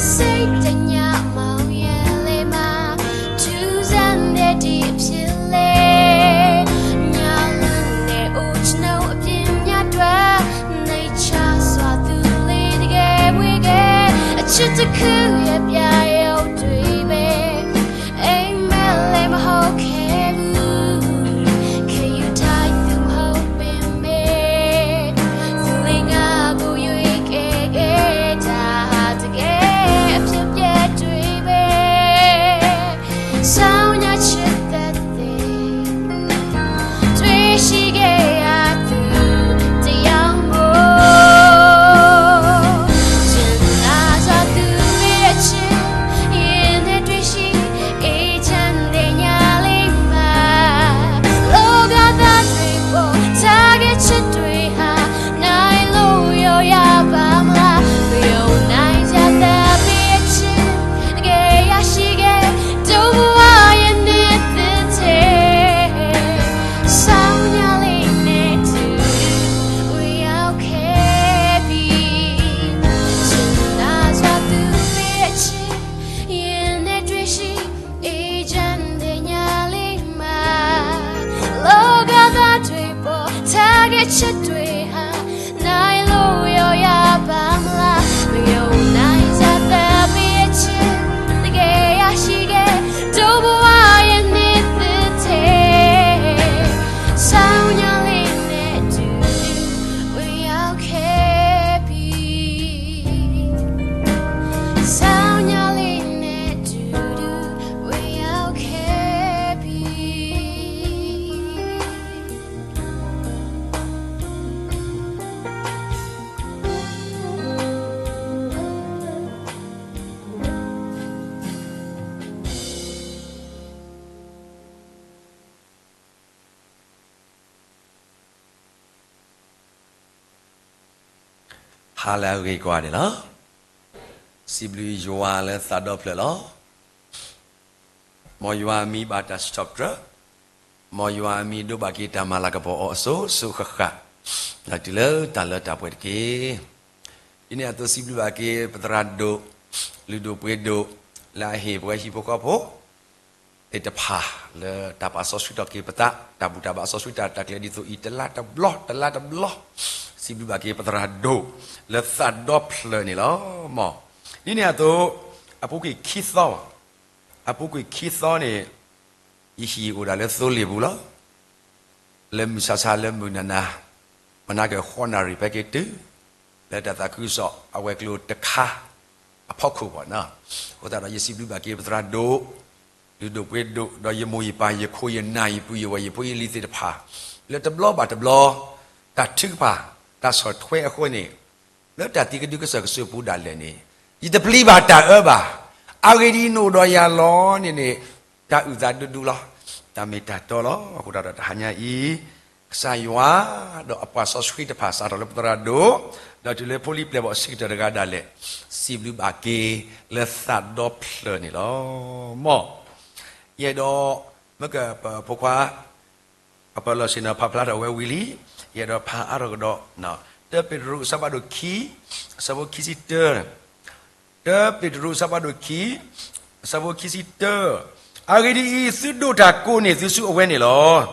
စိတ်တညစ် မောင်းရန်လေးမှာ ထူးဆန်းတဲ့ ဒီအဖြစ်လေ ညလင်းနဲ့ အိုကျွန်ုပ်အပြင်းများတွင် နှိမ်ချစွာ သူလေးတကယ်ဝေခဲ့ အချစ်တစ်ခုရဲ့ ပြရုပ်တွေပဲ အိပ်မက်လည်း မဟုတ်ခဲ့ဘူး ခံယူထားသူ မဟုတ်ပေမဲ့ သူလေးငါကို ရွေးချယ်ခဲ့တာ တကယ်အဖြစ်အပျက်တွေပဲ ဆောင်ညှက်ချစ်သက်သေ တွေ့ရှိခဲ့ရသူ တယောက်မို့ ကျင်နာစွာ သူ့ရဲ့အချစ် ရင်ထဲတွေ့ရှိ အေးချမ်းတဲ့ ညလေးမှာ လောကသားတွေပေါ် ထားခဲ့ချစ်တွေဟာ နိုင်လို့ရော ရပါမလား မယုံနိုင်စရာ သက်သေအချစ် တကယ်ရရှိခဲ့ တို့ဘဝရဲ့ နှစ်သစ်ထဲ ဆောင်ညှက်လေးနဲ့တူတူ ဝင်ရောက်ခဲ့ပြီ ကျင်နာစွာ သူ့ရဲ့အချစ် ရင်ထဲတွေ့ရှိ အေးချမ်းတဲ့ ညလေးမှာ လောကသားတွေပေါ် ထားခဲ့ချစ်တွေဟာ နိုင်လို့ရော ရပါမလား မယုံနိုင်စရာ သက်သေအချစ် တကယ်ရရှိခဲ့ တို့ဘဝရဲ့ နှစ်သစ်ထဲ ဆောင်ညှက်လေးနဲ့တူတူ ဝင်ရောက်ခဲ့ပြီ ဆောင်ညှက်လေးနဲ့တူတူ ဝင်ရောက်ခဲ့ပြီ ဟါလၢအဂ့ၤကိးဂၤဒဲးလီၤ. စံးဘျုးယွၤလၢသးဒီဖျၢၣ်လီၤ. မ်ယွၤအမံၤဘၣ်တၢ်စံးထီၣ်ပတြၢၤ, မ်ယွၤအမံၤဒိးဘၣ်က့ၤတၢ်မၤလၤကပီၤအီၤအစိၤစိၤဃၣ်ဃၣ်, ဒီးတုၤလၢတၢ်လၢတၢ်ပှဲၤတက့ၢ်. ဒ်န့ၣ်အသိးစံးဘျုးဘၣ်က့ၤပသရၣ်ဒိၣ်, လုၢ်ဒိၣ်ပှ့ၤဒိၣ်, လၢအဟ့ၣ်ပဝဲဟံၣ်ဖိဃီဖိ သ့ၣ်တဖၣ်လၢတၢ်ပာ်စီဆှံထီၣ်က့ၤပသး, တၢ်ဘူၣ်တၢ်ဘါစီဆှံတၢ်ရဲၣ်တၢ်ကျဲၤဒ်သိးအံၤ တလါတဘျီ, တလါတဘျီ, စံးဘျုးဘၣ်က့ၤပသရၣ်ဒိၣ်လၢသးဒီဖျၢၣ်န့ၣ်လီၤ. မ်ဒ်န့ၣ်အသိး အပူၤကွံာ်ခံသီ, အပူၤကွံာ်ခံသီန့ၣ် ယဟံၣ်အိၣ်ဒၣ်လၢသိလ့ၣ်ပူၤလီၤ. လၢမုၢ်ဆါဆါလၢမုၢ်နၤနၤ, မနၤက့ၤဃိးနၣ်ရံၣ်ဖဲက့ၤတုၤ လၢတၢ်သးခုကစီၣ်အဝဲၤကျိၤတခါအဖီခိၣ်ဘၣ်န့ၣ်, အဃိသတးဒီးယစံးဘျုးဘၣ်က့ၤပသရၣ်ဒိၣ်, လုၢ်ဒိၣ်ပှ့ၤဒိၣ်, ဒီးယမိၢ်ယပၢ်ယခိၣ်ယနၢ်ယပုၢ်ယဝဲၢ်ယဖိယလံၤသ့ၣ်တဖၣ်, လၢတဘျီဘၣ်တဘျီ တၢ်ထုကဖၣ် တၢ်ဆီၣ်ထွဲအဃိန့ၣ် လၢတၢ်သံကဒုကစၢၢ်ကစၢၢ်ပူၤဒၣ်လဲာ်န့ၣ်, ယတပျံၤဘၣ်တၢ်အၢဘၣ်. အဂ့ၢ်ဒ်အံၤ နအိၣ်ဒီးယၤလီၤန့ၣ်န့ၣ်, တၢ်အုၣ်သးဒူဒူလီၤ. တၢ်မ့ၢ်တၢ်တီလီၤ. အဃိသတးဒီးတဟါညါအံၤ, ကစၢ်ယွၤဒီးအပှၤစီဆှံတဖၣ် စးထီၣ်လၢပသရၣ်ဒိၣ်, ဒီးတုၤလၢဖိလံၤပျဲၢ်ဘီၣ်အဆံးကတၢၢ်တဂၤဒၣ်လဲာ်, စံးဘျုးဘၣ်က့ၤလၢသးဒီဖျၢၣ်န့ၣ်လီၤ. မ်ယအဲၣ်ဒိး မ့ၢ်ကပဖိခွါ အပၢၢ်လီၢ်ဆ့ၣ်နီၤဖးဖျါထီၣ်ဝဲဝံၤလံ, ယအဲၣ်ဒိးဖးအါထီၣ်ကဒီး, တၢပ့းတရူးအဆၢဖးဒိၣ်ခံ, အဆၢဖိခံဆံတၢ, တၢပ့းတရူးအဆၢဖးဒိၣ်ခံ, အဆၢဖိခံဆံတၢ, အဂ့ၢ်ဒ်အံၤ, သုဒိးတၢ်ကိးန့ၢ်သုဆူအဝဲန့ၣ်လီၤ.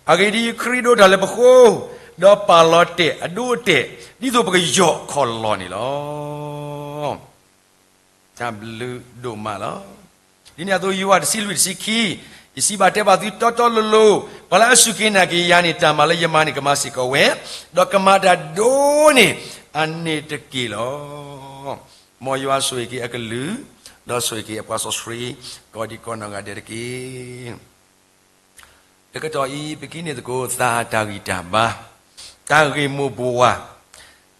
အဂ့ၢ်ဒ်အံၤ, ခရံာ်ဒိးတၢ်လၢပဃိ, ဒီးပာ်လီၤတဲာ်အဒိအတဲာ်, ဒ်သိးပကယီၢ်ခီၣ်လီၢ်န့ၣ်လီၤ. တၢ်ဘျုးဒိၣ်မးလီၤ. ဒ်န့ၣ်အသိး ယိၤဟၣ်တဆံလွံၢ်တဆံခံ, ယစံးဘၣ်တဲဘၣ်သုတီတီလိၤလိၤ, ပှၤလၢအစူၢ်က့ၤနာ်က့ၤယၤန့ၣ် တၢ်မၤလၢယမၤန့ၣ် ကမၤစ့ၢ်ကီးဝဲ, ဒီးကမၤတၢ်ဒိၣ်န့ၢ်အန့ၣ်တက့ၢ်လီၤ. မ်ယွၤဆိၣ်ဂ့ၤက့ၤအကလုၢ်, ဒီးဆိၣ်ဂ့ၤက့ၤအပှၤစီဆှံ ကိးဒံကိးနီၢ်ဂၤဒဲးတက့ၢ်. တကတီၢ်အံၤ ပကဟံးန့ၢ်သကိးသးတၢ်ဂံၢ်တၢ်ဘါ, တၢ်ဂ့ၢ်မိၢ်ပှၢ်,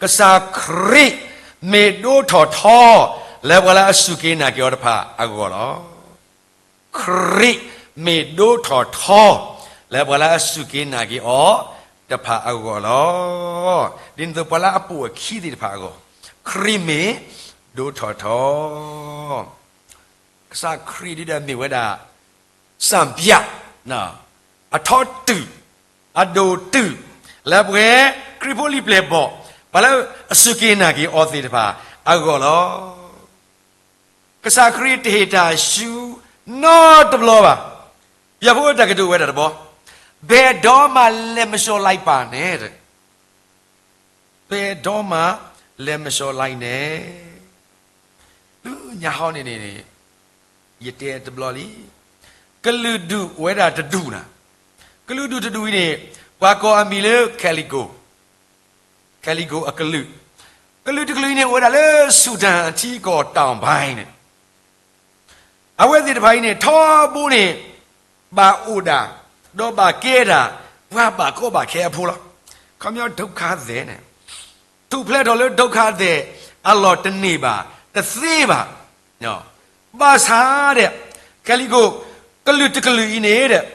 ကစၢ်ခရံာ်မ့ၢ်ဒိထီၣ်ထီ လၢပှၤလၢအစူၢ်က့ၤနာ်က့ၤအီၤတဖၣ်အဂီၢ်လီၤ. ခရံာ်မ့ၢ်ဒိထီၣ်ထီ လၢပှၤလၢအစူၢ်က့ၤနာ်က့ၤအီၤတဖၣ်အဂီၢ်လီၤ. ဒ်န့ၣ်အသိး ပှၤလၢအပိာ်အခံသ့ၣ်တဖၣ်အဂီၢ်, ခရံာ်မ့ၢ်ဒိထီၣ်ထီ ကစၢ်ခရံာ်ဒ်ဒီးမ့ၢ်ဝဲဒၣ် စံပြ, အထီတုာ်, အဒိၣ်တုာ်, လၢပဝဲခရံာ်ဖိလံၤပျဲၢ်ဘီၣ်, ပှၤလၢအစူၢ်က့ၤနာ်က့ၤအီၤသ့ၣ်တဖၣ်အဂီၢ်လီၤ. ကစၢ်ခရံာ်တဟ့ၣ်တၢ်ဆူနီတဘျီဘၣ်. ယွၤဖိတၢ်ကတိၤဝဲဒၣ်တဘျီ, ဘယ်တော့မှ လက်မလျှော့လိုက်ပါနဲ့, ဘယ်တော့မှ လက်မလျှော့လိုက်နဲ့. လၢညါဟီန့ၣ်န့ၣ် ယတဲတဘျီလံ, ကလုာ်ဒူၣ်အိၣ်ဝဲဒၣ်တဒူၣ်နၤ, ကလုာ်ဒူၣ်တဒူၣ်အံၤန့ၣ် ပှၤကိးအမံၤလၢ Calico, Calico အကလုာ်, ကလုာ်တကလုာ်အံၤန့ၣ် အိၣ်ဝဲဒၣ်လၢ Sudan အထံကီၢ်တၢ်ဘါအံၤန့ၣ် အဝဲသ့ၣ်တဖၣ်အံၤန့ၣ် ထီဘိန့ၣ် ဘၣ်အိၣ်ဒၣ် ဒီးဘၣ်ကဲဒၣ် ပှၤဘၣ်ကီဘၣ်ခဲအဖိလီၤ. ခီပညီ ဒုက္ခသည်န့ၣ် ထူၣ်ဖျဲးထီၣ်လၢ ဒုက္ခသည် အလီၢ်တန့ၢ်ဘၣ် တသ့ဘၣ်. ဘၣ်ဆၣ်ဒီး Calico ကလုာ်တကလုာ်အံၤန့ၣ်ဒီး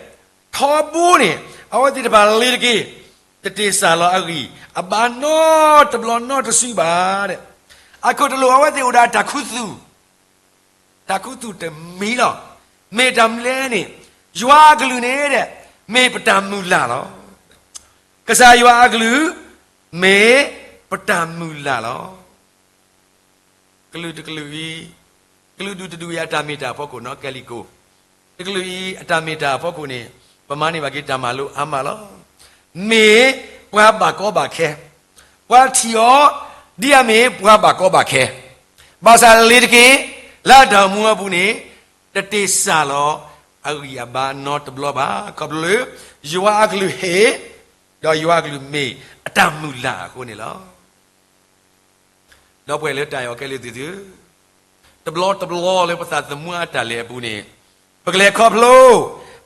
ထီဘိန့ၣ် အဝဲသ့ၣ်တဖၣ်လ့ၤတက့ၢ်, တတ့ၢ်စၢ်လီၤအဂံၢ်အဘါနီတဘျီနီတစုဘၣ်ဒီး အခိၣ်တလိာ်အဝဲသ့ၣ်အိၣ်ဒီးတၢ်ခူသူၣ် တၢ်ခူသူၣ်တမံၤလီၤ. မ့ၢ်တၢ်မနုၤလဲၣ်န့ၣ် ယွၤအကလုၢ်န့ၣ်ဒီး မ့ၢ်ပတၢ်မုၢ်လၢ်လီၤ. ကစၢ်ယွၤအကလုၢ် မ့ၢ်ပတၢ်မုၢ်လၢ်လီၤ. ကလုာ်တကလုာ်အံၤ, ကလုာ်ဒူၣ်တဒူၣ်အံၤအတၢ်မ့ၢ်တၢ်အဖီခိၣ်နီၤ Calico တကလုာ်အံၤအတၢ်မ့ၢ်တၢ်အဖီခိၣ်န့ၣ် ပမၤန့ၢ်ဘၣ်က့ၤတၢ်မၤလိအါမးလီၤ. မ့ၢ်ပှၤဘၣ်ကီဘၣ်ခဲ, ပှၤထံၣ်အီၤ ဒ်အမ့ၢ်ပှၤဘၣ်ကီဘၣ်ခဲ, ဘၣ်ဆၣ်လ့ၤတက့ၢ် လၢအတၢ်အိၣ်မူအပူၤန့ၣ် တတ့ၢ်စၢ်လီၤအဂံၢ်အဘါနီတဘျီဘၣ်. ခီဖျိလၢ ယွၤအကလုၢ်ဟ့ၣ် ဒီးယွၤအကလုၢ်မ့ၢ်အတၢ်မုၢ်လၢ်အဃိန့ၣ်လီၤ. ဒီပုၢ်ဝဲၢ်လၢတၢ်အဲၣ်အီၤခဲလၢာ်သ့ၣ်ဧၢ, တဘျီတဘျီလၢပသးသမူအတၢ်လဲၤအပူၤန့ၣ် ပကလဲၤခီဖျိ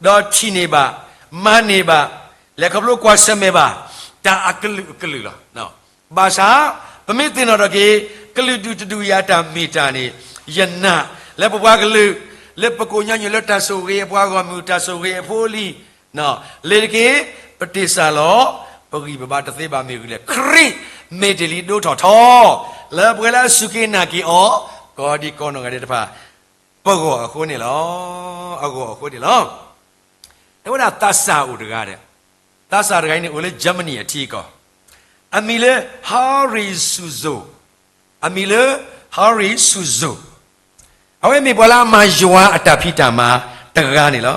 ဒီးထံၣ်န့ၢ်ဘၣ်, မၤန့ၢ်ဘၣ်, လဲၤခီဖျိကွၢ်ဆၢၣ်မဲာ်ဘၣ် တၢ်အကလုာ်အကလုာ်လီၤ. ဘၣ်ဆၣ် ပမ့ၢ်သ့ၣ်နီၣ်ထီၣ်က့ၤ ကလုာ်ဒူၣ်တဒူၣ်အံၤအတၢ်မ့ၢ်တၢ်န့ၣ် ယနာ်လၢပပှၤကလုာ် လၢပကိးညီနုၢ်လၢတၢ်ဆိၣ်ဂ့ၤအပှၤဂီၢ်မုၢ် တၢ်ဆိၣ်ဂ့ၤအဖိအလံၤ လ့ၤတက့ၢ် ပတ့ၢ်စၢ်လီၤ ပဂံၢ်ပဘါတသ့ဘၣ်မ့ၢ်ဂ့ၤလဲၣ်. ခရံာ်မ့ၢ်တ့ၢ်လံဒိၣ်ထီၣ်ထီ လၢပှၤလၢအစူၢ်က့ၤနာ်က့ၤအီၤ ကိးဒံကိးနီၢ်ဂၤဒဲးတဖၣ် ပဂီၢ်အဃိန့ၣ်လီၤ. အဂီၢ်အဃိန့ၣ်လီၤ. တဲဝဲဒၣ်သးစၢ်အိၣ်တဂၤဒီး သးစၢ်တဂၤအံၤန့ၣ် အိၣ်လၢ Germany အထံအကီၢ်, အမံၤလၢ Henri Souzot, အမံၤလၢ Henri Souzot, အဝဲမ့ၢ်ပှၤလၢအမၤယွၤအတၢ်ဖံးတၢ်မၤတဂၤန့ၣ်လီၤ.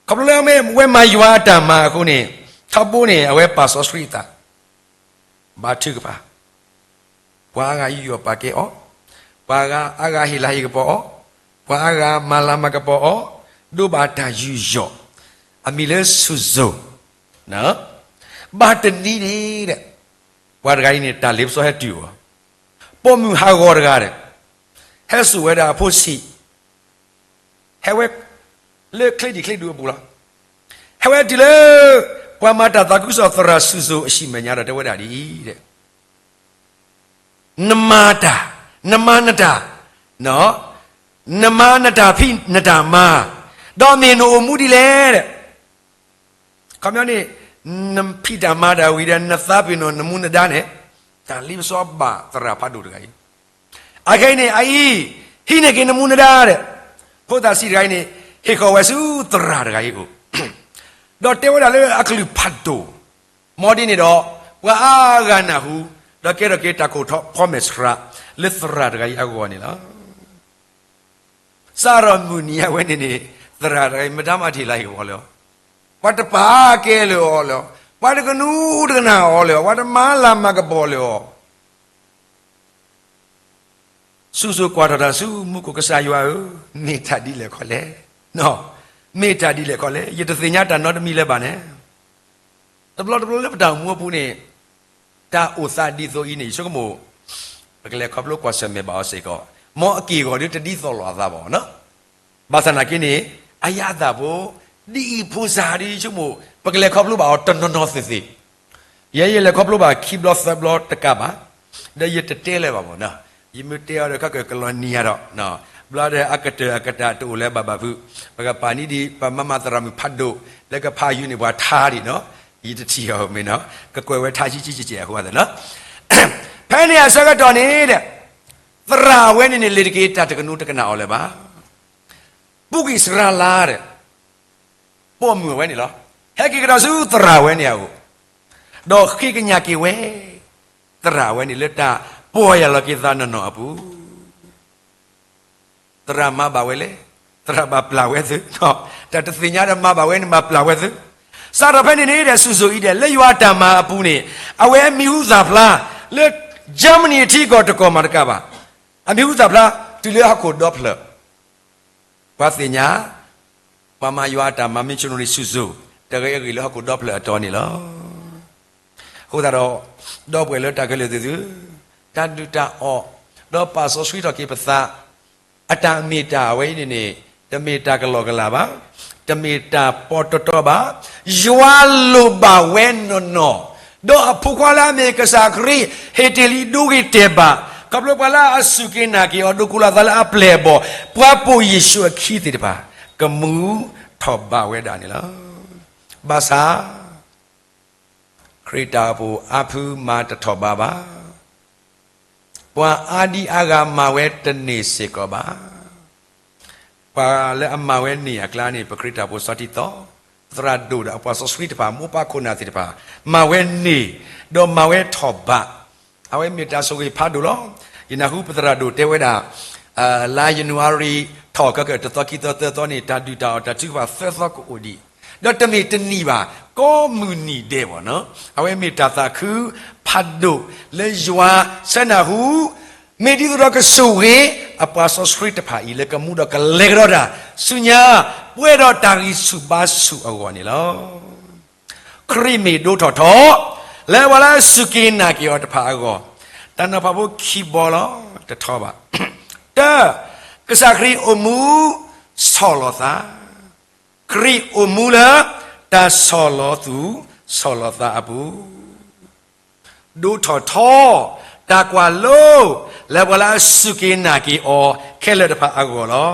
ခီဖျိလၢအဝဲမၤယွၤအတၢ်မၤအဃိန့ၣ် ထီဘိန့ၣ် အဝဲပာ်စီဆှံအသး ဘါထုကဖၣ်, ပှၤအါဂၤယူးယီၣ်ပာ်ကဲအီၤ, ပှၤအါဂၤဟ့ၣ်လၤဟ့ၣ်ကပီၤအီၤ, ပှၤအါဂၤမၤလၤမၤကပီၤအီၤ, ဒိးဘၣ်တၢ်ယူးယီၣ်, အမံၤလၢ Souzot, ဘၣ်တနံၤန့ၣ်ဒီး ပှၤတဂၤအံၤန့ၣ် တၢ်လ့ပစီဟဲတုၤအီၤ, ပိာ်မုၣ်ဟးဂီၤတဂၤဒီး ဟဲစိာ်ဝဲဒၣ်အဖိဆံး ဟဲဝဲလၢချ့ဒံးချ့ဒူအပူၤလီၤ. ဟဲဝဲတုၤလၢ ပှၤမၤတၢ်သးခုကစီၣ်သရၣ် Souzot အဟံၣ်မဲာ်ညါဒီးတဲဝဲဒၣ်ဒ်အံၤ, နမၤတၢ်, နမၤနတၢ်, နမၤနတၢ်ဖံးနတၢ်မၤ, ဒီးမ့ၢ်နအိၣ်မူဒ်လဲၣ်ဒီး ခီပညီန့ၣ် နဖံးတၢ်မၤတၢ်ဝံၤဒီး နသးပ့ၤနီၣ်နမူနဒါန့ၣ်, တၢ်လ့ပစီဘၣ်သရၣ်ဖးဒိၣ်တဂၤအံၤ, အခဲအံၤန့ၣ် အအံၤ ဟံးန့ၢ်က့ၤနမူနဒါဒီး ဖိသၣ်ဆံးတဂၤအံၤန့ၣ် ဟ့ၣ်ဃီၤဝဲဆူသရၣ်တဂၤအံၤအိၣ်, ဒီးတဲဝဲဒၣ်လၢအကလုၢ်ဖးဒိၣ်, မ်ဒ်န့ၣ်ဒီး ပှၤအါဂၤနၢ်ဟူ, ဒီးကဲထီၣ်က့ၤတၢ်ကိၢ်ထီၣ်ဖီမဲာ်ဆှး လၢသရၣ်တဂၤအံၤအဂီၢ်န့ၣ်လီၤ. စးထီၣ်မုၢ်နံၤအဝဲန့ၣ်န့ၣ် သရၣ်တဂၤအံၤ မတၤမၤတဟ့ၣ်လၤဟ့ၣ်ကပီၤလၢၤအီၤ, ပှၤတပာ်ကဲလၢၤအီၤလၢၤအီၤ, ပှၤတကနူးတကနၣ်အီၤလၢၤအီၤ, ပှၤတမၤလၤမၤကပီၤလၢၤအီၤ, Souzot ကွၢ်ထီၣ်တၢ်ဆူမူခိၣ် ကစၢ်ယွၤဧၢ, မ့ၢ်တၢ်ဒ်လဲၣ်ခီလဲၣ်, မ့ၢ်တၢ်ဒ်လဲၣ်ခီလဲၣ်, ယတသ့ၣ်ညါတၢ်နီတမံၤလၢၤဘၣ်န့ၣ်, တဘျီတဘျီလၢပတၢ်အိၣ်မူအပူၤန့ၣ် တၢ်အိၣ်သးဒ်သိးအံၤန့ၣ် ယဆိကမိၣ် ပကလဲၤခီဖျိကွၢ်ဆၢၣ်မဲာ်ဘၣ်အီၤစ့ၢ်ကီး, မ်အက့ၢ်အဂီၤဒီးတဒ်သိးလိာ်အသးဘၣ်နီၤ, ဘၣ်ဆၣ်နာ်က့န့ၣ် အယါအသၣ်ဖိ ဒ်အံၤဖိစၢ်ဒီးယဆိကမိၣ် ပကလဲၤခီဖျိဘၣ်အီၤတနီၤနီၤသ့ၣ်သ့ၣ်, ယဲယလဲၤခီဖျိဘၣ်ခံဘျီသၢဘျီတကးဘၣ်, ဒီးယတတဲလၢၤဘၣ်မၢ်နီၤ, ယမ့ၢ်တဲအီၤဒီးခဲကၢၣ်ကလီၤနံၤယၤဒီး, ဘျီဒီးအကတၢၢ်အကတၢၢ်တအိၣ်လၢၤဘၣ်ဘၣ်ဖုး, ပကပာ်န့ၢ်ဒံး ပမၤမၤသရၣ်မုၣ်ဖးဒိၣ် လၢကဖးယုာ်န့ၢ်ပှၤထါဒံးနီၤ, ယတထံၣ်အီၤမ့ၢ်နီၤ, ကကွဲးဝဲထါဆံးဆံးကဲးကဲးအဃိသတးနီၤ, ဖဲန့ၣ်အဆၢကတီၢ်န့ၣ်ဒီး သရၣ်အဝဲန့ၣ်န့ၣ် လ့ၤတက့ၢ်တၢ်တကနူးတကနၣ်အီၤလၢၤဘၣ်, ပူၤကွံာ်စှၤလါဒီး ပိာ်မုၣ်အဝဲန့ၣ်လီၤ, ဟဲက့ၤကဒီးဆူသရၣ်အဝဲန့ၣ်အအိၣ်, ဒီးဃ့ကညးက့ၤဝဲ သရၣ်အဝဲန့ၣ်လၢတၢ်ပီၢ်ယၢ်လီၤက့ၤသးနီၢ်နီၢ်အပူၤ သရၣ်မၤဘၣ်ဝဲလဲၣ်, သရၣ်ဘၣ်ပျၢ်ဝဲသု, တၢ်တသ့ၣ်ညါဒီးမၤဘၣ်ဝဲန့ၣ် မၤပျၢ်ဝဲသု. စးထီၣ်ဖဲန့ၣ်န့ၣ်ဒီး စူၣ်စိၣ်အံၤဒဲး လၢယွၤအတၢ်မၤအပူၤန့ၣ် အဝဲမံၤဟူသၣ်ဖျါ လၢ Germany အထံအကီၢ်တကီၢ်မၤတကးဘၣ်, အမံၤဟူသၣ်ဖျါ တုၤလၢဟီၣ်ခိၣ်ဒီဖျၢၣ် ပှၤသ့ၣ်ညါ ပှၤမၤယွၤအတၢ်မၤ missionary စူၣ်စိၣ် တဂ့ၤအဂ့ၢ်လၢဟီၣ်ခိၣ်ဒီဖျၢၣ်အတီၤန့ၣ်လီၤ. အဃိသတးဒီး ဒီပုၢ်ဝဲၢ်လၢတၢ်ခဲလၢာ်သ့ၣ်သု, တၢ်ဒုၣ်တၢ်အီၣ် ဒီးပာ်စီဆှံထီၣ်က့ၤပသး အတၢ်မ့ၢ်တၢ်ဝဲအံၤန့ၣ်န့ၣ် တမ့ၢ်တၢ်ကလီကလီဘၣ်, တမ့ၢ်တၢ်ပီးတီတီဘၣ်, ယွၤလိၣ်ဘၣ်ဝဲနီၢ်နီၢ်, ဒီးအဖိခွါလၢအမ့ၢ်ကစၢ်ခရံာ် ဟ့ၣ်တ့ၢ်လံဒိဂ့ၤတဲာ်ဘၣ်, ခီဖျိပှၤလၢအစူၢ်က့ၤနာ်က့ၤအီၤ ဒိးကူၣ်လီၤသးလၢအပျဲၢ်အဘီၣ်, ပှၤပိာ်ယ့ၣ်ၡူးအခံသ့ၣ်တဖၣ် ကမူထီၣ်ဘၣ်ဝဲဒၣ်န့ၣ်လီၤ. ဘၣ်ဆၣ် ခရံာ်တၢ်အိၣ်ဖှိၣ်အါဖုမၤတထီၣ်ဘးဘၣ်. ပှၤအါဒံအါဂၤမၤဝဲတန့ၢ်စ့ၢ်ကီးဘၣ်. ပှၤလၢအမၤဝဲန့ၢ်အကျါန့ၣ် ပခရံာ်တၢ်အိၣ်ဖှိၣ်စီၤတံၤသီ, သရၣ်ဒိၣ်ဒီးအပှၤစီဆှံတဖၣ်, မိၢ်ပၢ်ခိၣ်နၢ်သ့ၣ်တဖၣ်, မၤဝဲန့ၢ်, ဒီးမၤဝဲထီၣ်ဘး. အဝဲမ့ၢ်တၢ်ဆိၣ်ဂ့ၤဖးဒိၣ်လီၤ. ယနၢ်ဟူပသရၣ်ဒိၣ်တဲဝဲဒၣ် လါယနူၤအါရံၤ ထီၣ်ကကၢၢ်တသီခံသီသၢသီန့ၣ် တၢ်ဒုၣ်တၢ်အီၣ်တၢ်ထုကဖၣ်သၢသီကအိၣ်ဒံး, ဒီးတမ့ၢ်တနံၣ်ဘၣ်, ကိးမုၢ်နံၤဒဲးဘၣ်နီၤ. အဝဲမ့ၢ်တၢ်သးခုဖးဒိၣ်လၢယွၤဆၢနၢ်ဟူ, မ့ၢ်ဒ်သိးဒီးကဆိၣ်ဂ့ၤ အပှၤစီဆှံတဖၣ်အံၤ လၢကမူဒီးကလဲၤကဒီးတၢ်ဆူညါ, ပှဲၤဒီးတၢ်ဂံၢ်ဆူၣ်ဘါဆူၣ်အဂီၢ်န့ၣ်လီၤ. ခရံာ်မ့ၢ်ဒိထီၣ်ထီ, လၢပှၤလၢအစူၢ်က့ၤနာ်က့ၤအီၤတဖၣ်အဂီၢ်, တၢ်နီၤဖးဖိခံဘီလီၤ, တထီဘၣ်. တၢ, ကစၢ်ခရံာ်အိၣ်မူဆီၣ်လီၤသး, ခရံာ်အိၣ်မူလၢ တၢ်ဆီၣ်လီၤသူၣ်ဆီၣ်လီၤသးအပူၤ, ဒိထီၣ်ထီ, တၢ်ကွၢ်လိ, လၢပှၤလၢအစူၢ်က့ၤနာ်က့ၤအီၤခဲလၢာ်တဖၣ်အဂီၢ်လီၤ.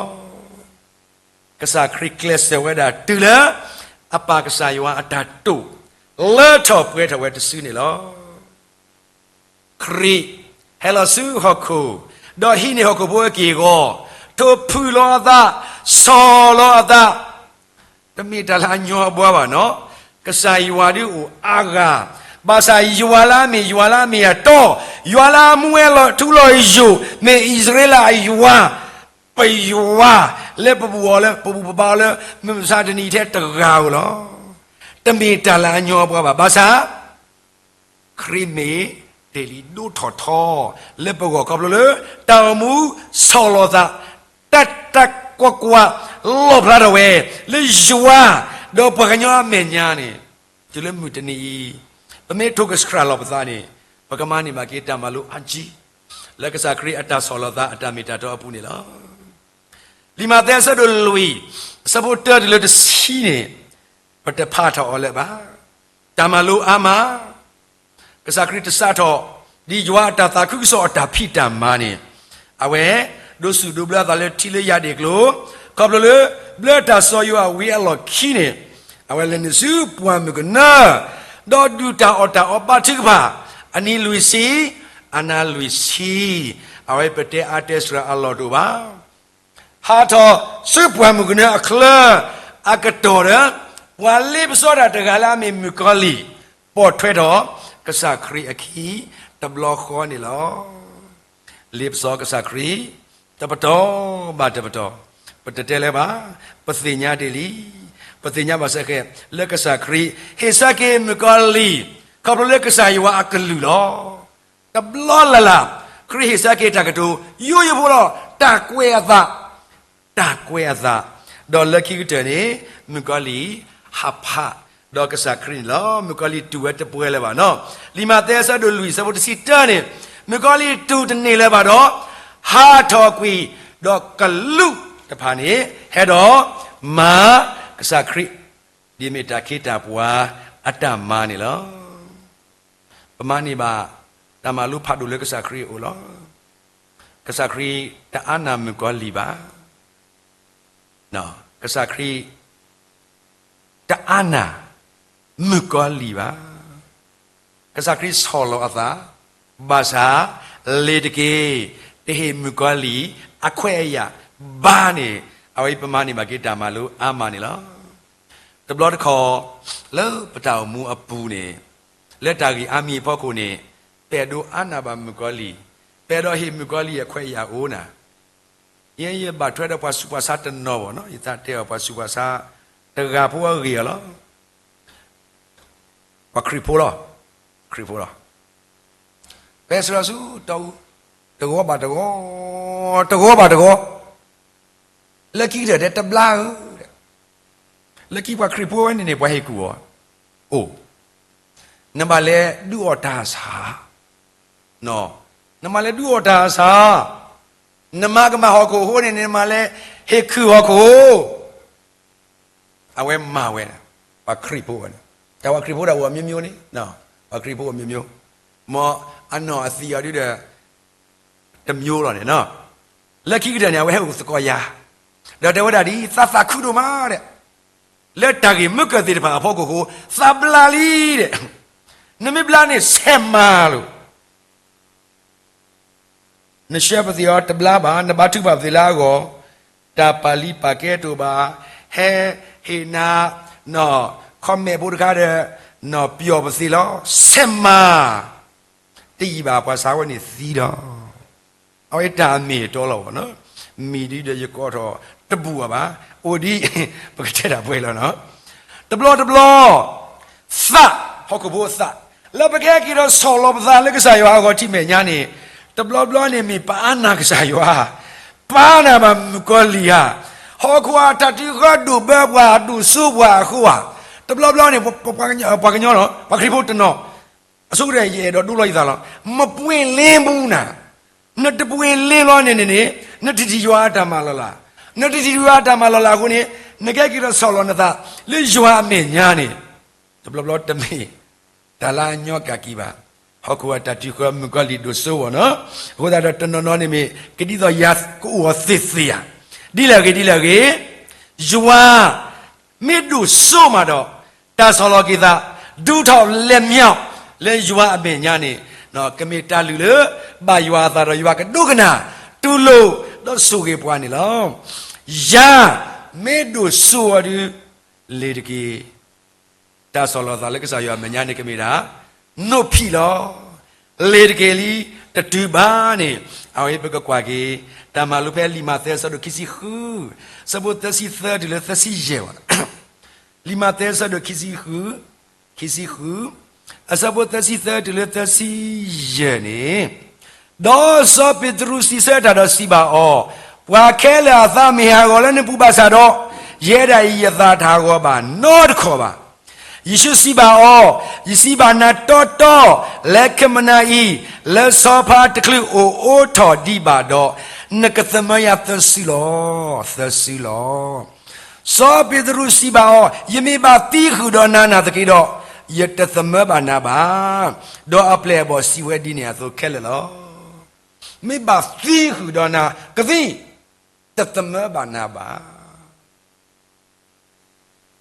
ကစၢ်ခရံာ်ကျဲးစၢးဝဲဒၣ်တုၤလၢ အပၢ်ကစၢ်ယွၤအတၢ်တိာ် လၢထီၣ်ပှဲၤထီၣ်ဝဲတစုန့ၣ်လီၤ. ခရံာ်ဟဲလီၤဆူဟီၣ်ခိၣ်, ဒီးဟံးန့ၢ်ဟီၣ်ခိၣ်ဖိအက့ၢ်အဂီၤ, ထိၣ်ဖုၣ်လီၤအသး, ဆီၣ်လီၤအသး, တမ့ၢ်တၢ်လၢအညီအဘှါဘၣ်နီၤ. ကစၢ်ယွၤဒုးအိၣ်အါဂၤ, ဘၣ်ဆၣ်ယွၤလၢအမ့ၢ်ယွၤလၢအမ့ၢ်အတီ, ယွၤလၢအမူဝဲလီၤထူလီၤယိာ်, မ့ၢ်အံၣ်စရ့လးအယွၤ, ပယွၤလၢပဘူၣ်အီၤလၢ ပဘူၣ်ပဘါအီၤလၢ မုၢ်မဆါတနံၤထဲတဂၤဧိၤလီၤ. တမ့ၢ်တၢ်လၢအညီအဘှါဘၣ်. ဘၣ်ဆၣ် ခရံာ်မ့ၢ်တ့ၢ်လံဒိထီၣ်ထီ လၢပဂီၢ်ခီဖျိလၢ တၢ်အိၣ်မူဆီၣ်လီၤသး တၢ်တၢ်ကွၢ်ကွၢ် လီၣ်ဖျါထီၣ်ဝဲ လၢယွၤ ဒီးပှၤကညီအမဲာ်ညါန့ၣ်, တုၤလၢမုၢ်တနံၤအံၤ ပမ့ၢ်ထိၣ်ကဆှၣ်လီၤပသးန့ၣ် ပကမၤန့ၢ်ဘၣ်က့ၤတၢ်မၤလိအါကံ လၢကစၢ်ခရံာ်အတၢ်ဆီၣ်လီၤသးအတၢ်မ့ၢ်တၢ်တီအပူၤန့ၣ်လီၤ. လံာ်မးသဲအဆၢဒိၣ်လွံၢ် အဆၢဖိတၢတုၤလၢတဆံန့ၣ် ပတဖးထီၣ်အီၤလၢၤဘၣ်. တၢ်မၤလိအါမး, ကစၢ်ခရံာ်တစးထီၣ် ဒ်ယွၤအတၢ်သးခုကစီၣ်အတၢ်ဖံးတၢ်မၤန့ၣ်, အဝဲဒိးစူၣ်ဒိးဘျၢအသးလၢထံလၢယၤဒ့ၣ်ကျိၤ, ခီဖျိလၢ ဘျၢတၢ်စီၤယိၤဟၣ်ဝံၤအလီၢ်ခံန့ၣ်, အဝဲလဲၤနုာ်ဆူပှၢ်မုၢ်ကနၢ, ဒီးဒုၣ်တၢ်အီၣ်တၢ်အီဘါထုကဖၣ်, အနံၤလွံၢ်ဆံ, အနၤလွံၢ်ဆံ, အဝဲပတဲအါတဲစှၤအလီၢ်တအိၣ်ဘၣ်. ဟးထီၣ်ဆူပှၢ်မုၢ်ကနၢအချၢ အကတီၢ်ဒီး ပှၤလ့ပစီတၢ်တဂၤလၢအမ့ၢ်မုၣ်ကီၤလံၢ် ပိာ်ထွဲထီၣ် ကစၢ်ခရံာ်အခံ တဘျီဃီန့ၣ်လီၤ. လ့ပစီကစၢ်ခရံာ် တပတီၢ်ဘၣ်တပတီၢ်, ပတတဲလၢၤဘၣ်, ပသ့ၣ်ညါတ့ၢ်လံ, ပသ့ၣ်ညါဘၣ်စ့ၢ်ကီး လၢကစၢ်ခရံာ် ဟ့ၣ်ဆၢက့ၤမုၣ်ကီၤလံၢ် ခီဖျိလၢကစၢ်ယွၤအကလုၢ်လီၤ. တဘျီလၢ်လၢ် ခရံာ်ဟ့ၣ်ဆၢက့ၤတၢ်ကတိၤ ယိယိဖိဒီး တၢ်ကွဲးအသး, တၢ်ကွဲးအသး, ဒီးလၢခံကတၢၢ်န့ၣ် မုၣ်ကီၤလံၢ်ဟးဖး ဒီးကစၢ်ခရံာ်န့ၣ်လီၤ. မုၣ်ကီၤလံၢ်တူၢ်ဝဲတပှဲၤလၢၤဘၣ်နီၤ. လံာ်မးသဲအဆၢဒိၣ်လွံၢ် အဆၢဖိတဆံတၢန့ၣ်, မုၣ်ကီၤလံၢ်တူၢ်တန့ၢ်လၢၤဘၣ်ဒီး ဟးထီၣ်ကွံာ် ဒီးကလူးတဖၣ်န့ၣ် ဟဲဒီးမၤကစၢ်ခရံာ် ဒ်အမ့ၢ်တၢ်ခ့တၢ်ပှၤအတၢ်မၤန့ၣ်လီၤ. ပမၤန့ၢ်ဘၣ် တၢ်မၤလိဖးဒိၣ်လၢကစၢ်ခရံာ်အအိၣ်လီၤ. ကစၢ်ခရံာ်တအါနၢ်မုၣ်ကီၤလံၢ်ဘၣ်. ကစၢ်ခရံာ်တအါနၢ်မုၣ်ကီၤလံၢ်ဘၣ်. ကစၢ်ခရံာ်ဆီၣ်လီၤအသး, ဘၣ်ဆၣ် လ့ၤတက့ၢ်, တဟ့ၣ်မုၣ်ကီၤလံၢ်အခွဲးအယာ်ဘၣ်န့ၣ်, အဝဲပမၤန့ၢ်ဘၣ်က့ၤတၢ်မၤလိအါမးန့ၣ်လီၤ. တဘျီတခီၣ် လၢပတၢ်အိၣ်မူအပူၤန့ၣ်, လၢတၢ်ဂ့ၢ်အါမံၤအဖီခိၣ်န့ၣ်, ပအဲၣ်ဒိးအါနၢ်ဘၣ်မုၣ်ကီၤလံၢ်, ပအဲၣ်ဒိးဟ့ၣ်မုၣ်ကီၤလံၢ်အခွဲးအယာ်အိၣ်နၤ ယဲယဘၣ်ထွဲဒီးပှၤဆူးပှၤဆါတနီၤဘၣ်နီၤ, ယသးတဲအီၤပှၤဆူးပှၤဆါတဂၤဖိအဂ့ၢ်အလီၤ. ပှၤခရံာ်ဖိလီၤ. ခရံာ်ဖိလီၤ. ပဲစရီဆူတီအူ, တဂီၤဘၣ်တဂီၤ, တဂီၤဘၣ်တဂီၤ, လၢခံကတၢၢ်တဲတဘျါဧၢ, လၢခံပှၤခရံာ်ဖိဝဲန့ၣ်န့ၣ် ပှၤဟ့ၣ်ကူၣ်အီၤ, အိၣ်, နဘၣ်လဲၤဒုးအီၣ်တၢ်ဆါ, နဘၣ်လဲၤဒုးအီၣ်တၢ်ဆါ, နမၤကမၣ်ဟီၣ်ခိၣ်အဃိန့ၣ်န့ၣ် နဘၣ်လဲၤဟ့ၣ်ခုၣ်ဟီၣ်ခိၣ် အဝဲမၤဝဲ, ပှၤခရံာ်ဖိဝဲန့ၣ်, တၢ်ပှၤခရံာ်ဖိဒၣ်အိၣ်အမျိုးမျိုးန့ၣ်, ပှၤခရံာ်ဖိအိၣ်မျိုးမျိုး, မ်အနီၢ်အသံၣ်အီၤဒုဒီး တစ်မျိုးလီၤန့ၣ်, လၢခံကတၢၢ်န့ၣ် အဝဲဟဲအိၣ်သကိးယၤ, ဒီးတဲဝဲဒၣ်ဒ်အံၤ, သးသးခုဒိၣ်မးဒီး, လၢတၢ်ဂ့ၢ်မုၢ်ကၢၢ်သ့ၣ်တဖၣ်အဖီခိၣ်အဃိ, သးဘျါလံဒီး, နမ့ၢ်ဘျါန့ၣ်ဆဲးမၤလိာ် နဆှၢပသ့ၣ်အီၤတဘျါဘၣ်, နဘါထုကဖၣ်ပသ့ၣ်လၢအဂီၢ်, တၢ်ပာ်လံပာ်ကဲတအိၣ်ဘၣ်, ဟဲဟ့ၣ်နၤ, နီၢ်, ခီမဲာ်ဖိတခါဒီး, နီၢ်ပျီၢ်ပသ့ၣ်လီၤ, ဆဲးမၤ, တယံာ်ဘၣ်ပှၤဆါဝဲန့ၣ်သံလီၤ. အဝဲတၢ်အမ့ၢ်အတီလီၤဘၣ်နီၤ, မ့ၢ်ဒ်ဒီးယကိးထီၣ်တဘူၣ်အီၤဘၣ်, အိၣ်ဒ် ပကတဲတၢ်ပှဲၤလီၤနီၤ. တဘျီတဘျီ သး, ဟီၣ်ခိၣ်ဖိအသး, လၢပကဟဲက့ၤဒီးဆီၣ်လီၤပသးလၢကစၢ်ယွၤအဂီၢ်ထံမဲာ်ညါန့ၣ်, တဘျီဘျီန့ၣ်မ့ၢ်ပာ်နၢ်ကစၢ်ယွၤ, ပာ်နၢ်ဘၣ်မုၣ်ကီၤလံၢ်ဧါ, ဟီၣ်ခိၣ်အတၢ်တံၤဃီဒိၣ်ဘၢပှၤဒိၣ်စိပှၤအဃိဧါ, တဘျီဘျီန့ၣ် ပှၤကညီလီၤ, ပှၤခရံာ်ဖိတနီၤ, အဆိကတၢၢ် ယအဲၣ်ဒိးဒိလီၤယသးလီၤ, မပှ့ၤလ့မူနၤ, နတပှ့ၤလ့လီၤန့ၣ်န့ၣ်န့ၣ်, နတထံၣ်ယွၤအတၢ်မၤလီၤလး, နတထံၣ်ယွၤအတၢ်မၤလီၤလးအဃိန့ၣ်, နကဟဲက့ၤဒီးဆီၣ်လီၤနသး လၢယွၤအမဲာ်ညါန့ၣ်, တဘျီဘျီတမ့ၢ် တၢ်လၢအညီကၣ်က့ၤဘၣ်, ဟီၣ်ခိၣ်အတၢ်တံၤဃီမုၣ်ကီၤလံၢ်ဒိၣ်စိဝဲနီၤ, အဃိသတးဒီးတနီၤနီၤန့ၣ်မ့ၢ် ကဒ်သိးယၤကအိၣ်အီၤသ့သ့ဧါ, ဒ်လဲၣ်ဂ့ၤဒ်လဲၣ်ဂ့ၤ, ယွၤ မ့ၢ်ဒိၣ်စိမးဒီး, တၢ်ဆီၣ်လီၤက့ၤသး, ဒုးထီၣ်လဲၤမၠီၣ်, လၢယွၤအမဲာ်ညါန့ၣ်, ကမ့ၢ်တၢ်လုၢ်လၢ ဘၣ်ယွၤအသးဒီးယွၤကဒိကနၣ်, တူၢ်လိာ်, ဒီးဆိၣ်ဂ့ၤပှၤန့ၣ်လီၤ. ယၤ မ့ၢ်ဒိၣ်စိအီၤဒုး, လ့ၤတက့ၢ်. တၢ်ဆီၣ်လီၤသးလၢကစၢ်ယွၤအမဲာ်ညါန့ၣ် ကမ့ၢ်ဒၣ် နိၣ်ဖံးလီၤ. လ့ၤတက့ၢ်လံ, တတုၤဘၣ်န့ၣ်, အဝဲပကကွၢ်က့ၤ, တၢ်မၤလိဖဲလံာ်မးသဲအဆၢဒိၣ်ခံဆံဃု, အဆၢဖိသၢဆံသၢတုၤလၢသၢဆံယဲၢ်ဘၣ်. လံာ်မးသဲအဆၢဒိၣ်ခံဆံဃု, ခံဆံဃု, အဆၢဖိသၢဆံသၢတုၤလၢသၢဆံယဲၢ်န့ၣ်, ဒီးစီၤပ့းတရူးစံးဆၢတၢ်ဒီးစံးဘၣ်အီၤ, ပှၤခဲလၢာ်အသးမ့ၢ်ဟးဂီၤလၢနပူၤဘၣ်ဆၣ်ဒီး, ယဲဒၣ်အံၤယသးတဟးဂီၤဘၣ်နီတခီၣ်ဘၣ်. ယ့ၣ်ၡူးစံးဘၣ်အီၤ, ယစံးဘၣ်နၤတီတီ, လၢခံမနၤအံၤ, လၢဆီဖါတချုးအိၣ်အိးထီၣ်ဒံးဘၣ်ဒီး, နကသမၢယၤသၢစုလီၤ, သၢစုလီၤ. စီၤပ့းတရူးစံးဘၣ်အီၤ, ယမ့ၢ်ဘၣ်သံဃုာ်ဒီးနၤနာ်သက့ဒီး, ယတသမၢဘၣ်နၤဘၣ်. ဒီးအပျဲၢ်အဘီၣ်စံးဝဲဒ်န့ၣ်အသိးခဲလၢာ်လီၤ. မ့ၢ်ဘၣ်သံဃုာ်ဒီးနၤကသံ, တသမၢဘၣ်နၤဘၣ်.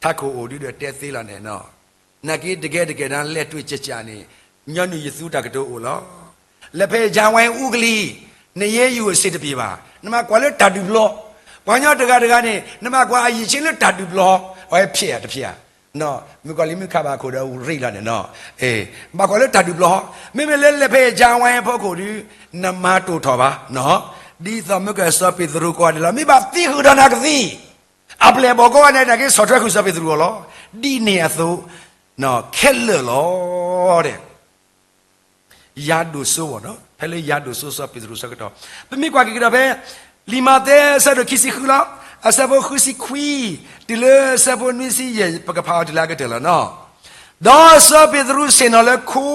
ထးခိၣ်အိၣ်ဒုဒီးတဲသ့လီၤန့ၣ်နီၤ, နာ်က့တကဲတကဲနၤလဲၤတွံၢ်ကၠးကၠးန့ၣ်, ညီနုၢ်ယသူတၢ်ကတိၤအိၣ်လီၤ. လဲၤဖဲယၤဝဲအူကလံၤ, နယဲယအိၣ်စ့တပျ့ၤဘၣ်, နမၤကွၢ်လၢတၢ်ဒုးဘျီ, ပှၤကညီတဂၤတဂၤန့ၣ် နမၤကွၢ်အယံာ်ဆ့လၢတၢ်ဒုးဘျီ, အဝဲဖျဲးဧါတဖျဲးဧါ, မုၣ်ကီၤလံၤမုၣ်ခးဘၣ်ခိၣ်ဒီးအူရ့လီၤန့ၣ်နီၤ, ဘၣ်ကွၢ်လၢတၢ်ဒုးဘျီ, မ့မ့ၢ်လၢလဲၤဖဲယၤဝဲအဖီခိၣ်ဒု, နမၤတိာ်ထီၣ်ဘၣ်, ဒ်သိးမုၢ်ကစီၤပ့းတရူးကိးဂၤဒဲးလီၤ, မ့ၢ်ဘၣ်သံဃုာ်ဒီးနၤကသံ အပျဲၢ်အဘီၣ်ကိးဂၤဒဲး နာ်က့ဆီၣ်ထွဲဃုာ်စီၤပ့းတရူးအီၤလီၤ. ဒ်န့ၣ်အသိး, ခဲလၢာ်လီၤ. ယၤဒိၣ်စိဝဲနီၤ, ဖဲလၢယၤဒိၣ်စိစီၤပ့းတရူးဆၢကတီၢ်, ပမ့ၢ်ကွၢ်က့ၤကဒီးဖဲ လံာ်မးသဲအဆၢဒိၣ်ခံဆံဃုလီၤ, အဆၢဖိဃုဆံခွံ, တုၤလၢအဆၢဖိနွံဆံယဲၢ် ပကဖးအီၤတုၤလၢအကတၢၢ်လီၤနီၤ. ဒီးစီၤပ့းတရူးဆ့ၣ်နီၤလၢခိ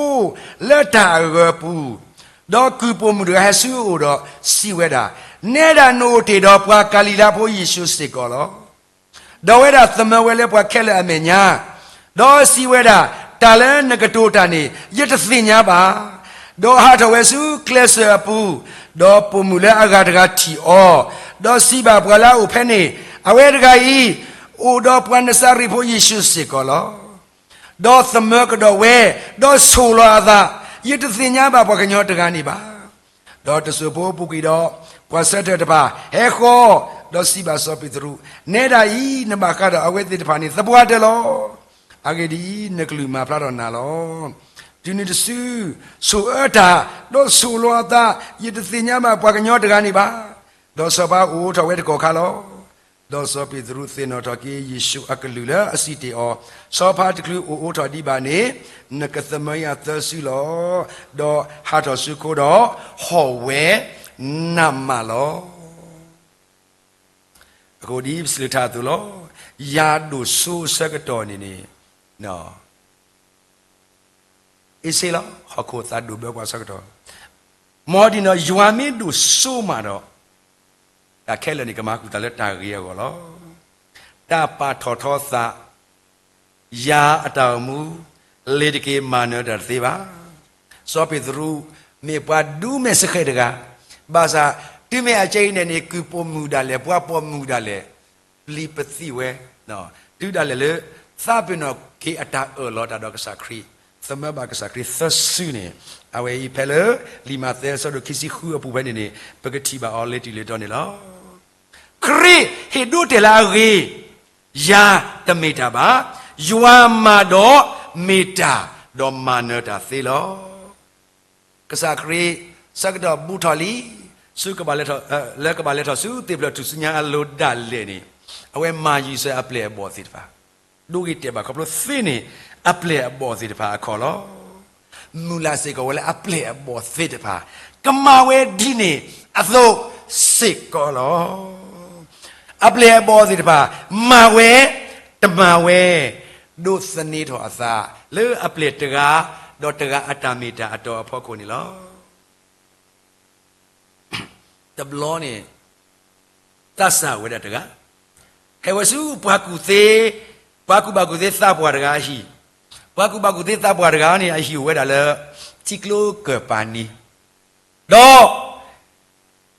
လၢတၢ်အဂၢၤအပူၤ, ဒီးကုၢ်ပိာ်မုၣ်တဂၤဟဲဆူအအိၣ်ဒီးစံးဝဲဒၣ်, နဲဒၣ်နအိၣ်တ့ၢ်ဒီးပှၤကၤလံၤလါဖိယ့ၣ်ၡူးစ့ၢ်ကီးလီၤ. ဒီးဝဲဒၣ်သမၢဝဲလၢပှၤခဲလၢာ်အမဲာ်ညါ, ဒီးစံးဝဲဒၣ်, တၢ်လၢနကတိၤတၢ်န့ၣ် ယတသ့ၣ်ညါဘၣ်. ဒီးဟးထီၣ်ဝဲဆူကျဲစၢၤအပူၤ, ဒီးပိာ်မုၣ်လၢအဂၤတဂၤထံၣ်အီၤ, ဒီးစံးဘၣ်ပှၤလၢအအိၣ်ဖဲန့ၣ်, အဝဲတဂၤအံၤ အိၣ်ဒီးပှၤနစၤရ့းဖိယ့ၣ်ၡူးစ့ၢ်ကီးလီၤ. ဒီးသမၢကဒီးဝဲ, ဒီးဆိၣ်လီၤအသး, ယတသ့ၣ်ညါဘၣ်ပှၤကညီတဂၤန့ၣ်ဘၣ်. ဒီးတစိၢ်ဖိပူၤကွံာ်ဒီး, ပှၤဆၢထၢၣ်တဖၣ်ဟဲဃီ, ဒီးစံးဘၣ်စီၤပ့းတရူး, နဲဒၣ်အံၤနဘၣ်ဃးဒီးအဝဲသ့ၣ်တဖၣ်န့ၣ် သပှၢ်တၢၢ်လီၤ. အဂ့ၢ်ဒ်အံၤ, နကလုၢ်မၤဖျါထီၣ်နၤလီၤ. တုၤနုၤတစု, ဆိၣ်အၢတၢ်, ဒီးဆိၣ်လီၤအသး, ယတသ့ၣ်ညါဘၣ်ပှၤကညီတဂၤန့ၣ်ဘၣ်. ဒီးစီၤပၤအိၣ်အိးထီၣ်ဝဲတကီၢ်ခါလီၤ. ဒီးစီၤပ့းတရူးသ့ၣ်နီၣ်ထီၣ်က့ၤယ့ၣ်ၡူးအကလုၢ်လၢအစံးတ့ၢ်အီၤ, စီၤပၤတချုးအိၣ်အိးထီၣ်ဒံးဘၣ်န့ၣ်, နကသမၢယၤသၢစုလီၤ. ဒီးဟးထီၣ်ဆူခိဒီး, ဟီၣ်ဝဲနးမးလီၤ. အဃိဒ်ပစံးလၢထါအသိးလီၤ. ယၤဒိၣ်စိအဆၢကတီၢ်န့ၣ်န့ၣ်, အ့စ့လီၤ, ဟီၣ်ခိၣ်သးဒိၣ်ဘၢပှၤဆၢကတီၢ်, မ်ဒ်န့ၣ်ဒီး ယွၤမ့ၢ်ဒိၣ်စိမးဒီး, တၢ်ခဲလၢာ်န့ၣ်ကမၤဃုာ်သးလၢတၢ်ဂ့ၤအဂီၢ်လီၤ. တၢ်ပာ်ထီၣ်ထီသး ယၤအတၢ်အိၣ်မူ လ့ၤတက့ၤမၤနၢၤတၢ်တသ့ဘၣ်. စီၤပ့းတရူး မ့ၢ်ပှၤဒုးမဲာ်စဃဲးတဂၤ, ဘၣ်ဆၣ် တုၤမ့ၢ်အကဲအံၤန့ၣ်န့ၣ် ကုၢ်ပိာ်မုၣ်ဒၣ်လဲာ် ပှၤပိာ်မုၣ်ဒၣ်လဲာ် ပျံၤပသံၣ်ဝဲ, တုၤဒၣ်လဲာ်လၢ သးပ့ၤနီၣ်က့ၤအတၢ်အၢၣ်လီၤတၢ်ဒီးကစၢ်ခရံာ်, သမၢဘၣ်ကစၢ်ခရံာ်သၢစုန့ၣ်, အဝဲအံၤဖဲလၢ လံာ်မးသဲအဆၢဒိၣ်ခံဆံဃုအပူၤဖဲန့ၣ်န့ၣ် ပကထံၣ်ဘၣ်အီၤလၢတုၤလၢတီန့ၣ်လီၤ. ခရံာ်ဟ့ၣ်ဒိတဲာ်လၢအဂ့ၤ, ယၤတမ့ၢ်တၢ်ဘၣ်, ယွၤမးဒီးမ့ၢ်တၢ်, ဒီးမၤနၢၤတၢ်သ့လီၤ. ကစၢ်ခရံာ် ဆၢကတီၢ်ဘူးထီၣ်လံ, ဆူကဘၣ်လဲၤထီၣ်, လၢကဘၣ်လဲၤထီၣ်ဆူသ့ၣ်ဖျၢၣ်ထူၣ်စုညါအလိၤဒၣ်လဲာ်န့ၣ်, အဝဲမၤယံၤစၢၤအပျဲၢ်အဘီၣ်သ့ၣ်တဖၣ်, ဒိဂ့ၤတဲာ်ဘၣ်ခီဖျိသ့န့ၣ် အပျဲၢ်အဘီၣ်သ့ၣ်တဖၣ်အခီၣ်လီၤ. မုၢ်လၢ်စ့ၢ်ကီးဝဲလၢအပျဲၢ်အဘီၣ်သ့ၣ်တဖၣ် ကမၤဝဲဒ်န့ၣ်အသိးစ့ၢ်ကီးလီၤ. အပျဲၢ်အဘီၣ်သ့ၣ်တဖၣ် မၤဝဲ, တမၤဝဲ, ဒိးသန့ၤထီၣ်အသး လၢအပျဲၢ်တဂၤ ဒီးတဂၤအတၢ်မ့ၢ်တၢ်အတီအဖီခိၣ်န့ၣ်လီၤ. တဘျီန့ၣ် သးစၢ်ဝဲဒၣ်တဂၤ ဟဲဝဲဆူပှၤကူၣ်သ့, ပှၤကူၣ်ဘၣ်ကူၣ်သ့သးပှၢ်တဂၤအဟံၣ်, ပှၤကူၣ်ဘၣ်ကူၣ်သ့သးပှၢ်တဂၤန့ၣ် အဟံၣ်အိၣ်ဝဲဒၣ်လၢ ထံကျိကၢၢ်ပၤနံၤ, ဒီး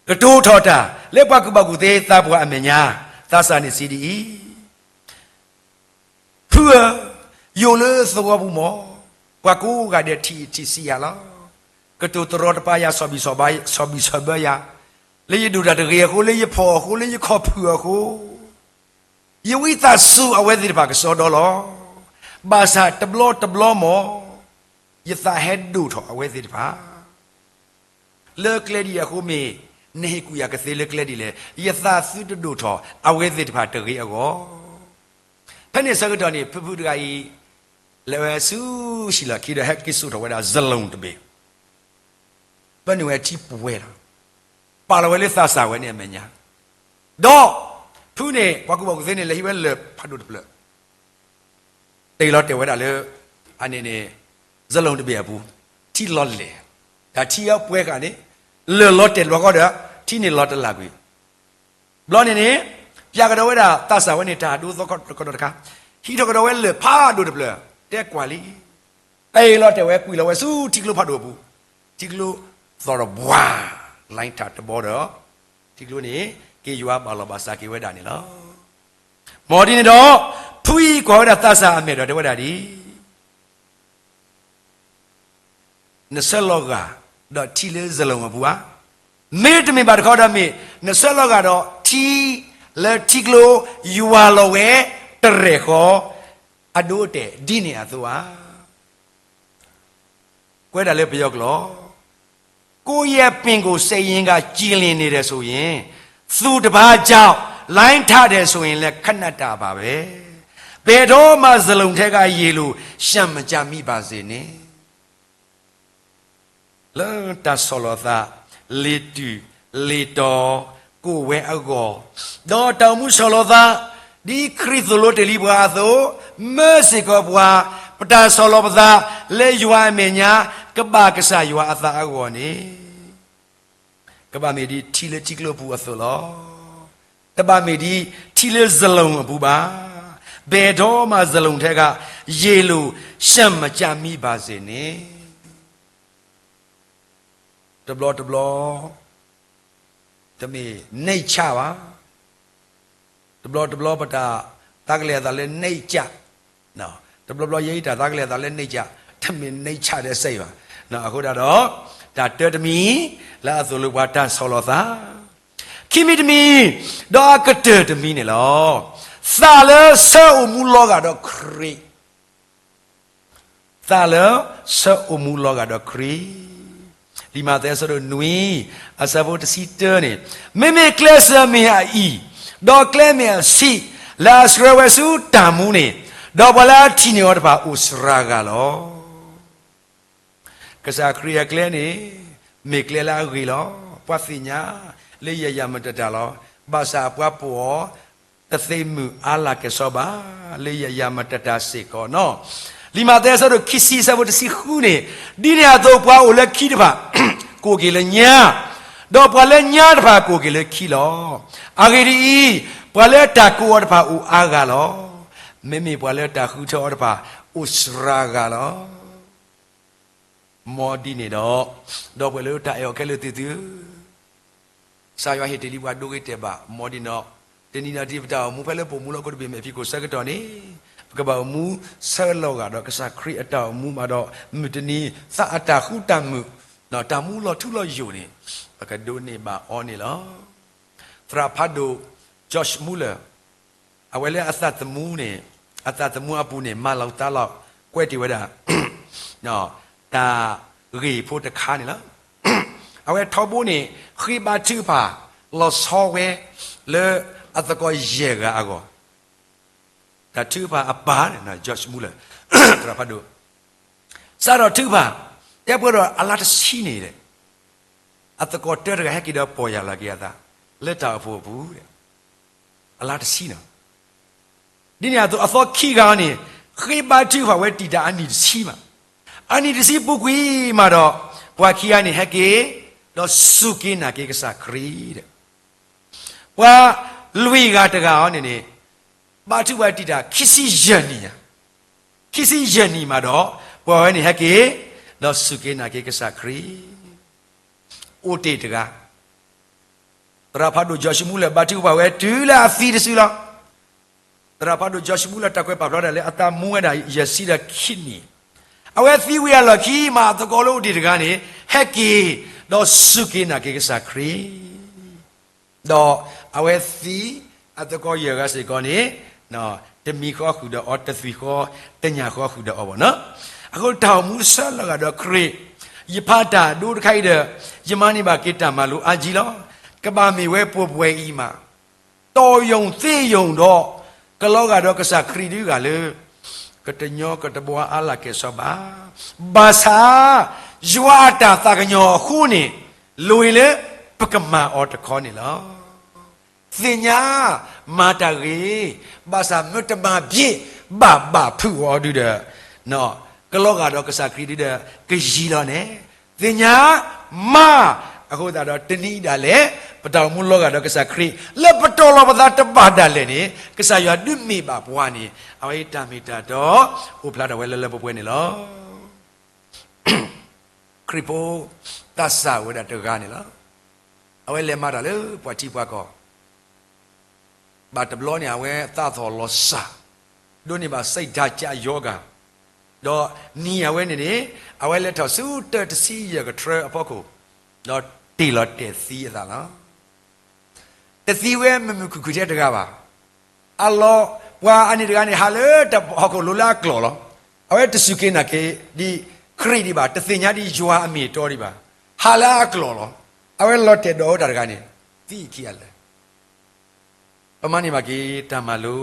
ကတိၤထီၣ်တၢ်လၢပှၤကူၣ်ဘၣ်ကူၣ်သ့သးပှၢ်အမဲာ်ညါ, သးစၢ်န့ၣ်စံးဒ်အံၤ, ဖုဧၢ, ယအိၣ်လၢသဝီပူၤမး, ပှၤကိးဂၤဒဲးထံၣ်ထံၣ်ဆံးယၤလီၤ. ကတိၤတရီတပါယၤ, ဆီၣ်ဘံၣ်ဆီၣ်ဘၢယၤ, လၢယဒိၣ်တၢ်တဂ့ၤအဃိ, လၢယဖှီၣ်အဃိ, လၢယခီၣ်ဖုၣ်အဃိ, ယဝံသးစူၤအဝဲသ့ၣ်တဖၣ်ကစီဒီလီၤ. ဘၣ်ဆၣ်တဘျီတဘျီမး, ယသးဟဲဒိၣ်ထီၣ်အဝဲသ့ၣ်တဖၣ် လၢကျဲဒ်အံၤအဃိမ့ၢ်, နဟ့ၣ်ကူၣ်ယၤကသ့လၢကျဲဒ်လဲၣ်, ယသးသုတဒိၣ်ထီၣ်အဝဲသ့ၣ်တဖၣ်တဂ့ၤအဂီၢ်. ဖဲန့ၣ်ဆၢကတီၢ်န့ၣ် ဖုဖုတဂၤအံၤ လဲၤဝဲဆူဟံၣ်လီၢ်ခံဒီး ဟဲက့ၤစိာ်ထီၣ်ဝဲဒၣ်စလိၣ်တဘ့ၣ်, ပၢနုာ်ဝဲထံပှဲၤလီၤ, ပာ်လီၤဝဲလၢသးစၢ်ဝဲန့ၣ်အမဲာ်ညါ, ဒီး ဖုန့ၣ် ပှၤကူၣ်ဘၣ်ကူၣ်သ့န့ၣ် လဲၤဟံးဝဲလၢၢ်ဖးဒိၣ်တဖျၢၣ် တ့ၢ်လီၤတဲာ်ဝဲဒၣ်လၢ အန့ၣ်န့ၣ် စလိၣ်တဘ့ၣ်အပူၤ, ထံလီၤလဲၢ်, တၢ်ထံအပှဲၤဃာ်န့ၣ် လၢၢ်လီၤတဲာ်တဘျီဃီဒီး ထံန့ၣ်လီၤတလၢ်ကွံာ်, ဘျီန့ၣ်န့ၣ် ပျၢ်ကဒီးဝဲဒၣ်သးစၢ်ဝဲန့ၣ် တၢ်ဒိသီခီတခါ, ဟံးထီၣ်ကဒီးဝဲလၢၢ်ဖးဒိၣ်တဖျၢၣ် တဲကွၢ်လံ, တ့ၢ်လီၤတဲာ်ဝဲကွံာ်လီၤဝဲဆူထံကျိဖးဒိၣ်အပူၤ, ထံကျိသီၣ်တဘှါ, လၢထးတဘီဒီး ထံကျိန့ၣ် က့ယွၤဘၣ်လီၤဘၣ်စးက့ၤဝဲဒၣ်န့ၣ်လီၤ. မ်ဒ်န့ၣ်ဒီး ဖုအံၤကွၢ်ဝဲဒၣ်သးစၢ်အမဲာ်ဒီးတဲဝဲဒၣ်ဒ်အံၤ, နဆၢလီၤဂာ်ဒီးထံလၢစလိၣ်အပူၤဧါ, မ့တမ့ၢ်ဘၣ်တခီဒီးမ့ၢ် နဆၢလီၤဂာ်ဒီးထံလၢထံကျိယွၤလီၤဝဲတရဲၣ်ဃီ အဒိအတဲာ်ဒ်န့ၣ်အသိးဧါ. ကွဲးဒၣ်လၢပယီၤကျိာ်, ကိုယ့်ရဲ့ပင်ကိုယ်စက်ယင်ကကြည်လင်နေတယ်ဆိုရင် သူတစ်ပါးကြောင့် လှိုင်းထတယ်ဆိုရင်လည်း ခဏတာပါပဲ. ဘယ်တော့မှ စလိမ်ထဲကရေလို ရှံမကျမိပါစေနဲ့. လၢတၢ်ဆီၣ်လီၤသး လ့ၤတုၤလ့ၤတီၤ ကိးဝဲအဂီၢ်, ဒီးတၢ်အိၣ်မူဆီၣ်လီၤသး ဒ်ခရံာ်သိၣ်လိတ့ၢ်လံပှၤအသိး, မၢစ့ၢ်ကီးပှၤ, ပတၢ်ဆီၣ်လီၤပသး လၢယွၤအမဲာ်ညါ ကဘၣ်ကစၢ်ယွၤအသးအဂီၢ်န့ၣ် ကဘၣ်မ့ၢ်ဒ်ထံလၢထံကျိပူၤအသိးလီၤ. တဘၣ်မ့ၢ်ဒ်ထံလၢစလိမ်အပူၤဘၣ်. ဘယ်တော့မှ စလိမ်ထဲက ရေလို ရှံမကျမိပါစေနဲ့. တဘျီတဘျီ တမ့ၢ် နှိမ့်ချ ဘၣ်. တဘျီတဘျီပတၢ်သးကလဲၤအသးလၢ နှိမ့်ချ, တဘျီဘျီယဲအံၤတၢ်သးကလဲၤအသးလၢ နှိမ့်ချ, တမ့ၢ် နှိမ့်ချ ဒဲးစဲအံၤဘၣ်. အဃိဒၣ်ဒီး တၢ်တၢတမံၤ လၢအသိၣ်လိပှၤတၢ်ဆီၣ်လီၤသး, ခံမံၤတမံၤ ဒီးအကတၢၢ်တမံၤန့ၣ်လီၤ. သးလၢဆၢအိၣ်မူလီၤဂာ်ဒီးခရံာ် သးလၢဆၢအိၣ်မူလီၤဂာ်ဒီးခရံာ်, လံာ်မးသဲအဆၢဒိၣ်နွံ အဆၢဖိတဆံတၢန့ၣ်, မ့မ့ၢ်ကျဲစၢၤမ့ၢ်အအံၤ, ဒီးကျဲမ့ၢ်အဆံး, လၢအဆှၢဝဲဆူတၢ်မူန့ၣ်, ဒီးပှၤလၢအထံၣ်န့ၢ်အီၤတဖၣ်အိၣ်စှၤဂၤလီၤ. ကစၢ်ခရံာ်အကျဲန့ၣ် မ့ၢ်ကျဲလၢအဂ့ၤလီၤ. ပှၤသ့ၣ်ညါလၢယၤယၤမတၤတၢ်လီၤ. ဘၣ်ဆၣ်ပှၤပိာ်အီၤ တသ့မုာ်အါလၢ်ကဲၣ်ဆိးဘၣ် လၢယၤယၤမတၤတၢ်စ့ၢ်ကီးနီၤ. လံာ်မးသဲအဆၢဒိၣ်ခံဆံအဆၢဖိတဆံဃုန့ၣ်, ဒ်န့ၣ်အသိးပှၤအိၣ်လၢခံတဖၣ် ကိးက့ၤလၢညါ, ဒီးပှၤလၢညါတဖၣ်ကိးက့ၤလၢခံလီၤ. အဂ့ၢ်ဒ်အံၤ, ပှၤလၢတၢ်ကိးအီၤတဖၣ်အိၣ်အါဂၤလီၤ. မ့မ့ၢ်ပှၤလၢတၢ်ဃုထၢအီၤတဖၣ်အိၣ်စှၤဂၤလီၤ. မ်ဒ်န့ၣ်ဒီး, ဒီပုၢ်ဝဲၢ်လၢတၢ်အဲၣ်အီၤခဲလၢာ်သ့ၣ်သုဧၢ, ကစၢ်ယွၤဟ့ၣ်တ့ၢ်လံပှၤဒိဂ့ၤတဲာ်ဘၣ်, မ်ဒ်န့ၣ်ဒီး, တနံၤနံၤဒ်ပတၢ်အိၣ်မူဖဲလၢပအိၣ်မူလၢဟီၣ်ခိၣ်တဘ့ၣ်မဲာ်ဖံးခိၣ်ဆၢကတီၢ်န့ၣ်, ပကဘၣ်အိၣ်မူဆၢလီၤဂာ်ဒီးကစၢ်ခရံာ်အတၢ်အိၣ်မူမးဒီး, မုၢ်တနံၤသးအတၢ်ဃူတၢ်မုာ်, တၢ်မူလီၤထူလီၤယိာ်န့ၣ်, ပကဒိးန့ၢ်ဘၣ်အီၤန့ၣ်လီၤ. သရၣ်ဖးဒိၣ် George Muller အဝဲလၢအသးသမူန့ၣ်, အသးသမူအပူၤန့ၣ် မၤလီၤသးလီၤကွဲးတ့ၢ်ဝဲဒၣ် တၢ်ဂ့ၢ်ဖိတခါန့ၣ်လီၤ. အဝဲထီဘိန့ၣ် ဃ့ဘါထုကဖၣ်လီၤဆီဝဲ လၢအသကိးယဲၢ်ဂၤအဂီၢ်, တၢ်ထုကဖၣ်အပၢ်န့ၣ် George Muller သရၣ်ဖးဒိၣ် စးထီၣ်ထုကဖၣ် တဲပှဲၤဒီးအလါတဆံန့ၣ်ဒီး အသကိးတၢတဂၤဟဲက့ၤဒီးပီၢ်ယၢ်လီၤက့ၤအသး လၢတၢ်အိၣ်ဖှိၣ်အပူၤ, အလါတဆံနီၤ. ဒ်န့ၣ်အသိးအသီခံဂၤန့ၣ် ဃ့ဘါထုကဖၣ်ဝဲတံာ်တာ်အနံၣ်တဆံမး, အနံၣ်တဆံပူၤကွံာ်မးဒီး ပှၤခံဂၤန့ၣ်ဟဲက့ၤ ဒီးစူၢ်က့ၤနာ်က့ၤကစၢ်ခရံာ်ဒီး ပှၤလွံၢ်ဂၤတဂၤအံၤန့ၣ်န့ၣ် ဘါထုကဖၣ်တံာ်တာ်ခံဆံယဲၢ်နံၣ်ညါ, ခံဆံယဲၢ်နံၣ်မးဒီး ပှၤဝဲန့ၣ်ဟဲက့ၤ ဒီးစူၢ်က့ၤနာ်က့ၤကစၢ်ခရံာ် အိၣ်တ့ၢ်တဂၤ, သရၣ်ဖးဒိၣ် George Muller ဘါထုကဖၣ်ဝဲတုၤလၢအသံတစုလီၤ. သရၣ်ဖးဒိၣ် George Muller တၢ်ကွဲးပာ်ဖျါဒၣ်လၢအသးမူဝဲဒၣ်ယဲၢ်ဆံဒီးခံနံၣ်, အဝဲသံဝံၤအလီၢ်ခံမး အသကိးလၢအိၣ်တ့ၢ်တဂၤန့ၣ် ဟဲက့ၤ ဒီးစူၢ်က့ၤနာ်က့ၤကစၢ်ခရံာ် ဒီးအဝဲသံ အသကိးယဲၢ်ဂၤစ့ၢ်ကီးန့ၣ် တမံၤဃီဃုာ်ဒီးအီၤ, တသွံၣ်ဃီ တညၣ်ဃီဃုာ်ဒီးအီၤဘၣ်နီၤ. အဃိတၢ်အိၣ်မူဆၢလီၤဂာ်ဒီးခရံာ်, ယဖးတၢ်ဒိတခါအံၤဒီး ယမၤန့ၢ်ဘၣ်က့ၤတၢ်မၤလိာ်အါကံလီၤ. ကဘၣ်မ့ၢ်ဝဲပှဲၤပှဲၤအံၤမး တီၢ်ယိၣ်သ့ယိၣ်ဒီး ကလီၤဂာ်ဒီးကစၢ်ခရံာ်ဒုးဂၤလၢ ကတညီကတဘှါအါလၢ်ကဲၣ်ဆိးဘၣ်. ဘၣ်ဆၣ် ယွၤအတၢ်သးကညီၤအဃိန့ၣ် လိၣ်လၢပကမၤအီၤတခီန့ၣ်လီၤ. သ့ၣ်ညါ မၤတၢ်ဂ့ၤ, ဘၣ်ဆၣ်မ့ၢ်တမၤဘၣ်ဘၣ်ဖုးအီၤဒုးဒီး ကလီၤဂာ်ဒီးကစၢ်ခရံာ်ဒုးဒီး ကယံာ်လီၤန့ၣ် သ့ၣ်ညါ မၤ, အဃိသတးဒီးတနံၤဒၣ်လဲာ် ပတၢ်အိၣ်မူလီၤဂာ်ဒီးကစၢ်ခရံာ် လၢပတီၢ်လီၤပသးတဘၣ်ဒၣ်လဲာ်န့ၣ် ကစၢ်ယွၤဒုးမ့ၢ်ဘၣ်ပှၤန့ၣ် အဝဲအံၤတၢ်မ့ၢ်တၢ်တီ အိၣ်ဖျါထီၣ်ဝဲလၢလၢပှဲၤပှဲၤန့ၣ်လီၤ. ခရံာ်ဖိသးစၢ်ဝဲဒၣ်တဂၤန့ၣ်လီၤ. အဝဲလဲၤမၤတၢ်လၢပှၤထံပှၤကီၢ် ဘၣ်တဘျီန့ၣ် အဝဲသးသီၣ်လီၤစၢ်, ဒိးန့ၢ်ဘၣ် စိတ်ဓာတ်ကျရောဂါ, ဒီးနံၤအဝဲန့ၣ်န့ၣ် အဝဲလဲၤထီၣ်ဆူတၢတဆံယဲၢ်ကထြၢအဖီခိၣ်, ဒီးတ့ၢ်လီၤတဲာ်သံအသးလီၤ. တသံဝဲမုာ်မုာ်ခုၣ်ခုၣ်ထဲတဂၤဘၣ်. အလီၤ, ပှၤအန့ၣ်တဂၤန့ၣ် ဟးလၢဟီၣ်ခိၣ်လိၤလၢအကျိၤလီၤ. အဝဲတစူၢ်က့ၤနာ်က့ၤဒ်ခရံာ်ဒံးဘၣ်, တသ့ၣ်ညါဒ်ယွၤအမ့ၢ်အတီဒံးဘၣ်. ဟးလၢအကျိၤလီၤ. အဝဲလီၤတဲာ်ဒိးဝဲတၢ်တဂၤန့ၣ် သံခံဂၤလၢာ် ပမၤန့ၢ်ဘၣ်က့ၤတၢ်မၤလိ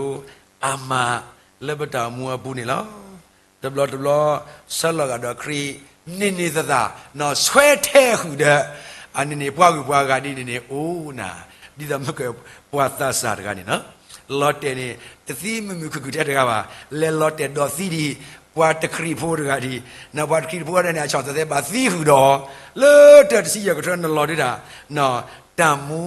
အါမးလၢပတၢ်အိၣ်မူအပူၤန့ၣ်လီၤ. တဘျီတဘျီ ဆၢလီၤဂာ်ဒီးခရံာ် န့ၢ်န့ၢ်သသး နီၢ်ဆွဲထဲအဃုာ်ဒီး အန့ၣ်န့ၣ် ပှၤဂုၤပှၤဂၤဒ်န့ၣ်န့ၣ် အိၣ်နၤ ဒ်သိးမုၢ်ကပှၤသးစၢ်တဂၤန့ၣ်လီၤ. လီၤတဲာ်န့ၣ် တသံမုာ်မုာ်ခုၣ်ခုၣ်ထဲတဂၤဘၣ်. လဲၤလီၤတဲာ်ဒိးသံဒံး ပှၤတခရံာ်ဖိတဂၤဒံး, နီၢ်ပှၤတခရံာ်ဖိတဂၤန့ၣ် အဆီၣ်သဲသဲဘၣ်သံဃုာ်ဒီး လၢတၢတဆံယဲၢ်ကထြၢနလီၤဒုးတၢ် နီၢ်တၢ်မူ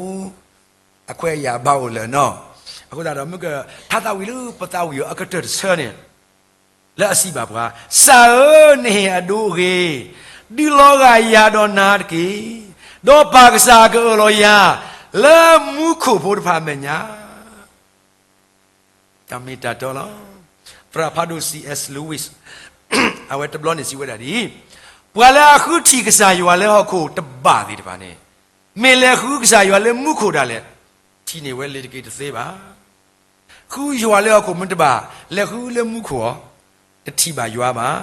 အခွဲးအယာ်ဘၣ်အိၣ်လၢာ်နီၤ. အဃိသတးဒီး မုၢ်ကထါသးဝံၤလၢပသးဝံၤအီၤအကတၢၢ်တဆၢန့ၣ် လၢအစံးဘၣ်ပှၤ, စၢ်ဧၢ, နဟ့ၣ်အဒိအဂ့ၤ, ဒုးလီၤဂာ်ယၤဒီးနၤတက့ၢ်. ဒီးပၢ်ကစၢ်ကအၢၣ်လီၤယၤ လၢမူခိၣ်ဖိတဖၣ်အမဲာ်ညါ တၢ်မ့ၢ်တၢ်တီလီၤ. သရၣ်ဖးဒိၣ် C. S. Lewis အဝဲတဘျီန့ၣ်စံးဝဲဒၣ်ဒ်အံၤ, ပှၤလၢအဃုထံၣ်ကစၢ်ယွၤလၢဟီၣ်ခိၣ်တဘၣ်သ့ၣ်တဖၣ်န့ၣ် မ့ၢ်လဲၤဃုကစၢ်ယွၤလၢမူခိၣ်ဒၣ်လဲာ် ထံၣ်န့ၢ်ဝဲလ့ၤတက့ၤတသ့ဘၣ်. ဃုယွၤလၢဟီၣ်ခိၣ်မ့ၢ်တဘၣ် လဲၤဃုလၢမူခိၣ်အီၤ တထံၣ်ဘၣ်ယွၤဘၣ်.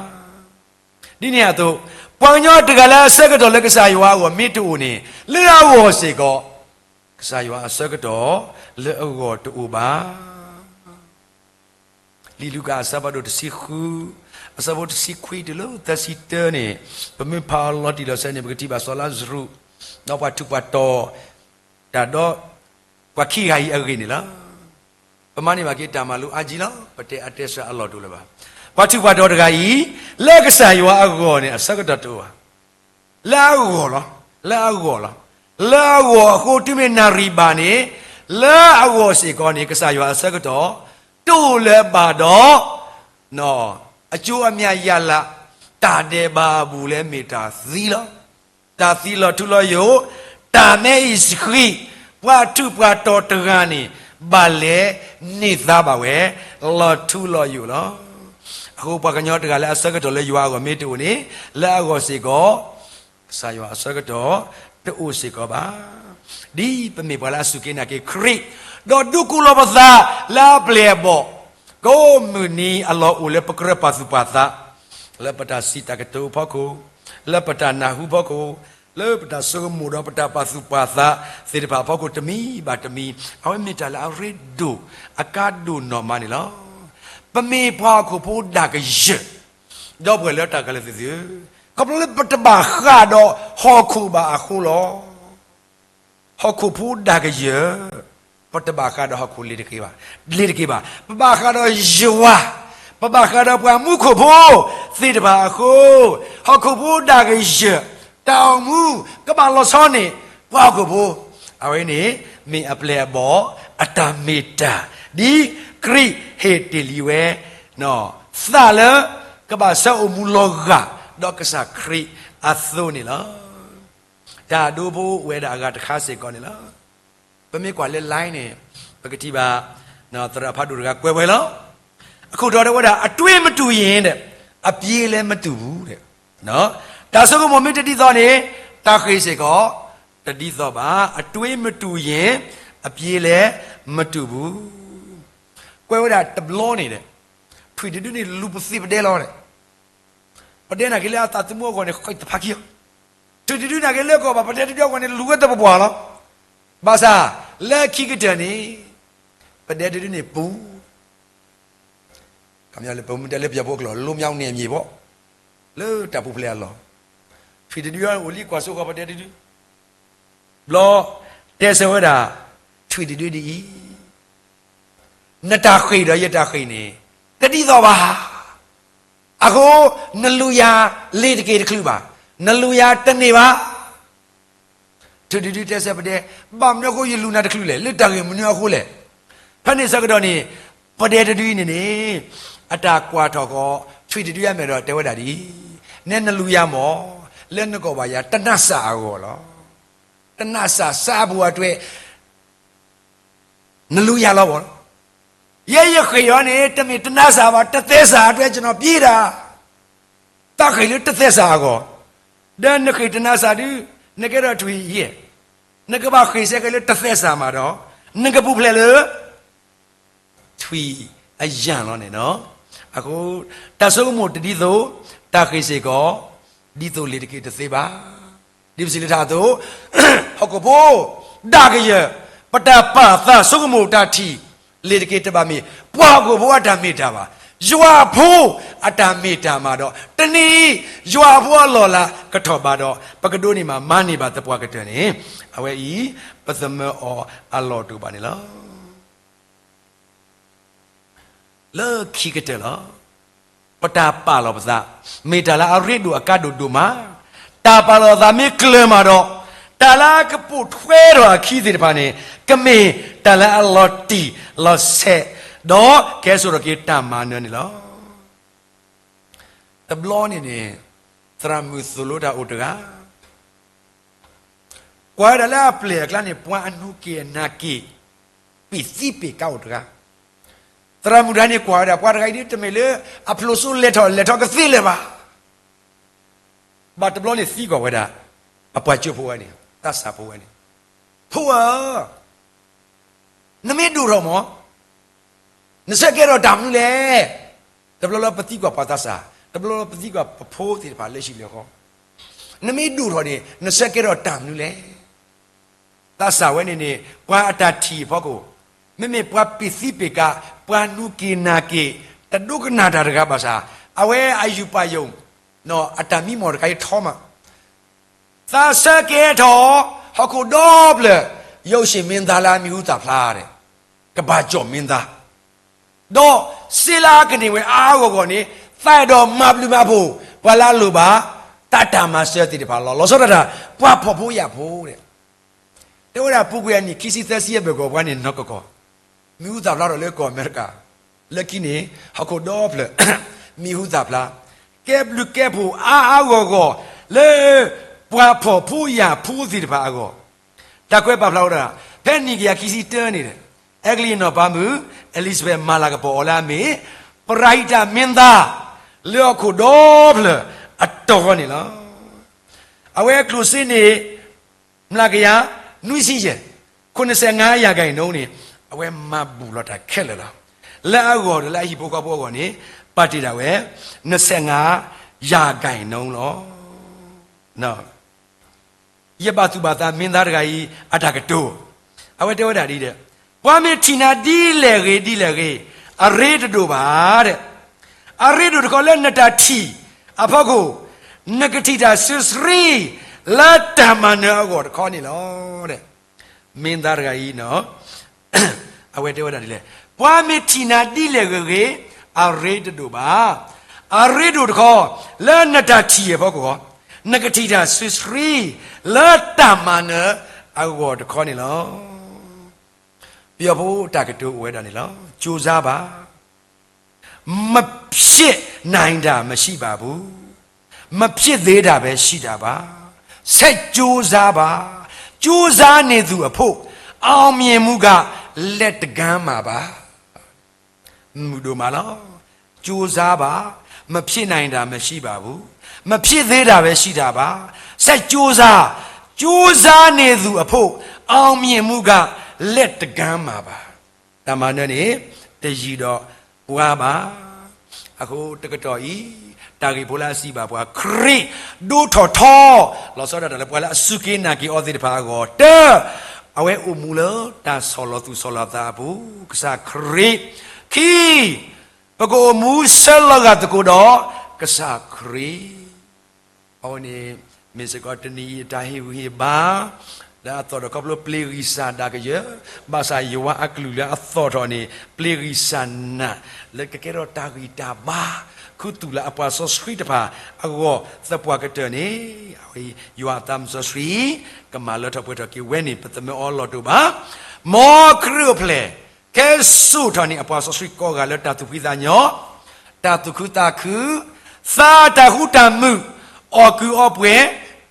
ဒ်န့ၣ်အသိး ပှၤကညီတဂၤလၢအဆၢကတီၢ်လၢကစၢ်ယွၤအဂီၢ်မ့ၢ်တအိၣ်န့ၣ်, လၢအဂီၢ်စ့ၢ်ကီး, ကစၢ်ယွၤအဆၢကတီၢ်လၢအဂီၢ်တအိၣ်ဘၣ်. လံာ်လူၤကၣ်အဆၢဖးဒိၣ်တဆံဃု, အဆၢဖိတဆံခွံတုၤလၢသၢဆံတၢန့ၣ်, ပမ့ၢ်ဖးအီၤလီၤတံၢ်လီၤဆဲးန့ၣ် ပကထံၣ်ဘၣ်စီၤလါစရူး, ဒီးပှၤထူးပှၤတီၤတၢ်ဒီး ပှၤခံဂၤအံၤအဂ့ၢ်န့ၣ်လီၤ. ပမၤန့ၢ်ဘၣ်က့ၤတၢ်မၤလိအါကံလီၤ. ပတဲအတဲစှၤအလီၢ်တအိၣ်လၢၤဘၣ်. ပှၤထူးပှၤတီၤတဂၤအံၤ, လၢကစၢ်ယွၤအဂီၢ်န့ၣ် အဆၢကတီၢ်တအိၣ်ဘၣ်. လၢအဂီၢ်လီၤ. လၢအဂီၢ်လီၤ. လၢအဂီၢ်အဃိ တုၤမ့ၢ်နၣ်ရံၣ်ဘၣ်န့ၣ်, လၢအဂီၢ်စ့ၢ်ကီးန့ၣ် ကစၢ်ယွၤအဆၢကတီၢ် တအိၣ်လၢၤဘၣ်ဒီး အကၠိအမၠၣ်ယၤလၢ်, တၢ်ဒဲးဘးအဘူးလၢမ့ၢ်တၢ်သံလီၤ. တၢ်သံလီၤထူလီၤယိာ်, တၢ်မ့ၢ်အံၤစဃံး, ပှၤထူးပှၤတီၤတဂၤန့ၣ် ဘၣ်လဲၤန့ၢ်သါဘၣ်ဝဲ လီၤထူလီၤယိာ်လီၤ. အဃိပှၤကညီတဂၤလၢအဆၢကတီၢ်လၢယွၤအဂီၢ်မ့ၢ်တအိၣ်န့ၣ်, လၢအဂီၢ်စ့ၢ်ကီး ကစၢ်ယွၤအဆၢကတီၢ်တအိၣ်စ့ၢ်ကီးဘၣ်. ဒ်ပမ့ၢ်ပှၤလၢအစူၢ်က့ၤနာ်က့ၤခရံာ်, ဒီးဒိးကူၣ်လီၤပသးလၢအပျဲၢ်အဘီၣ်, ကိးမုၢ်နံၤအလီၢ်အိၣ်လၢပကြၢးပာ်သူၣ်ပာ်သး, လၢပတၢ်စံးတၢ်ကတိၤအဖီခိၣ်, လၢပတၢ်နၢ်ဟူအဖီခိၣ်, လၢပတၢ်ဆိကမိၣ်ဒီးပတၢ်ပာ်သူၣ်ပာ်သးသ့ၣ်တဖၣ်အဖီခိၣ်တမံၤဘၣ်တမံၤ, အဝဲမ့ၢ်တၢ်လၢအရ့ဒိၣ်အကါဒိၣ်နီၢ်မးန့ၣ်လီၤ. ပမ့ၢ်ပှၤဟီၣ်ခိၣ်ဖိဒၣ်ကယၢၢ်, ဒီပုၢ်ဝဲၢ်လၢတၢ်ကလဲၤသ့ၣ်သုဧၢ, ခီဖျိလၢပတဘၣ်ဃးဒီးဟီၣ်ခိၣ်ဘၣ်အဃိလီၤ. ဟီၣ်ခိၣ်ဖိဒၣ်ကယၢၢ်, ပတဘၣ်ဃးဒီးဟီၣ်ခိၣ်လ့ၤတက့ၢ်ဘၣ်, လ့ၤတက့ၢ်ဘၣ်. ပဘၣ်ဃးဒီးယွၤ, ပဘၣ်ဃးဒီးပှၤမူခိၣ်ဖိသ့ၣ်တဖၣ်အဃိ, ဟီၣ်ခိၣ်ဖိဒၣ်ကယၢၢ်, တၢ်အိၣ်မူကဘၣ်လီၤဆီန့ၣ် ပှၤဟီၣ်ခိၣ်ဖိ, အဝဲန့ၣ်မ့ၢ်အပျဲၢ်အဘီၣ်အတၢ်မ့ၢ်တၢ်, ဒ်ခရံာ်ဟ့ၣ်တ့ၢ်လံဝဲ သးလၢကဘၣ်ဆှၢအိၣ်မူလီၤဂာ် ဒီးကစၢ်ခရံာ်အသိးန့ၣ်လီၤ. တၢ်ဒိဖိအိၣ်ဝဲဒၣ်အဂၤတခါစ့ၢ်ကီးန့ၣ်လီၤ. ပမ့ၢ်ကွၢ်လၢ line န့ၣ်, ပကထံၣ်ဘၣ် သရၣ်ဖးဒိၣ်တဂၤကွဲးဝဲလီၤ. အခိၣ်တီတဲဝဲဒၣ် အတွေးမတူရင် အပြေးလည်းမတူဘူး. တၢ်ဆိကမိၣ်မ့ၢ်တဒ်သိးန့ၣ် တၢ်ဃ့ၢ်စ့ၢ်ကီးတဒ်သိးဘၣ်. အတွေးမတူရင် အပြေးလည်းမတူဘူး. ကွဲးဝဲဒၣ်တဘျီန့ၣ်ဒီး ထွံၣ်တဒုန့ၣ်လူၤပသ့ၣ်ပဒဲလီၤဒီး ပဒဲနာ်က့လၢအသးသမူအဂီၢ်န့ၣ် ဃံးတဖးခံလီၤ. ထွံၣ်တဒုနာ်က့လၢကီၢ်ဘၣ် ပဒဲတဒုအဂီၢ်န့ၣ် လူၤဝဲတပပှၢ်လီၤ. ဘၣ်ဆၣ် လၢခံကတၢၢ်န့ၣ် ပဒဲတဒုန့ၣ်ပူၤ ခီပညီလၢပမ့ၢ်တဲလၢပယီၤဖိအကျိာ် လွတ်မြောက်နယ်မြေပေါ့, လၢတၢ်ပူၤဖျဲးအလီၢ်, ထွံၣ်တဒုအိၣ်လံကွၢ်စိဃီၤပဒဲတဒု, ဘျီတဲဆၢဝဲဒၣ် ထွံၣ်တဒုဒ်အံၤ, နတၢ်ဃ့ၢ်ဒီးယတၢ်ဃ့ၢ်န့ၣ် တဒ်သိးဘၣ်. အဃိ နလူၤယၤလ့ၤတက့ၢ်တချုးဘၣ်, နလူၤယၤတန့ၢ်ဘၣ်. ထွံၣ်တဒုတဲဆၢပဒဲ, ဘၣ်မနုၤအဃိယလူၤနၤတချုးလဲၣ်, လၢတၢ်ဂ့ၢ်မနုၤအဃိလဲၣ်. ဖဲန့ၣ်ဆၢကတီၢ်န့ၣ် ပဒဲတဒုအံၤန့ၣ်န့ၣ် အတၢ်ကွၢ်ထီၣ်ဃီ ထွံၣ်တဒုအမဲာ်ဒီးတဲဝဲဒၣ်ဒ်အံၤ, နဲနလူၤယၤမၢ်, လၢနကီၢ်ဘၣ်ယၤ တနးစၢ်အဂီၢ်လီၤ. တနးစၢ်စၢ်အပူၤအတြဲၤ နလူၤယၤလီၤဘၣ်. ယဲယဃ့ၢ်အီၤန့ၣ် တမ့ၢ်တနးစၢ်ဘၣ်, တသဲစၢ်အတြဲၤ ကျွန်တော်ပြေးတာ. တၢ်ဃ့ၢ်လၢတသဲစၢ်အဂီၢ်, ဒီးနဃ့ၢ်တနးစၢ်ဒုး နကဲထီၣ်ထွံၣ်ယဲၢ်, နကဘၣ်ဃ့ၢ်ဆဲကဲလၢတသဲစၢ်မးဒီး နကပူၤဖျဲးလၢ ထွံၣ်အယၢ်လီၤန့ၣ်လီၤ. အဃိ တၢ်ဆိကမိၣ်တဒ်သိး တၢ်ဃ့ၢ်စ့ၢ်ကီး ဒ်သိးလ့ၤတက့ၢ်တသ့ဘၣ်. ဒ်ပစံးလၢထါအသိး ဟီၣ်ခိၣ်ဖိ ဒၣ်ကယၢၢ် ပတၢ်ပာ်သးဆိကမိၣ်တၢ်ထံၣ် လ့ၤတက့ၢ်တဘၣ်မ့ၢ် ပှၤဟီၣ်ခိၣ်ဖိအတၢ်မ့ၢ်တၢ်ဘၣ်, ယွၤအဖိအတၢ်မ့ၢ်တၢ်မးဒီး တနံၤအံၤ ယွၤအဖိအလီၢ်လၤကထီၣ်ဘးဒီး ပကဒိးန့ၢ်မးမၤန့ၢ်ဘၣ်သပှၢ်ကတၢၢ်န့ၣ် အဝဲအံၤ ပသမၢအီၤအလီၢ်တအိၣ်ဘၣ်န့ၣ်လီၤ. လၢခံကတၢၢ်လီၤ. ပတၢ်ပာ်လီၤပသး မ့ၢ်တၢ်လၢအရ့ဒိၣ်အကါဒိၣ်ဒိၣ်မး, တၢ်ပာ်လီၤသးမ့ၢ်ကျၢၤမးဒီး တၢ်လၢအကပိာ်ထွဲထီၣ်အခံသ့ၣ်တဖၣ်န့ၣ် ကမ့ၢ်တၢ်လၢအလီၤတံၢ်လီၤဆဲး ဒီးကဟဲစိာ်ထီၣ်က့ၤတၢ်မၤနၢၤန့ၣ်လီၤ. တဘျီန့ၣ်န့ၣ် သရၣ်မုၣ်သိၣ်လိတၢ်အိၣ်တဂၤ ကွၢ်ဝဲဒၣ်လၢအပျဲၢ်အကျါန့ၣ် ပှၤအနူၢ်က့ၤအနါက့ၤ ပ့ၢ်သံပ့ၢ်ကါအိၣ်တဂၤ, သရၣ်မုၣ်တဂၤန့ၣ်ကွၢ်ဝဲဒၣ် ပှၤတဂၤအံၤဒ်တမ့ၢ်လၢအဖျိးစိလဲၤထီၣ်လဲၤထီကသ့လၢၤဘၣ်. ဘၣ်တဘျီန့ၣ်သံကွၢ်ဝဲဒၣ် အပှၤကၠိဖိဝဲန့ၣ် သးစၢ်ဖိဝဲန့ၣ်, ဖိဧၢ, နမ့ၢ်ဒိၣ်ထီၣ်မး နဆၢကဲထီၣ်တၢ်မနုၤလဲၣ်. တဘျီလၢပသံကွၢ်ပှၤသးစၢ်, တဘျီလၢပသံကွၢ်ပဖိသ့ၣ်တဖၣ်လၢဟံၣ်လၢဃီ, နမ့ၢ်ဒိၣ်ထီၣ်န့ၣ် နဆၢကဲထီၣ်တၢ်မနုၤလဲၣ်. သးစၢ်ဝဲန့ၣ်န့ၣ် ပှၤအတၢ်ထံၣ်အဖီခိၣ်, မ့မ့ၢ်ပှၤပ့ၤသံပ့ၤကး, ပှၤနူၤက့ၤနၤက့ၤ, တဒိကနၣ်တၢ်တဂၤဘၣ်ဆၣ်, အဝဲအယူးပာ်ယိာ် အတၢ်မံမီၢ်တခါအံၤထီမး, သးဆၢကဲထီၣ် ဟီၣ်ခိၣ်ဒီဖျၢၣ် ရုပ်ရှင်မင်းသားလၢအမံၤဟူသၣ်ဖျါဒီး ကမ္ဘာကျော်မင်းသား, ဒီးစ့လၢအကန့ၢ်ဝဲအါအါဂီၢ်ဂီၢ်န့ၣ် သးအဲၣ်ဒိးမၤဘျုးမၤဖှိၣ် ပှၤလၢအလိၣ်ဘၣ် တၢ်တၢ်မၤစၢၤသ့ၣ်တဖၣ်လီၤ. လီၤဆီဒၣ်တၢ် ပှၤဖှီၣ်ဖိယာ်ဖိဒီး တဲဝဲဒၣ် ပူၤကွံာ်အနံၣ်ခံဆံသၢဆံအဘၢၣ်ကီၢ်ပှၤန့ၣ်နီၢ်ကီၢ်ကီၢ်, မံၤဟူသၣ်ဖျါထီၣ်လၢကီၢ်အမဲရကၤ, လၢခံန့ၣ် ဟီၣ်ခိၣ်ဒီဖျၢၣ် မံၤဟူသၣ်ဖျါ, ကဲဘျုးကဲဖှိၣ်အါအါဂီၢ်ဂီၢ် လၢပှၤဖှီၣ်ဖိယာ်ဖိသ့ၣ်တဖၣ်အဂီၢ်, တၢ်ကွဲးပာ်ဖျါဝဲဒၣ် ဖဲနံၣ်ကယၤခံဆံတၢန့ၣ်ဒီး အဲကလံးအနီၢ်ပၤမုၣ် Elizabeth မၤလၤကပီၤအီၤလၢအမ့ၢ် ပရၤဟံးတၢ်မင်းသား လၢဟီၣ်ခိၣ်ဒီဖျၢၣ်အတီၢ်န့ၣ်လီၤ. အဝဲကျိၣ်စ့န့ၣ် မျးကယၤ နွံဆံယဲၢ်, ခိၣ်နစဲးငါးယၤကၤအံၤနုန့ၣ် အဝဲမၤဘူၣ်လီၤတၢ်ခဲလၢာ်လီၤ. လၢအဂီၢ်ဒီးလၢအဟံၣ်ဖိဃီဖိအဂီၢ်န့ၣ် ပာ်တ့ၢ်ဒၣ်ဝဲ နစဲးငါးယၤကၤအံၤနုလီၤ. ယဘၣ်သူၣ်ဘၣ်သးမင်းသားတဂၤအံၤ အတၢ်ကတိၤ, အဝဲတဲဝဲဒၣ်ဒ်ဒီး ပှၤမ့ၢ်ထံၣ်နၤဒ်လဲၣ်ဂ့ၤဒ်လဲၣ်ဂ့ၤ အရ့တဒိၣ်ဘၣ်ဒီး အရ့ဒိၣ်တခီလၢနတၢ်ထံၣ်အဖီခိၣ် နကထံၣ်တၢ်စုဆှံ လၢတၢ်မၤနၢၤအဂီၢ်တခီန့ၣ်လီၤ. မင်းသားတဂၤအံၤ အဝဲတဲဝဲဒၣ်ဒ်လဲၣ်, ပှၤမ့ၢ်ထံၣ်နၤဒ်လဲၣ်ဂ့ၤဂ့ၤ အရ့တဒိၣ်ဘၣ်. အရ့ဒိၣ်တခီ လၢနတၢ်ထံၣ်အဖီခိၣ် နကထံၣ်တၢ်စုဆှံ လၢတၢ်မၤနၢၤအဂီၢ်တခီန့ၣ်လီၤ. ပယီၤဖိတၢ်ကတိၤအိၣ်ဝဲဒၣ်န့ၣ်လီၤ. ကြိုးစားပါ, မဖြစ်နိုင်တာမရှိပါဘူး, မဖြစ်သေးတာပဲရှိတာပါ, ဆက်ကြိုးစားပါ, ကြိုးစားနေသူအဖို့ အောင်မြင်မှုက လက်ကမ်းမှာပါ. မုာ်ဒိၣ်မးလီၤ. ကြိုးစားပါ, မဖြစ်နိုင်တာမရှိပါဘူး, မဖြစ်သေးတာပဲရှိတာပါ, ဆက်ကြိုးစား, ကြိုးစားနေသူအဖို့ အောင်မြင်မှုက လက်ကမ်းမှာပါ. တၢ်မၤနၢၤန့ၣ် တယံာ်ဒီးပှၤဘၣ်. အဃိတကတီၢ်အံၤ တၢ်ဂ့ၢ်ဖိလၢအစံးဘၣ်ပှၤ ခရံာ်ဒိၣ်ထီၣ်ထီ, လီၤဆီဒၣ်တၢ်လၢပှၤလၢအစူၢ်က့ၤနာ်က့ၤအီၤသ့ၣ်တဖၣ်အဂီၢ်, တၢ, အဝဲအိၣ်မူလၢတၢ်ဆီၣ်လီၤသူၣ်ဆီၣ်လီၤသးအပူၤ ကစၢ်ခရံာ်, ခံ, ပကအိၣ်မူဆၢလီၤဂာ်သကိးဒီးကစၢ်ခရံာ် အဝဲန့ၣ် မ့ၢ်စ့ၢ်ကီးတနံၤအံၤအတၢ်ဟ့ၣ်ဂံၢ်ဟ့ၣ်ဘါ လၢအသီၣ်ထီၣ်ခီဖျိပျ့ၤဂံၢ်စၢ်ဒၣ်ကယၢၤ, ဘၣ်ဆၣ်ယွၤအကလုၢ်လၢအသီၣ်ထီၣ်န့ၣ် ပျ့ၤဂံၢ်စၢ်နၢ် လၢကကဲထီၣ်တၢ်ဂံၢ်တၢ်ဘါ ခူသူၣ်လၢအပှၤစီဆှံတဖၣ်အဂီၢ်သပှၢ်ကတၢၢ်န့ၣ် အဝဲယွၤအသးစီဆှံ ကမၤလၢထီၣ်ပှဲၤထီၣ်က့ၤဝဲန့ၣ် ပသးမၢအီၤလီၢ်တအိၣ်ဘၣ်. မ်ခရံာ်အိၣ်ဖျဲၣ် ကဲစိာ်ထီၣ်န့ၢ်အပှၤစီဆှံကိးဂၤလၢတၢ်သူၣ်ဖှံသးညီ, တၢ်သူၣ်ခုသးခု, သးတၢ်ဃူတၢ်မုာ်, အီၣ်ကုးအီပှဲၤ,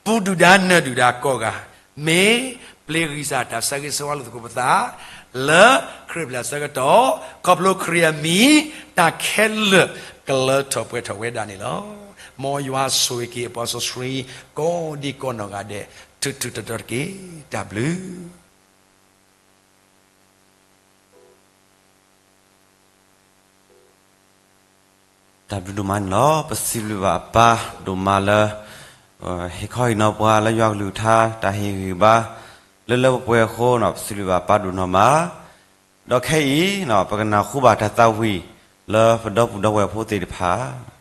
ပူၤဒုၣ်ဒါနၢၤဒုၣ်ဒါကိးဂၤ, မ့ၢ်ပျ့ၤဂံၢ်စၢ်တၢ်ဆၢဂ့ၤဆၢဝါလိာ်သကိးပသး လၢခရံာ်အပျဲၢ်အဆၢကတီၢ် ခီဖျိခရံာ်အမံၤ တၢ်ခဲလၢာ်ကလၢထီၣ်ပှဲၤထီၣ်ဝဲဒၣ်န့ၣ်လီၤ. မ်ယွၤဆိၣ်ဂ့ၤက့ၤအပှၤစီဆှံ ကိးဒံကိးနီၢ်ဂၤဒဲး ထူးထူးတီၤတီၤတက့ၢ်. တၢ်ဘျုး တၢ်ဘျုးဒိၣ်မးန့ၣ်လီၤ. ပစံးဘျုးဘၣ်အပၢ်ဒိၣ်မးလၢ ဟ့ၣ်ခီဟ့ၣ်နီၤပှၤလၢယွၤကလုၢ်ကထါ တၢ်ဟ့ၣ်ဂံၢ်ဟ့ၣ်ဘါ လၢလၢပှဲၤပှဲၤအဃိန့ၣ် ပစံးဘျုးဘၣ်အပၢ်ဒိၣ်နီၢ်မး. ဒီးခဲအံၤ ပကနၢ်ဟူဘၣ်တၢ်သးဝံၣ်လၢပဒီပုၢ်ဒီဝဲၢ်ဖိသ့ၣ်တဖၣ်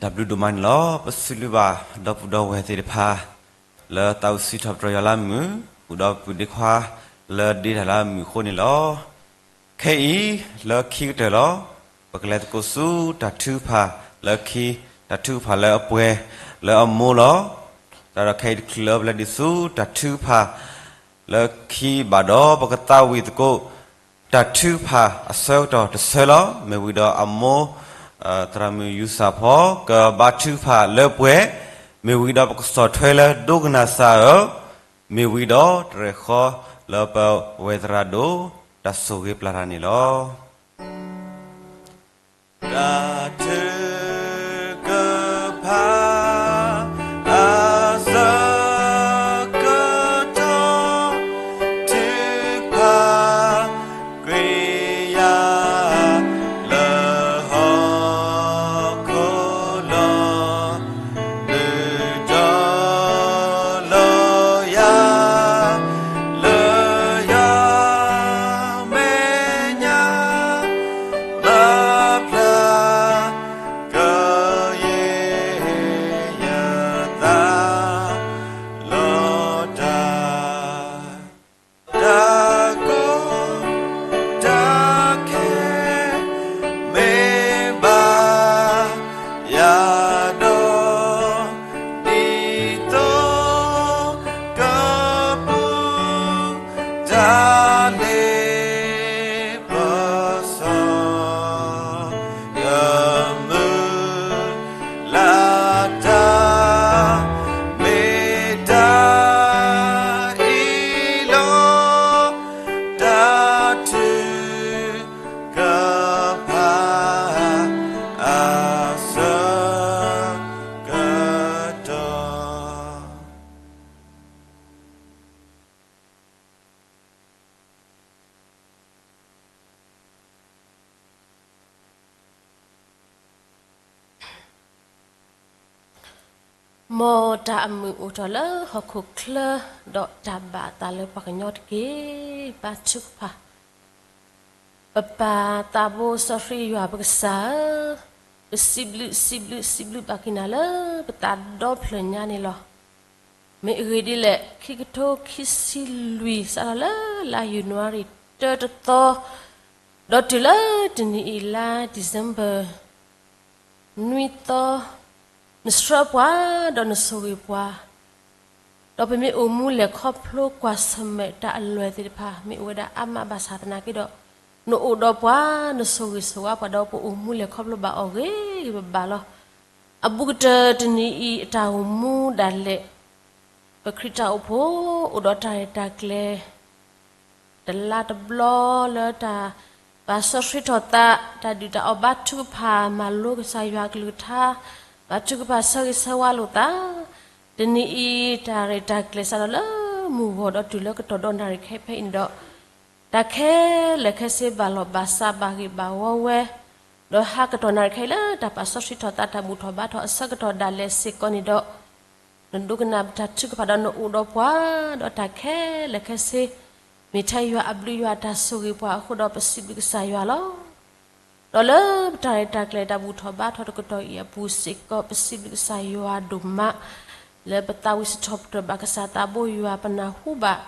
တၢ်ဘျုးဒိၣ်မးန့ၣ်လီၤ. ပစံးဘျုးဘၣ်ဒီပုၢ်ဒီဝဲၢ်သ့ၣ်တဖၣ် လၢသးဝံၣ်စံးထီၣ်ပတြၢၤယွၤလၢအမုာ်, ဃုာ်ဒီးပုၢ်ဒ့ခွါလၢဒ့တၢ်လၢအမုာ်အဃိန့ၣ်လီၤ. ခဲအံၤလၢခံကတၢၢ်လီၤ. ပကလဲၤသကိးဆူတၢ်ထုကဖၣ်လၢခံ, တၢ်ထုကဖၣ်လၢအပှဲၤလၢအမိၢ်လီၤ. တၢ်ဒီးခဲအံၤတချုးလၢပလဲၤဒံးဆူတၢ်ထုကဖၣ်လၢခံဘၣ်ဒီး ပကသးဝံၣ်သကိး တၢ်ထုကဖၣ်အဆၢကတီၢ်တဆၢလီၤ. မ့ၢ်ဝံၤဒီးအမိၢ် သရၣ်မုၣ်ယူၤစၢ်ဖီ ကဘါထုကဖၣ်လၢပှဲၤ, မ့ၢ်ဝံၤဒီးပကစီၣ်ထွဲလၢဒိကနၣ်စၢ်ဧၢ, မ့ၢ်ဝံၤဒီးတရဲၣ်ဃီလၢပဝဲၢ်သရၣ်ဒိၣ် တၢ်ဆိၣ်ဂ့ၤပျၢ်တၢ်န့ၣ်လီၤ. တၢ်ထုကဖၣ် အဆၢကတီၢ် ထုကဖၣ် ကွံာ်ယၤ လၢဟီၣ်ခိၣ်လီၤ. နုာ်ဒီးလီၤယၤ လၢယမဲာ်ညါ မၤဖျါ ကယဲၢ်ယသး လီၤတၢ် တၢ်ကီတၢ်ခဲ မ့ၢ်ဘၣ်ယၤဒီး ဒ်သိကပူၤ တၢ်လ့ပစီ ကမုာ်လၤတၢ် မ့ၢ်တၢ်အံၤလီၤ. တၢ်ထုကဖၣ် အဆၢကတီၢ် မ်တၢ်အမုာ်အိၣ်ထီၣ်လၢဟီၣ်ခိၣ်ချၢ ဒီးတၢ်ဘၣ်အသးလၢပှၤကညီတက့ၢ်. ဘါထုကဖၣ်. ပပၢ်သးဘိစီဆှံယွၤပကစၢ်ဧၢ, ပစံးဘျုးစံးဘျုးစံးဘျုးဘၣ်က့ၤနၤလၢပသးဒီဖျၢၣ်ညါန့ၣ်လီၤ. မ့ၢ်အဂ့ၢ်ဒ်လဲၣ်, ခံကထိခံဆံလွံၢ် စးထီၣ်လၢလါယနူၤအါရံၤ တၢတသီ ဒီးတုၤလၢတနံၤအံၤ လါ December နွံသီ, နဆှၢပှၤ ဒီးနဆိၣ်ဂ့ၤပှၤ, ဒီးပမ့ၢ်အိၣ်မူလဲၤခီဖျိကွၢ်ဆၢၣ်မဲာ်တၢ်အလွဲၢ်သ့ၣ်တဖၣ် မ့ၢ်အိၣ်ဝဲဒၣ်အါမးဘၣ်ဆၣ်သနာ်က့ဒီး, နအိၣ်ဒီးပှၤ နဆိၣ်ဂ့ၤဆိၣ်ဝါပှၤဒီးပအိၣ်မူလဲၤခီဖျိဘၣ်အီၤဂ့ၤဂ့ၤဘၣ်ဘၣ်လီၤ. အဘူးကတၢၢ်တနံၤအံၤအတၢ်အိၣ်မူဒၣ်လဲာ်, ပခရံာ်တၢ်အိၣ်ဖှိၣ် အိၣ်ဒီးတၢ်ရဲၣ်တၢ်ကျဲၤ တလါတဘျီလၢတၢ်ပာ်စီဆှံထီၣ်သး, တၢ်ဒုၣ်တၢ်အီၣ်ဘါထုကဖၣ် မၤလိကစၢ်ယွၤအကလုၢ်ကထါ, ဘါထုကဖၣ်ဆၢဂ့ၤဆၢဝါလိာ်သး, တနံၤအံၤ တၢ်ရဲၣ်တၢ်ကျဲၤစးထီၣ်လၢမုၢ်ဂီၤဒီးတုၤလၢကတီၢ်ဒီနၣ်ရံၣ်ခဲဖဲအံၤန့ၣ်ဒီး, တၢ်ခဲလၢာ်ခဲဆ့ဘၣ်လီၢ်ဘၣ်စးဘၣ်ဂ့ၤဘၣ်ဝီဝဲ, ဒီးဟါကတီၢ်နၣ်ရံၣ်ခဲအံၤလၢတၢ်ပာ်စီဆှံထီၣ်သး တၢ်ဘူၣ်ထီၣ်ဘါထီၣ်အဆၢကတီၢ်ဒၣ်လဲာ်စ့ၢ်ကီးန့ၣ်ဒီး, နဒိကနၣ်ပတၢ်ထုကဖၣ်ဒီးနအိၣ်ဒီးပှၤ, ဒီးတၢ်ခဲလၢာ်ခဲဆ့ မ့ၢ်ထဲယွၤအဘျုးယွၤအတၢ်ဆိၣ်ဂ့ၤပှၤအဃိဒီး ပစံးဘျုးကစၢ်ယွၤလီၤ. ဒီးလၢပတၢ်ရဲၣ်တၢ်ကျဲၤတၢ်ဘူၣ်ထီၣ်ဘါထီၣ်တကတီၢ်အံၤအပူၤစ့ၢ်ကီး ပစံးဘျုးကစၢ်ယွၤဒိၣ်မး, လၢပသးဝံၣ်စံးထီၣ်ပတြၢၤဘၣ်ကစၢ်သးဘိယွၤ ပနၢ်ဟူဘၣ်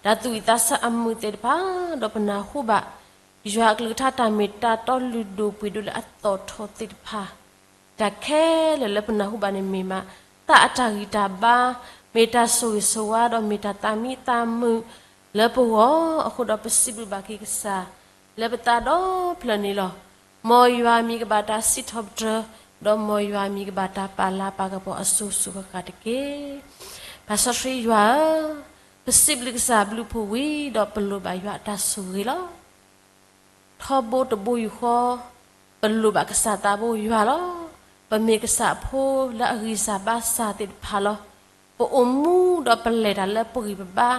တၢ်သူၣ်ဝံၣ်သးဆၢအမုာ်သ့ၣ်တဖၣ်, ဒီးပနၢ်ဟူဘၣ် ယွၤအကလုၢ်ကထါတၢ်မ့ၢ်တၢ်တီလုၢ်ဒိၣ်ပှ့ၤဒိၣ်လၢအသီၣ်ထီၣ်သ့ၣ်တဖၣ်, တၢ်ခဲလၢာ်လၢပနၢ်ဟူဘၣ်န့ၣ်မ့ၢ်မး သးအတၢ်ဂံၢ်တၢ်ဘါ, မ့ၢ်တၢ်ဆိၣ်ဂ့ၤဆိၣ်ဝါဒီးမ့ၢ်တၢ်သးမံသးမုာ်လၢပဂီၢ်အဃိဒီး ပစံးဘျုးဘၣ်က့ၤကစၢ် လၢပသးဒီဖျၢၣ်န့ၣ်လီၤ. မ်ယွၤမံၤကဘၣ်တၢ်စံးထီၣ်ပတြၢၤ, ဒီးမ်ယွၤမံၤကဘၣ်တၢ်ပာ်လၤပာ်ကပီၤအစိၤစိၤဃၣ်ဃၣ်တက့ၢ်. ပၢ်စီဆှံယွၤဧၢ, ပစံးဘျုးကစၢ်ဘျုးဖှိၣ်ဝံၤဒီးပလိၣ်ဘၣ်ယွၤအတၢ်ဆိၣ်ဂ့ၤလီၤ. ထီဘိတဘိယူၢ်ဃီ, ပလိၣ်ဘၣ်ကစၢ်သးဘိယွၤလီၤ. ပမ့ၢ်ကစၢ်အဖိလၢအဂံၢ်စၢ်ဘါစၢ်သ့ၣ်တဖၣ်လီၤ. ပအိၣ်မူဒီးပလဲၤတၢ်လၢပဂံၢ်ပဘါ,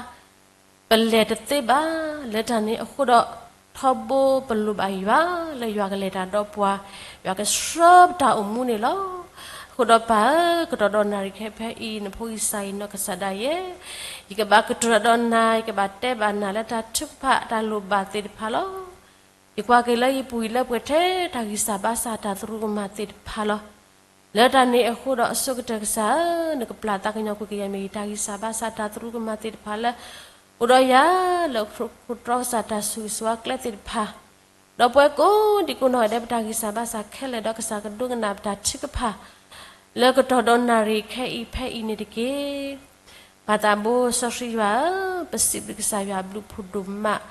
ပလဲၤတသ့ဘၣ်လၢတၢ်န့ၣ်အဃိဒီး, ထီဘိပလိၣ်ဘၣ်ယွၤလၢယွၤကလဲၤတၢ်ဒီးပှၤ, ယွၤကဆှၢပတၢ်အိၣ်မူန့ၣ်လီၤ. အဃိဒီးပၢ်ဧၢ, ကတီၢ်ဒီနၣ်ရံၣ်ခဲဖဲအံၤ နဖိဂံၢ်စၢ်ယနီၢ်ကစၢ်ဒၣ်ယဲ, ယကဘၣ်ကတိၤဒီးနၤ, ယကဘၣ်တဲဘၣ်နၤလၢတၢ်ထုကဖၣ်တၢ်လိၣ်ဘၣ်သ့ၣ်တဖၣ်လီၤ. ယကွၢ်က့ၤလၢယပူၤကွံာ်လၢပှဲၤထဲတၢ်ဂံၢ်စၢ်ဘါစၢ်တၢ်သရူးကမၣ်သ့ၣ်တဖၣ်လီၤ. လၢတၢ်န့ၣ်အဃိဒီး အဆိကတၢၢ်ကစၢ်ဧၢ, နကပျၢ်သးကညီၤကွံာ်ကယဲၢ်မ့ၢ်ဂ့ၤ တၢ်ဂံၢ်စၢ်ဘါစၢ် တၢ်သရူးကမၣ်သ့ၣ်တဖၣ်လၢ အိၣ်ဒီးယၤလၢ ခိၣ်တြီကစၢ်တၢ်ဆိၣ်ဂ့ၤဆိၣ်ဝါကျဲသ့ၣ်တဖၣ်, ဒီးပဝဲကိးဒံကိးနီၢ်ဂၤဒဲး ပတၢ်ဂံၢ်စၢ်ဘါစၢ်ခဲလၢာ်ဒီး ကစၢ်ကဒိကနၣ်ပတၢ်ထုကဖၣ် လၢကတီၢ်ဒီးနၣ်ရံၣ်ခဲအံၤဖဲအံၤန့ၣ်တက့ၢ်. ပၢ်သးဘိစီဆှံယွၤဧၢ, ပစံးဘျုးကစၢ်ယွၤဘျုးဖှိၣ်ဒိၣ်မး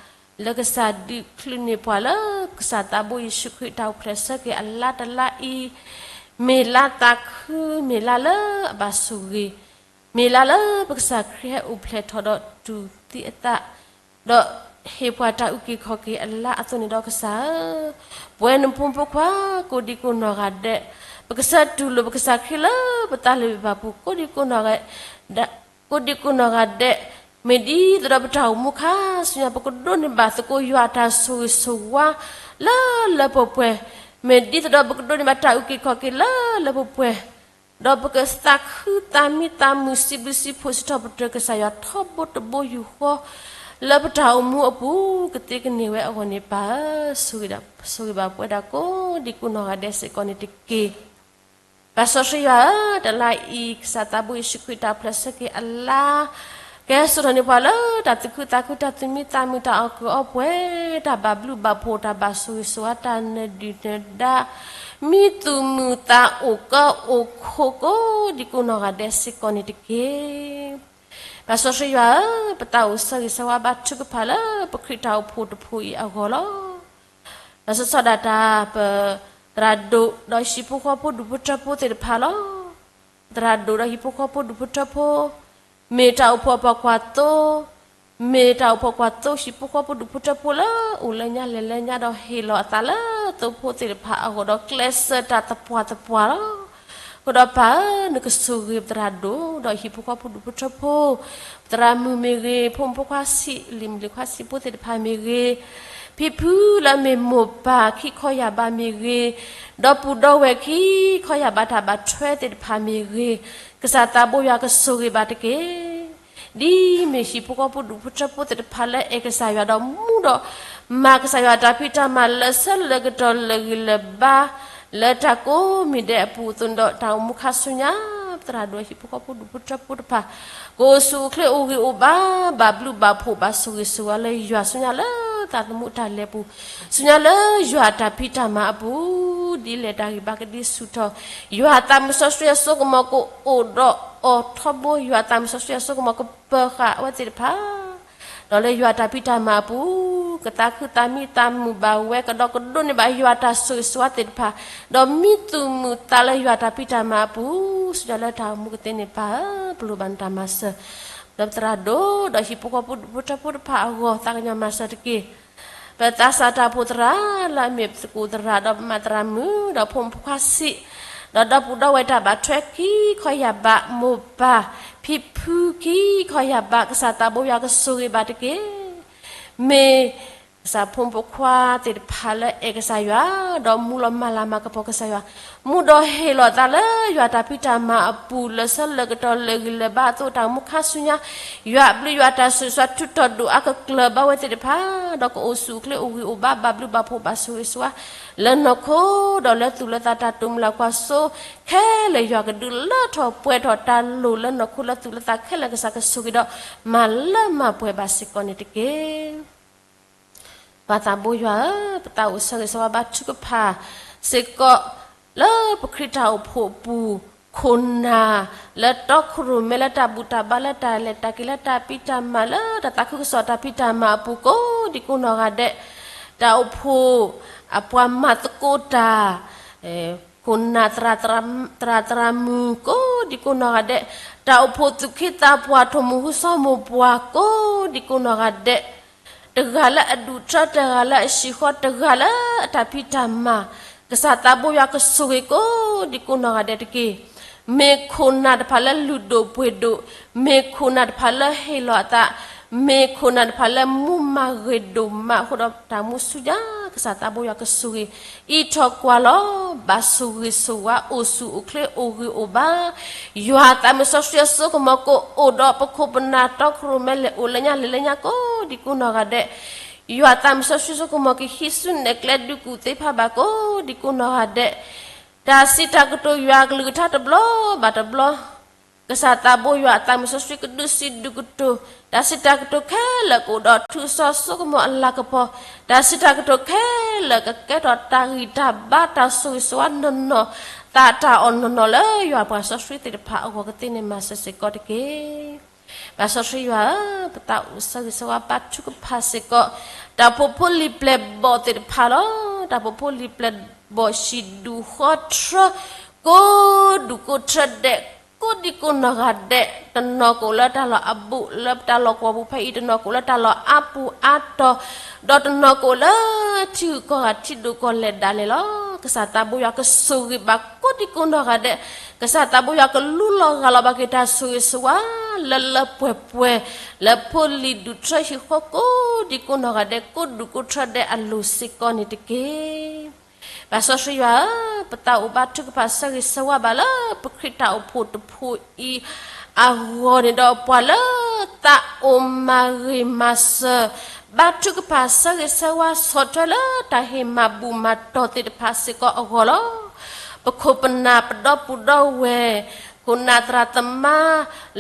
လၢကစၢ်ဒုးချုးန့ၢ်ပှၤလၢ ကစၢ်သးဘိယ့ၣ်ၡူးခရံာ်တၢ်အိၣ်ဖျဲၣ်ဆၢက့ၤအလါတလါအံၤ, မ့ၢ်လါသးခု, မ့ၢ်လါလၢအဘၣ်ဆိၣ်ဂ့ၤ, မ့ၢ်လါလၢပကစၢ်ခရံာ်ဟဲအိၣ်ဖျဲၣ်ထီၣ်ဒီးတူၢ်သံအသး ဒီးဟ့ၣ်ပှၤတၢ်အုၣ်က့ၤခီၣ်က့ၤအလါအသိးန့ၣ်ဒီးကစၢ်ဧၢ, ပဝဲနဖိမုၣ်ဖိခွါကိးဒံကိးနီၢ်ဂၤဒဲး, ပကဆၢတူၢ်လိာ်ပကစၢ်ခရံာ်လၢပသးလၢဘၣ်ပူၤ ကိးဒံကိးနီၢ်ဂၤဒဲး, ကိးဒံကိးနီၢ်ဂၤဒဲး, မ့ၢ်ဒ်သိးဒီးပတၢ်အိၣ်မူခါဆူညါ ပကဒိးန့ၢ်ဘၣ်သကိးယွၤအတၢ်ဆိၣ်ဂ့ၤဆိၣ်ဝါ လၢလၢပှဲၤပှဲၤ, မ့ၢ်ဒ်သိးဒီးပကဒိးန့ၢ်ဘၣ်တၢ်အုၣ်က့ၤခီၣ်က့ၤလၢလၢပှဲၤပှဲၤ ဒီးပကသးခုသးမံသးမုာ်စံးဘျုးစံးဖှိၣ်စံးထီၣ်ပတြၢၤကစၢ်ယွၤထီဘိတဘိယူၢ်ဃီ လၢပတၢ်အိၣ်မူအပူၤ ကသ့ကန့ၢ်ဝဲအဂီၢ်န့ၣ် ပၢ်ဧၢ, ဆိၣ်ဂ့ၤဘၣ်ပဝဲဒၣ်ကိးဒံကိးနီၢ်ဂၤဒဲးစ့ၢ်ကီးန့ၣ်တက့ၢ်. ပၢ်စီဆှံယွၤဧၢ, တလါအံၤ ကစၢ်သးဘိယ့ၣ်ၡူးခရံာ်တၢ်အိၣ်ဖျဲၣ်ဆၢက့ၤအလါ ကဟဲစိာ်ထီၣ်န့ၢ်ပှၤလၢတၢ်သူၣ်ခုသးခု တၢ်သူၣ်မံသးမုာ် တၢ်အီၣ်ကုၢ်အီပှဲၤ တၢ်ဘၣ်ဘျုးဘၣ်ဖှိၣ် တၢ်ဘၣ်ဆိၣ်ဂ့ၤဆိၣ်ဝါ တၢ်နၢၤဒုၣ်နၢၤဒါ မံသူၣ်မုာ်သးအိၣ်ကၢအိၣ်ခိးကိးဒံကိးနီၢ်ဂၤဒဲးစ့ၢ်ကီးန့ၣ်တက့ၢ်. ပၢ်စီဆှံယွၤဧၢ, ပသးအိၣ်ဆၢဂ့ၤဆၢဝါဘါထုကဖၣ်လၢပခရံာ်တၢ်အိၣ်ဖှိၣ်တဖှိၣ်အံၤအဂီၢ်လီၤ. ဒီးစီၤစီၤဒၣ်တၢ် ပသရၣ်ဒိၣ်ဒီးဟံၣ်ဖိဃီဖိဒူၣ်ဖိထၢဖိသ့ၣ်တဖၣ်လီၤ. ပသရၣ်ဒိၣ်ဒီးဟံၣ်ဖိဃီဖိဒူၣ်ဖိထၢဖိ မ့ၢ်တၢ်အိၣ်ဖှိၣ်အပှၤကွၢ်သိ မ့ၢ်တၢ်အိၣ်ဖှိၣ်ကွၢ်သိဟံၣ်ဖိဃီဖိဒူၣ်ဖိထၢဖိလၢအိၣ်လၢညါလဲၤလၢညါဒီးဟ့ၣ်လီၤအသးလၢသိဖိသ့ၣ်တဖၣ်အဂီၢ်ဒီးကျဲးစၢးတၢ်သပှၢ်သပှၢ်လီၤ. အဃိဒီးပၢ်ဧၢ, နကဆိၣ်ဂ့ၤပသရၣ်ဒိၣ်ဒီးဟံၣ်ဖိဃီဖိဒူၣ်ဖိထၢဖိ, ပသရၣ်မုၣ်မ့ၢ်ဂ့ၤ, ဖိမုၣ်ဖိခွါဆံး, လံၤမုၣ်လံၤခွါဆံးဖိသ့ၣ်တဖၣ်မ့ၢ်ဂ့ၤ, ဖံဖုလၢအမ့ၢ်မိၢ်ပၢ်ခံခီယၢ်ဘးမ့ၢ်ဂ့ၤ, ဒီပုၢ်ဒီဝဲၢ်ခံခီယၢ်ဘးတၢ်ဘၣ်ထွဲသ့ၣ်တဖၣ်မ့ၢ်ဂ့ၤ, ကစၢ်သးဘိယွၤကဆိၣ်ဂ့ၤဘၣ်တက့ၢ်. ဒ်မ့ၢ်ဟံၣ်ဖိဃီဖိဒူၣ်ဖိထၢဖိသ့ၣ်တဖၣ်လၢအဲၣ်ကစၢ်ယွၤဒီးမူဒီးမၤကစၢ်ယွၤတၢ်ဖံးတၢ်မၤလၢာ်ဆၢလၢာ်ကတီၢ်လၢာ်ဂံၢ်လၢာ်ဘါ လၢတၢ်ကိးမံၤဒဲးအပူၤအသိးန့ၣ်ဒီး တၢ်အိၣ်မူခါဆူညါ ပသရၣ်ဒိၣ်ဟံၣ်ဖိဃီဖိဒူၣ်ဖိထၢဖိတဖၣ် ကအိၣ်ဆူၣ်အိၣ်ချ့အိၣ်ဂံၢ်အိၣ်ဘါ ဘၣ်ဘျုးဘၣ်ဖှိၣ်ဘၣ်ဆိၣ်ဂ့ၤဆိၣ်ဝါလၢယွၤဆူညါလၢသးသမူတၢ်လဲၤပူၤ ဆူညါလၢယွၤအတၢ်ဖံးတၢ်မၤအပူၤ ဒ်လဲၣ်တၢ်ဂံၢ်ဘါကဒံဆူၣ်ထီၣ် ယွၤအသးမုၢ်စီဆှံအစိကမီၤကအိၣ်ဒီးအီၤထီဘိ ယွၤအသးမုၢ်စီဆှံအစိကမီၤကပၢၤဃာ်အဝဲသ့ၣ်တဖၣ် ဒီးလၢယွၤတၢ်ဖံးတၢ်မၤအပူၤ ကသးခုသးမံသးမုာ်ဘၣ်ဝဲ ကဒီးကဒိးန့ၢ်ဘၣ်ယွၤတၢ်ဆိၣ်ဂ့ၤဆိၣ်ဝါသ့ၣ်တဖၣ် ဒီးမံသူၣ်မုာ်သးလၢယွၤတၢ်ဖံးတၢ်မၤအပူၤ ဆူညါလၢတၢ်အိၣ်မူကသ့န့ၣ် ပၢ်ဧၢ ပလိၣ်ဘၣ်နတၢ်မၤစၢၤ လၢပသရၣ်ဒိၣ်ဒီးဟံၣ်ဖိဃီဖိဒူၣ်ဖိထၢဖိတဖၣ်အဂီၢ် သးကညီၤမၤစၢၤတက့ၢ်. ပသးစၢ်တၢ်အိၣ်ဖှိၣ်သရၣ် လၢအမ့ၢ်သကိးသရၣ် ဒီးပမၤသရၣ်မုၣ် ဒီးဖိမုၣ်ဖိခွါဆံး ဒီးဒီပုၢ်ဒီဝဲၢ်တၢ်ဘၣ်ထွဲခံခီယၢ်ဘး မိၢ်ပၢ် ဖံဖုခံခီယၢ်ဘး ကစၢ်သးဘိယွၤကဆိၣ်ဂ့ၤဘၣ်တက့ၢ်. မ့ၢ်ကစၢ်ဖိမုၣ်ဖိခွါသ့ၣ်တဖၣ်လၢအဲၣ်ကစၢ်ယွၤ ဒီးမူလီၤမၢ်လၤမၤကပီၤကစၢ်ယွၤ မူဒီးဟ့ၣ်လီၤသးလၢယွၤတၢ်ဖံးတၢ်မၤအပူၤ လၢာ်ဆၢလၢာ်ကတီၢ်လၢာ်ဂံၢ်လၢာ်ဘါအသိး တၢ်အိၣ်မူခါဆူညါ ယွၤအဘျုးယွၤတၢ်ဆိၣ်ဂ့ၤဆိၣ်ဝါထုးထီၣ်ဒိၣ်အါကကျၢၤဘၣ်ဝဲသ့ၣ်တဖၣ် ဒီးကအိၣ်ဆူၣ်အိၣ်ချ့အိၣ်ဂံၢ်အိၣ်ဘါ ဘၣ်ဘျုးဘၣ်ဖှိၣ်ဘၣ်ဆိၣ်ဂ့ၤဆိၣ်ဝါ လၢနီၢ်ခိ ဒီးလၢသူၣ်လၢသး တၢ်တိာ်မုၢ်လၢ်ကွၢ်စိခဲလၢာ် ယွၤကဒုးလၢထီၣ်ပှဲၤထီၣ်တၢ်လိၣ်လၢနီၢ်ခိလၢသူၣ်လၢသးခဲလၢာ် ကစၢ်ကဆိၣ်ဂ့ၤဒီး မၤလၢမၤပှဲၤဘၣ်စ့ၢ်ကီးန့ၣ်တက့ၢ်. ပၢ်သးဘိယွၤဧၢ, ပသးအိၣ်ဆၢဂ့ၤဆၢဝါဘါထုကဖၣ်စ့ၢ်ကီး လၢပခရံာ်တၢ်အိၣ်ဖှိၣ်အပူၤ ခိၣ်နၢ် လၢတီခိၣ်ရိၣ်မဲ လၢတၢ်ဘူၣ်တၢ်ဘါ လၢတၢ်လဲၤတၢ်က့ၤ လၢတၢ်ဖံးတၢ်မၤ လၢတၢ်သးခုကစီၣ်တၢ်ဖံးတၢ်မၤအပူၤ ကိးဒံကိးနီၢ်ဂၤဒဲး တၢ်အိၣ်ဖှိၣ်အပှၤမၤသကိးတၢ် ခိၣ်နၢ် သရၣ်သရၣ်မုၣ် ကိးဒံကိးနီၢ်ဂၤဒဲး တၢ်အိၣ်ဖှိၣ်သူၣ်က့သးပှၢ် ထိၣ်မုၢ်ဟူစီၤမိၢ်ပှၢ် ကိးဒံကိးနီၢ်ဂၤဒဲး တဂၤလၢအဒူၣ်ထၢ တဂၤလၢအဟံၣ်ဃီ တဂၤလၢအတၢ်ဖံးတၢ်မၤ ကစၢ်သးဘိယွၤကဆိၣ်ဂ့ၤကိးဒံကိးနီၢ်ဂၤဒဲးတက့ၢ်. မ့ၢ်ခိၣ်နၢ်တဖၣ်လၢလုၢ်ဒိၣ်ပှ့ၤဒိၣ်, မ့ၢ်ခိၣ်နၢ်တဖၣ်လၢဟ့ၣ်လီၤအသး, မ့ၢ်ခိၣ်နၢ်တဖၣ်လၢမူမၤဂ့ၤဒိၣ်မးအဃိဒီး တၢ်မူဆူညါ ကစၢ်သးဘိယွၤကဆိၣ်ဂ့ၤ အံးထီၣ်ကွၢ်လီၤ ဘၣ်ဆိၣ်ဂ့ၤဆိၣ်ဝါ အိၣ်ဆူၣ်အိၣ်ချ့အိၣ်ဂံၢ်အိၣ်ဘါ ယွၤသးမုၢ်စီဆှံအစိကမီၤကအိၣ်ဒီးပခိၣ်ပနၢ် တီခိၣ်ရိၣ်မဲ လဲၤအိၣ်လၢညါလဲၤလၢညါ ကိးဒံကိးနီၢ်ဂၤဒဲး, ယွၤသးမုၢ်စီဆှံအစိကမီၤကဟံးစုနဲၣ်ကျဲဒုးကူၣ်သ့ဖးဘၣ် ကိးဒံကိးနီၢ်ဂၤဒဲး တၢ်စံးတၢ်ကတိၤယွၤအကလုၢ်ကထါတဘျီဘၣ်တဘျီ, ကစၢ်သးဘိယွၤအသးမုၢ်စီဆှံကဒုးစံးဒုးကတိၤ, တၢ်စံးတၢ်ကတိၤခဲလၢာ်ကအိၣ်ဒီးထူစီဆိကမိၣ်အလၤကပီၤ, တၢ်စံးတၢ်ကတိၤခဲလၢာ်ကကဲထီၣ်တၢ်ဂံၢ်တၢ်ဘါတၢ်ဆိၣ်ဂ့ၤဆိၣ်ဝါနီၢ်နီၢ်, သးတၢ်အီၣ်နီၢ်နီၢ်လၢယွၤပှၤစီဆှံသ့ၣ်တဖၣ်အဂီၢ် ကသ့န့ၢ်မၤစၢၤစ့ၢ်ကီးတက့ၢ်. ပၢ်စီဆှံယွၤဧၢ, ပသးအိၣ်ဆၢဂ့ၤဆၢဝါဘါထုကဖၣ်စ့ၢ်ကီး တၢ်အိၣ်ဖှိၣ်ဖိလံၤပျဲၢ်ဘီၣ်သ့ၣ်တဖၣ်လီၤ. တၢ်အိၣ်ဖှိၣ်ဖိလံၤပျဲၢ်ဘီၣ်ဟံၣ်ဒူၣ်ဃီထြၢ ကိးဒူၣ်ကိးထြၢဒဲး ကိးဒံကိးနီၢ်ဂၤဒဲး, တနီၤကအိၣ်လၢတၢ်လီၢ်အဘူး လၢတၢ်လီၢ်ကဝီၤပူၤဖဲအံၤ, တနီၤကအိၣ်လၢတၢ်လီၢ်အါပူၤအါတီၤ, ဒီးတနီၤကအိၣ်လၢထံဂုၤကီၢ်ဂၤထံဒိၣ်ကီၢ်လဲၢ်ဒၣ်လဲာ်လီၤ. ကစၢ်သးဘိယွၤကဆိၣ်ဂ့ၤဘၣ်ကိးဒံကိးနီၢ်ဂၤဒဲး, ကစၢ်သးဘိယွၤကလူလီၤဂၢ်လီၤဘၣ်က့ၤတၢ်ဆိၣ်ဂ့ၤဆိၣ်ဝါ လၢလၢပှဲၤပှဲၤ လၢဖိလံၤဒူၣ်ထြၢဟံၣ်ဃီကိးဒံကိးနီၢ်ဂၤဒဲး ကိးဒူၣ်ကိးထြၢဒဲးအလိၤစ့ၢ်ကီးန့ၣ်တက့ၢ်. ပၢ်စီဆှံယွၤဧၢ, ပသးအိၣ်ဘါထုကဖၣ်ဆၢဂ့ၤဆၢဝါဘၣ်လၢပခရံာ်တၢ်အိၣ်ဖှိၣ်တဖှိၣ်အံၤအဂီၢ်န့ၣ်ဒီး ပှၤလၢသးအိၣ်မၤဂ့ၤမၤစၢၤ ဘါထုကဖၣ်ဆၢဂ့ၤဆၢဝါဆီၣ်ထွဲလၢတၢ်ဟ့ၣ်မၤဘူၣ်မၤတီၢ်သ့ၣ်တဖၣ်စ့ၢ်ကီးအဂီၢ်လီၤ. ပခိၣ်ပနၢ်ပဒီပုၢ်ဒီဝဲၢ် ခိၣ်နၢ်သရၣ်သမါ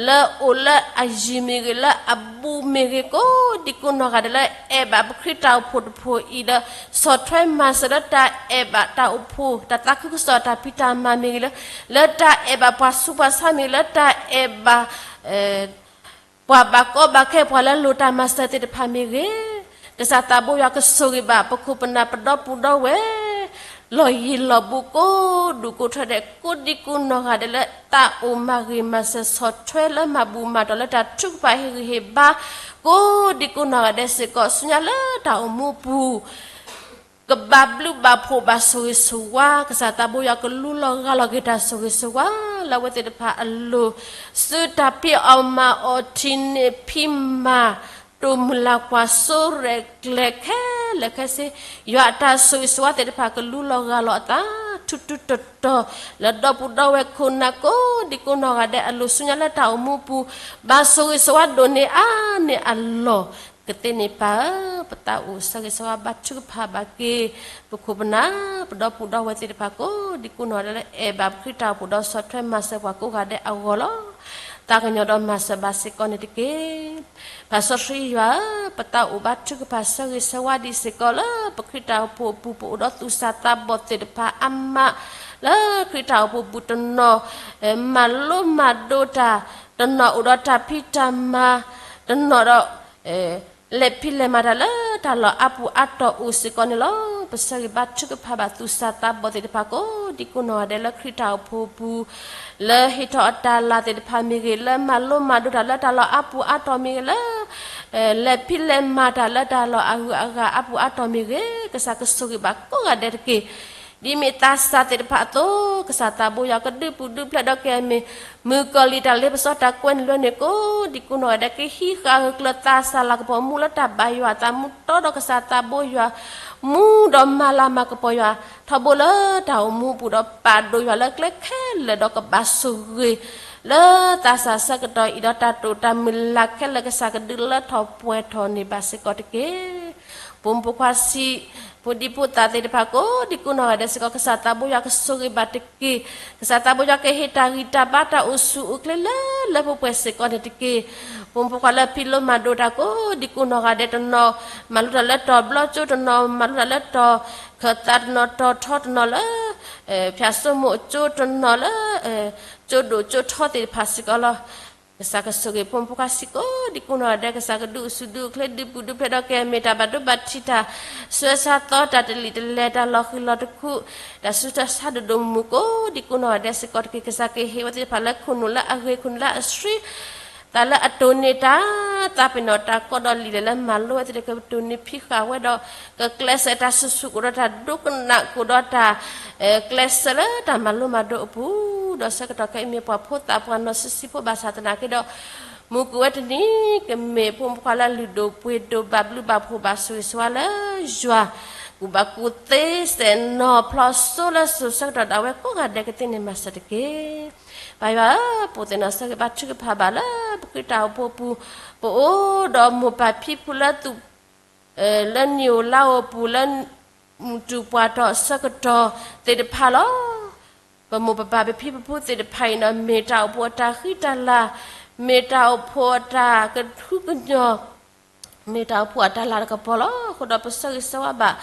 လၢအိၣ်လၢအယံၤမ့ၢ်ဂ့ၤ လၢအဘူးမ့ၢ်ဂ့ၤ ကိးဒံကိးနီၢ်ဂၤဒဲးလၢအဲၣ်ဘၣ်ပခရံာ်တၢ်အိၣ်ဖှိၣ်တဖှိၣ်အံၤဒီး ဆီၣ်ထွဲမၤစၢၤလၢတၢ်အဲၣ်ဘၣ်တၢ်အိၣ်ဖှိၣ် တၢ်သးခုကစီၣ်တၢ်ဖံးတၢ်မၤမ့ၢ်ဂ့ၤလၢ လၢတၢ်အဲၣ်ဘၣ်ပှၤဆူးပှၤဆါမ့ၢ်ဂ့ၤ လၢတၢ်အဲၣ်ဘၣ် ပှၤဘၣ်ကီဘၣ်ခဲ ပှၤလၢလိၣ်တၢ်မၤစၢၤသ့ၣ်တဖၣ်မ့ၢ်ဂ့ၤ, ကစၢ်သးဘိယွၤကဆိၣ်ဂ့ၤဘၣ် ပခိၣ်ပနၢ်ပဒီပုၢ်ဒီဝဲၢ် လီၢ်ယံၤလီၢ်ဘူးကိးဒူၣ်ကိးထြၢဒဲး ကိးဒံကိးနီၢ်ဂၤဒဲးလၢ သးအိၣ်မၤဂ့ၤမၤစၢၤဆီၣ်ထွဲလၢမၤဘူၣ်မၤတီၢ်လၢတၢ်ထုကဖၣ်ဟ့ၣ်ဂံၢ်ဟ့ၣ်ဘါ ကိးဒံကိးနီၢ်ဂၤဒဲးစ့ၢ်ကီး ဆူညါလၢတၢ်အိၣ်မူအပူၤ ကဘၣ်ဘျုးဘၣ်ဖှိၣ်ဘၣ်ဆိၣ်ဂ့ၤဆိၣ်ဝါ ကစၢ်သးဘိယွၤကလူလီၤဂၢ်လီၤက့ၤတၢ်ဆိၣ်ဂ့ၤဆိၣ်ဝါ လၢအဝဲသ့ၣ်တဖၣ်အလိၤ သုတၢ်ဖံးအီၣ်မၤအီၣ်ထံၣ်န့ၢ်ဖံးမၤ တိၢ်မုၢ်လၢ်ကွၢ်စိရဲၣ်ကျဲၤခဲလၢာ်ခဲဆ့ ယွၤအတၢ်ဆိၣ်ဂ့ၤဆိၣ်ဝါသ့ၣ်တဖၣ်ကလူလီၤဂၢ်လီၤအသး ထူထူတီၤတီၤ လၢဒီပုၢ်ဒီဝဲၢ်ခိၣ်နၢ်ကိးဒံကိးနီၢ်ဂၤဒဲးအလိၤ ဆူညါလၢတၢ်အိၣ်မူအပူၤ ဘၣ်ဆိၣ်ဂ့ၤဆိၣ်ဝါဒိၣ်န့ၢ်အါန့ၢ်အလီၢ် ကသ့န့ၢ်ပၢ်ဧၢ, ပသးအိၣ်ဆၢဂ့ၤဆၢဝါဘါထုကဖၣ်ဘၣ်က့ၤ ပခိၣ်ပနၢ် ပဒီပုၢ်ဒီဝဲၢ်သ့ၣ်တဖၣ် ကိးဒံကိးနီၢ်ဂၤဒဲးလၢအဲၣ်ဘၣ်ပခရံာ်တၢ်အိၣ်ဖှိၣ်ဒီးဆီၣ်ထွဲမၤစၢၤပှၤကိးဂၤဒဲးအဂီၢ်လီၤ. သးကညီၤဒီးမၤစၢၤဘၣ်စ့ၢ်ကီးန့ၣ်တက့ၢ်. ပၢ်စီဆှံယွၤဧၢ, ပသးအိၣ်ဘါထုကဖၣ်ဆၢဂ့ၤဆၢဝါဒံးစ့ၢ်ကီးလၢ ပခရံာ်တၢ်အိၣ်ဖှိၣ်အပူၤ ပအိၣ်ဒီးသူၣ်စၢ်သးဘီၣ်သ့ၣ်တဖၣ်အါမး လၢခရံာ်တၢ်အိၣ်ဖှိၣ်အပူၤတနီၤ မၤလိမၤဒိးတၢ်, တနီၤအိၣ်ဒီးတၢ်ဖံးတၢ်မၤ, တနီၤဒီး လဲၤဖံးလဲၤမၤတၢ်လၢတၢ်လီၢ်အါပူၤအါတီၤအိၣ်စ့ၢ်ကီးန့ၣ်လီၤ. ပဆၢဂ့ၤဘါထုကဖၣ်ဘၣ်သူၣ်စၢ်သးဘီၣ်သ့ၣ်တဖၣ်ကိးဒံကိးနီၢ်ဂၤဒဲးလၢခရံာ်တၢ်အိၣ်ဖှိၣ်အပူၤ လၢဟ့ၣ်ထီၣ်အတၢ်လၤသ့ၣ်တဖၣ်မ့ၢ်ဂ့ၤ, လၢမၤလိမၤဒိးတၢ်လၢတၢ်လီၢ်အါပူၤအါတီၤမ့ၢ်ဂ့ၤ, လၢ လဲၤဖံးလဲၤမၤတၢ်လၢတၢ်လီၢ်အဂုၤအဂၤအါပူၤအါတီၤမ့ၢ်ဂ့ၤ, ကစၢ်ကဆိၣ်ဂ့ၤဘၣ်ကိးဂၤဒဲးတက့ၢ်. ဒ်မ့ၢ်သးစၢ်သ့ၣ်တဖၣ်အသိး ကစၢ်သးဘိယွၤကဒုးပူၤဒုးဖျဲးဒီးက့ၤအမ့ၢ် မုၣ်ကီၤလံၢ်တၢ်လ့ပစီတၢ်ကွဲန့ၣ်လၢန့ၣ် ကိးဒံကိးနီၢ်ဂၤဒဲး ကဟံးဃာ်ဂၢၢ်ကျၢၤသးစၢ်လၤကပီၤမူလၢတၢ်ဘၣ်ယွၤအသး မူတီဒီးကစၢ်သးဘိယွၤ မူဒီးမၤလၤမၤကပီၤယွၤ ထီဘိလၢတၢ်အိၣ်မူအပူၤဒီး ပာ်ဒိၣ်ယွၤလၢကျဲခဲလၢာ်ဒီးကဘၣ်ဆိၣ်ဂ့ၤ လၢသးစၢ်ဆၢကတီၢ်အံၤဒီးတၢ်တိာ်တၢ်မုၢ်လၢ်ခဲလၢာ် ကစၢ်ကဒုးလၢထီၣ်ပှဲၤထီၣ်န့ၢ်ဘၣ်စ့ၢ်ကီးတက့ၢ်. ဖိမုၣ်ဖိခွါဆံး ဖိဒံဖိသၣ်သ့ၣ်တဖၣ် ကိးဒံကိးနီၢ်ဂၤဒဲးစ့ၢ်ကီး ကစၢ်သးဘိယွၤကဆိၣ်ဂ့ၤဘၣ်တက့ၢ်. ကစၢ်သးဘိယွၤကဟ့ၣ်တၢ်ဂံၢ်တၢ်ဘါတၢ်အိၣ်ဆူၣ်အိၣ်ချ့လၢ လၢပှဲၤပှဲၤစ့ၢ်ကီးန့ၣ်တက့ၢ်. ဖိမုၣ်ဖိခွါလၢဖံးလိမၤဒိးတၢ် ကိးဒံကိးနီၢ်ဂၤဒဲး တနီၤ မၤလိတၢ်လၢတီၤဘျီကၠိ တနီၤ မၤလိတၢ်လၢတီၤခၢၣ်သး တနီၤတီၤထီ တနီၤလၢ ဖၠၣ်စိမိၣ်ကၠိ တနီၤလၢ ကၠိဒိၣ်ကၠိထီသ့ၣ်တဖၣ်စ့ၢ်ကီးလီၤ. ကစၢ်ကဆိၣ်ဂ့ၤဖိမုၣ်ဖိခွါဆံး ကိးဒံကိးနီၢ်ဂၤဒဲး ကစၢ်ကဒုးအိၣ်ဆူၣ်ဒုးအိၣ်ချ့ ဒုးပူၤဒုးဖျဲးဒီးက့ၤအမ့ၢ် တၢ်ဘၣ်ဒိဘၣ်ထံးတၢ် ဆှၢဆါသီ တၢ်တလံာ်တလဲၤ တၢ်လီၤဃံၤလီၤတခူး တၢ်ဆူးတၢ်ဆါဒိၣ်ဒိၣ်မုၢ်မုၢ် ကိးဒံကိးနီၢ်ဂၤဒဲးစ့ၢ်ကီးတက့ၢ်. ကစၢ်ကဟ့ၣ်ဝဲသ့ၣ်တဖၣ်လၢခိၣ်နူာ်လၢအဂ့ၤ ခိၣ်နူာ်လၢအဆှံ သးလၢအတိၢ်န့ၢ်တၢ် သးပ့ၤနီၣ်တၢ်ကီဒီးလံာ်လဲၢ်လၢမၤလိဝဲသ့ၣ်တဖၣ် ကတိၢ်န့ၢ်ဖံးဃာ်ဝဲဒီး ကကျဲးစၢးတၢ်ဆူၣ်ဆူၣ် ကအိၣ်ဒီးတၢ်ဒိကနၣ် ကအိၣ်ဒီးတၢ် ကျဲးစၢးလၢတၢ်မၤလိမၤဒိးအပူၤ ဒီးဆၢကတီၢ်ခဲအံၤမ့ၢ်ပှၤဖိသၣ်ပှၤနီၢ်ဆံးဆံးဖိဘၣ်ဆၣ်သနာ်က့ဒီး မုၢ်ကအိၣ်ဝဲတနံၤ ကမ့ၢ်ဖိမုၣ်ဖိခွါလၢလုၢ်ဒိၣ်ပှ့ၤဒိၣ် ဘၣ်ဘျုးဘၣ်ဖှိၣ်ဘၣ်ဆိၣ်ဂ့ၤဆိၣ်ဝါလၢယွၤ ကူၣ်ဘၣ်ကူၣ်သ့စဲးနီၤဖျီစိလၢစိၤဆၢကတီၢ်ဒၣ်ဝဲကိးဂၤဒဲး ကသ့န့ၢ်မၤစၢၤတက့ၢ်. ပၢ်ယွၤဧၢ, ပအိၣ်သ့ၣ်နီၣ်ဆၢဂ့ၤဘါထုကဖၣ်ဘၣ်လၢ ပခရံာ်တၢ်အိၣ်ဖှိၣ်အပူၤ ပအိၣ်ဒီးမိၢ်ပၢ်ဖံဖုလၢသူၣ် လၢနံၣ်ဧိၤလါဧိၤအပူၤ လၢမုၢ်တူၢ်ပှၢ်ထီၣ်ဆၢကတီၢ်သ့ၣ်တဖၣ်လီၤ. ပမိၢ်ပပၢ်ပဖံပဖုသ့ၣ်တဖၣ်အံၤန့ၣ် မ့ၢ်တၢ်အိၣ်ဖှိၣ်အတၢ်ဃံတၢ်လၤ, မ့ၢ်တၢ်အိၣ်ဖှိၣ်အတၢ်ကဟုကညီၢ်, မ့ၢ်တၢ်အိၣ်ဖှိၣ်အတၢ်လၤတကပီၤလီၤ. အဃိဒီးပဆၢဂ့ၤဆၢဝါဘၣ်